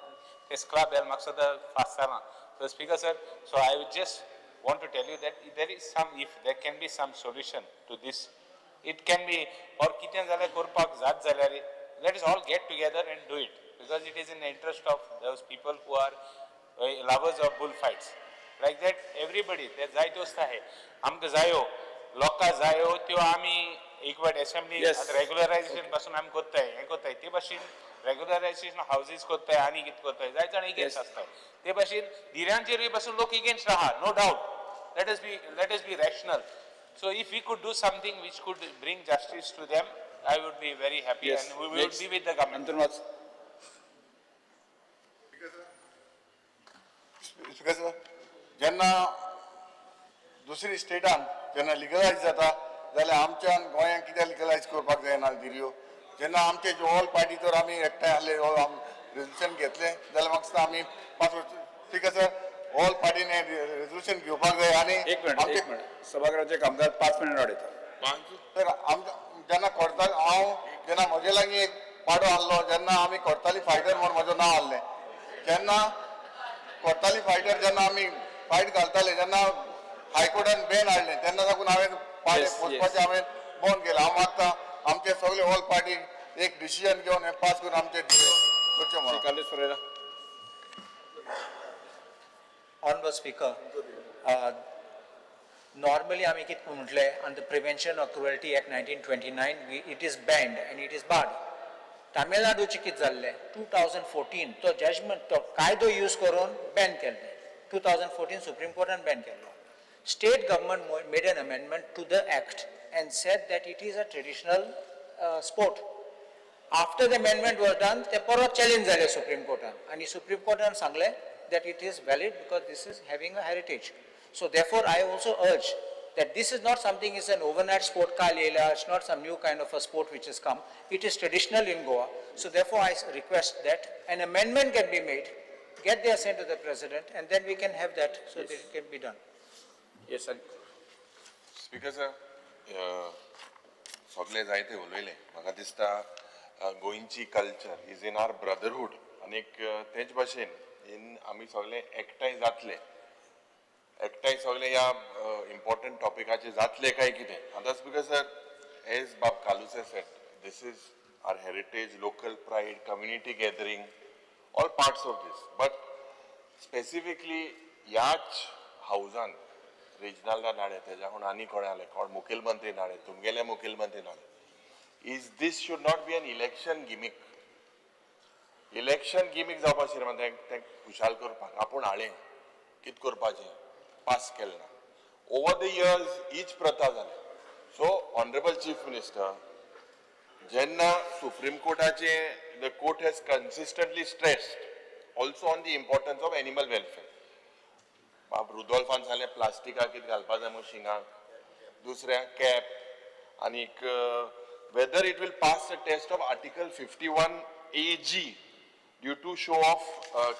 ते स्क्ला बेल म्हाका सुद्दां फास्ट जाला. So speaker sir, so I would just want to tell you that there is some, if there can be some solution to this, it can be, or कितें जाल्यार करपाक जात जाल्यार let us all get together and do it, because it is in the interest of those people who are lovers of bull fights. Like that everybody, ते जायत्यो वस्तू आहाय आमकां जायो, लोकां जायो त्यो आमी एक वाट असेंब्ली रेगुलरायझेशन पासून आमी करताय, हें करताय, ते भाशेन रेगुलरायझेशन हावजीस करताय आनी कितें करताय, जायते जाण एगेन्स्ट आसताय. ते भाशेन धिऱ्यांचेरूय पासून लोक एगेन्स्ट आहा, no doubt. Let us be rational. So if we could do something which could bring justice to them, I would be very happy. Yes. And we would be with the government. Antonio. Speaker sir, जेन्ना दुसरी स्टेटान जेन्ना लिगलायज जाता जाल्यार आमच्यान गोंयांत कित्याक लिगलायज करपाक जायना धिरयो? जेन्ना आमचे ऑल पार्टी तर आमी एकठांय आहले, रेजोल्युशन घेतलें जाल्यार म्हाका दिसता आमी 5 वर्स. स्पीकर सर, ऑल पार्टीन रेजोल्युशन घेवपाक जाय. आनी एक मिनट, एक मिनट, सभागृहाचे कामकाज 5 मिनट वाडयता. तर आमकां जेन्ना करताली, हांव जेन्ना म्हजे लागीं एक पाडो आहलो, जेन्ना आमी करताली फायटर म्हूण म्हजें नांव आहलें, जेन्ना करताली फायटर जेन्ना आमी फायट घालताले, जेन्ना हायकोर्टान बॅन हाडलें तेन्ना साकून हांवें पाडे पोसपाचें हांवें बंद केलें. हांव मागता आमचे सगळे ऑल पार्टी एक डिसिजन घेवन हें पास करून आमचें करचें म्हणून. Honorable Speaker, normally आमी कितें म्हटलें, on the Prevention of Cruelty Act 1929, it is banned and it is barred. तामिळनाडूचें कितें जाल्लें, 2014 तो जजमेंट, तो कायदो यूज करून बॅन केल्लें. 2014 सुप्रीम कोर्टान बॅन केल्लो. State government made an amendment to the act and said that it is a traditional sport. After the amendment was done, ते परत चॅलेंज जाले सुप्रीम कोर्टान आनी सुप्रीम कोर्टान सांगलें that it is valid because this is having a heritage. So therefore I also urge that this is not something is an overnight sport ka lela, it's not some new kind of a sport which has come. It is traditional in Goa. So therefore I request that an amendment can be made, get the assent of the president, and then we can have that so that it can be done. Yes, sir. Speaker sir, सगळे जायते उलयले. म्हाका दिसता गोंयची culture is in our brotherhood, आनीक तेच भाशेन इन आमी सगळे एकठांय जातले, एकठांय सगळे ह्या इम्पॉर्टंट टॉपिकाचेर जातले काय कितें. आतां स्पीकर सर, एज बाब कालूसे said, this is our heritage, local pride, community gathering, all parts of this. But specifically ह्याच हावजान रेजिनाल्डा नाडे, तेज्याहून आनी कोणें आले, कोण मुखेलमंत्री नाडे, तुमगेले मुखेलमंत्री Nade, is this should not be an election gimmick. Election gimmick जावपा आशिल्लें तें खुशाल करपाक आपूण हाडलें कितें करपाचें पास केलें ना. ओवर the years हीच प्रथा जाली. सो ऑनरेबल चीफ मिनिस्टर, जेन्ना supreme कोर्टाचें the court has consistently stressed also on the importance of animal welfare. बाब रुदोल्फान सांगलें प्लास्टिका कितें घालपा जाय म्हूण शिंगाक, दुसऱ्या कॅप, आनीक whether it will pass the test of Article 51AG due to show of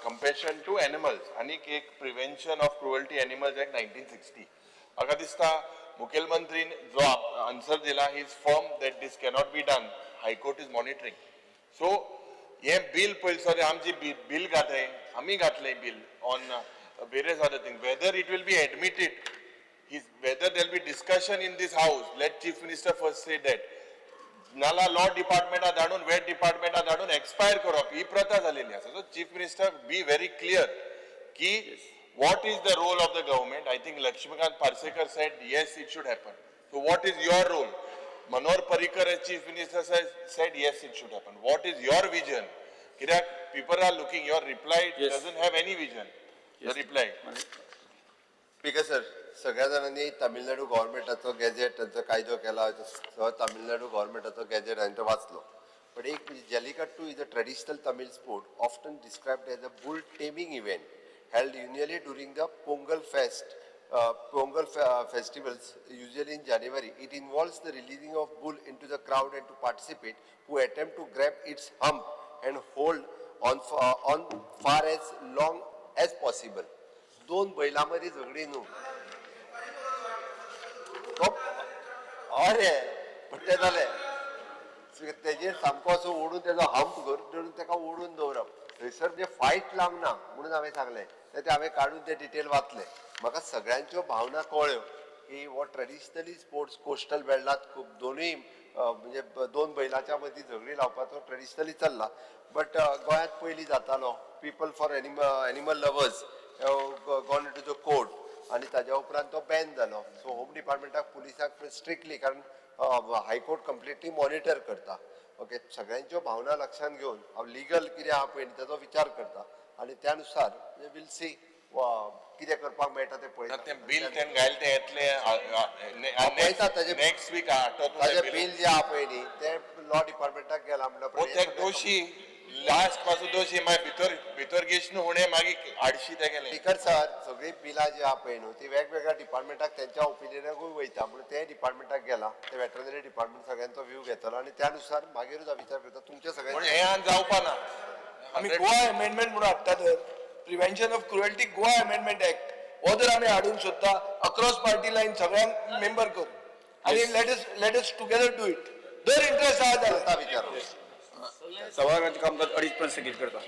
compassion to animals, आनीक एक Prevention of Cruelty Animals Act 1960. म्हाका दिसता मुखेलमंत्रीन जो आन्सर दिला, he is firm that this cannot be done, high court is monitoring. So हें बील पयलीं सर आमची बील घातले, आमी घातलें bill on various other thing, whether it will be admitted, whether there will be discussion in this house, let chief minister first say that. नाला लॉ डिपार्टमेंटा धाडून, वेट डिपार्टमेंटा धाडून एक्सपायर करप ही प्रथा जालेली आसा. So chief minister be very clear की what is the role of the government. I think Laxmikant Parsekar said yes it should happen. So what is your role? Manohar Parrikar as chief minister said yes it should happen. What is your vision? कित्याक people are looking, your reply doesn't have any vision. The reply. Speaker sir, सगळ्या जाणांनी तामिळनाडू गव्हर्मेंटाचो गॅजेट, तांचो कायदो केला, सगळो तामिळनाडू गव्हर्मेंटाचो गॅजेट हांवें तो वाचलो. बट एक म्हणजे Jallikattu is a traditional Tamil sport often described as a bull taming event held annually during the Pongal fest, Pongal festivals, usually in January. It involves the releasing of bull into the crowd and to participate who attempt to grab its hump and hold on far as long as possible. दोन बैलां मदीं झगडी न्हू तो, अरे पण तें जालें, तेजेर सामको असो ओडून तेजो हंप धरून तेका ओडून दवरप. थंयसर म्हणजे फायट लावंक ना म्हणून हांवें सांगलें. ते हांवें काडून ते डिटेल वाचले. म्हाका सगळ्यांच्यो भावना कळ्ळ्यो की हो ट्रेडिशनली स्पोर्ट्स कोस्टल बेल्टात खूब दोनूय म्हणजे दोन बैलाच्या मदीं झगडी लावपाचो ट्रेडिशनली चल्ला. बट गोंयांत पयलीं जातालो. People for animal lovers gone to the court आनी ताज्या उपरांत तो बॅन जालो. सो होम डिपार्टमेंटाक, पुलिसाक स्ट्रिक्टली, कारण हायकोर्ट कंप्लिटली मॉनिटर करता. ओके, सगळ्यांच्यो भावना लक्षांत घेवन हांव लिगल कितें आहा पळय न्ही तेजो विचार करता आनी त्या नुसार वील सी कितें करपाक मेळटा तें पळयता. तें बील तें घायल तें येतलें. पळयता ताजें. Next week. ताजें बील जें आहा पळय न्ही तें लॉ डिपार्टमेंटाक गेलां म्हणल्या. दोशी लास्ट पासून दोशी मागीर भितर भितर घेशन हुणे मागीर आडशी ते गेले. स्पीकर सर, सगळीं बिलां जी आहा पळय न्हू ती वेगवेगळ्या डिपार्टमेंटाक तेंच्या ओपिनियनाकूय वयता म्हणून ते डिपार्टमेंटाक गेला. ते वेटरनरी डिपार्टमेंट सगळ्यांचो व्यू घेतलो आनी त्या नुसार मागीरूच हांव विचार करता तुमच्या पूण सगळ्यांचे. हें आनी जावपा ना. आमी गोवा अमेंडमेंट म्हणून हाडटा तर, Prevention of Cruelty Goa Amendment Act हो जर आमी हाडूंक सोदता, अक्रॉस पार्टी लायन सगळ्यांक मेंबर करून आनी let us together do it, जर इंट्रस्ट आहा जाल्यार. विचार. सभाघराचें कामकाज 2:30 पर्यंत स्थगीत करता.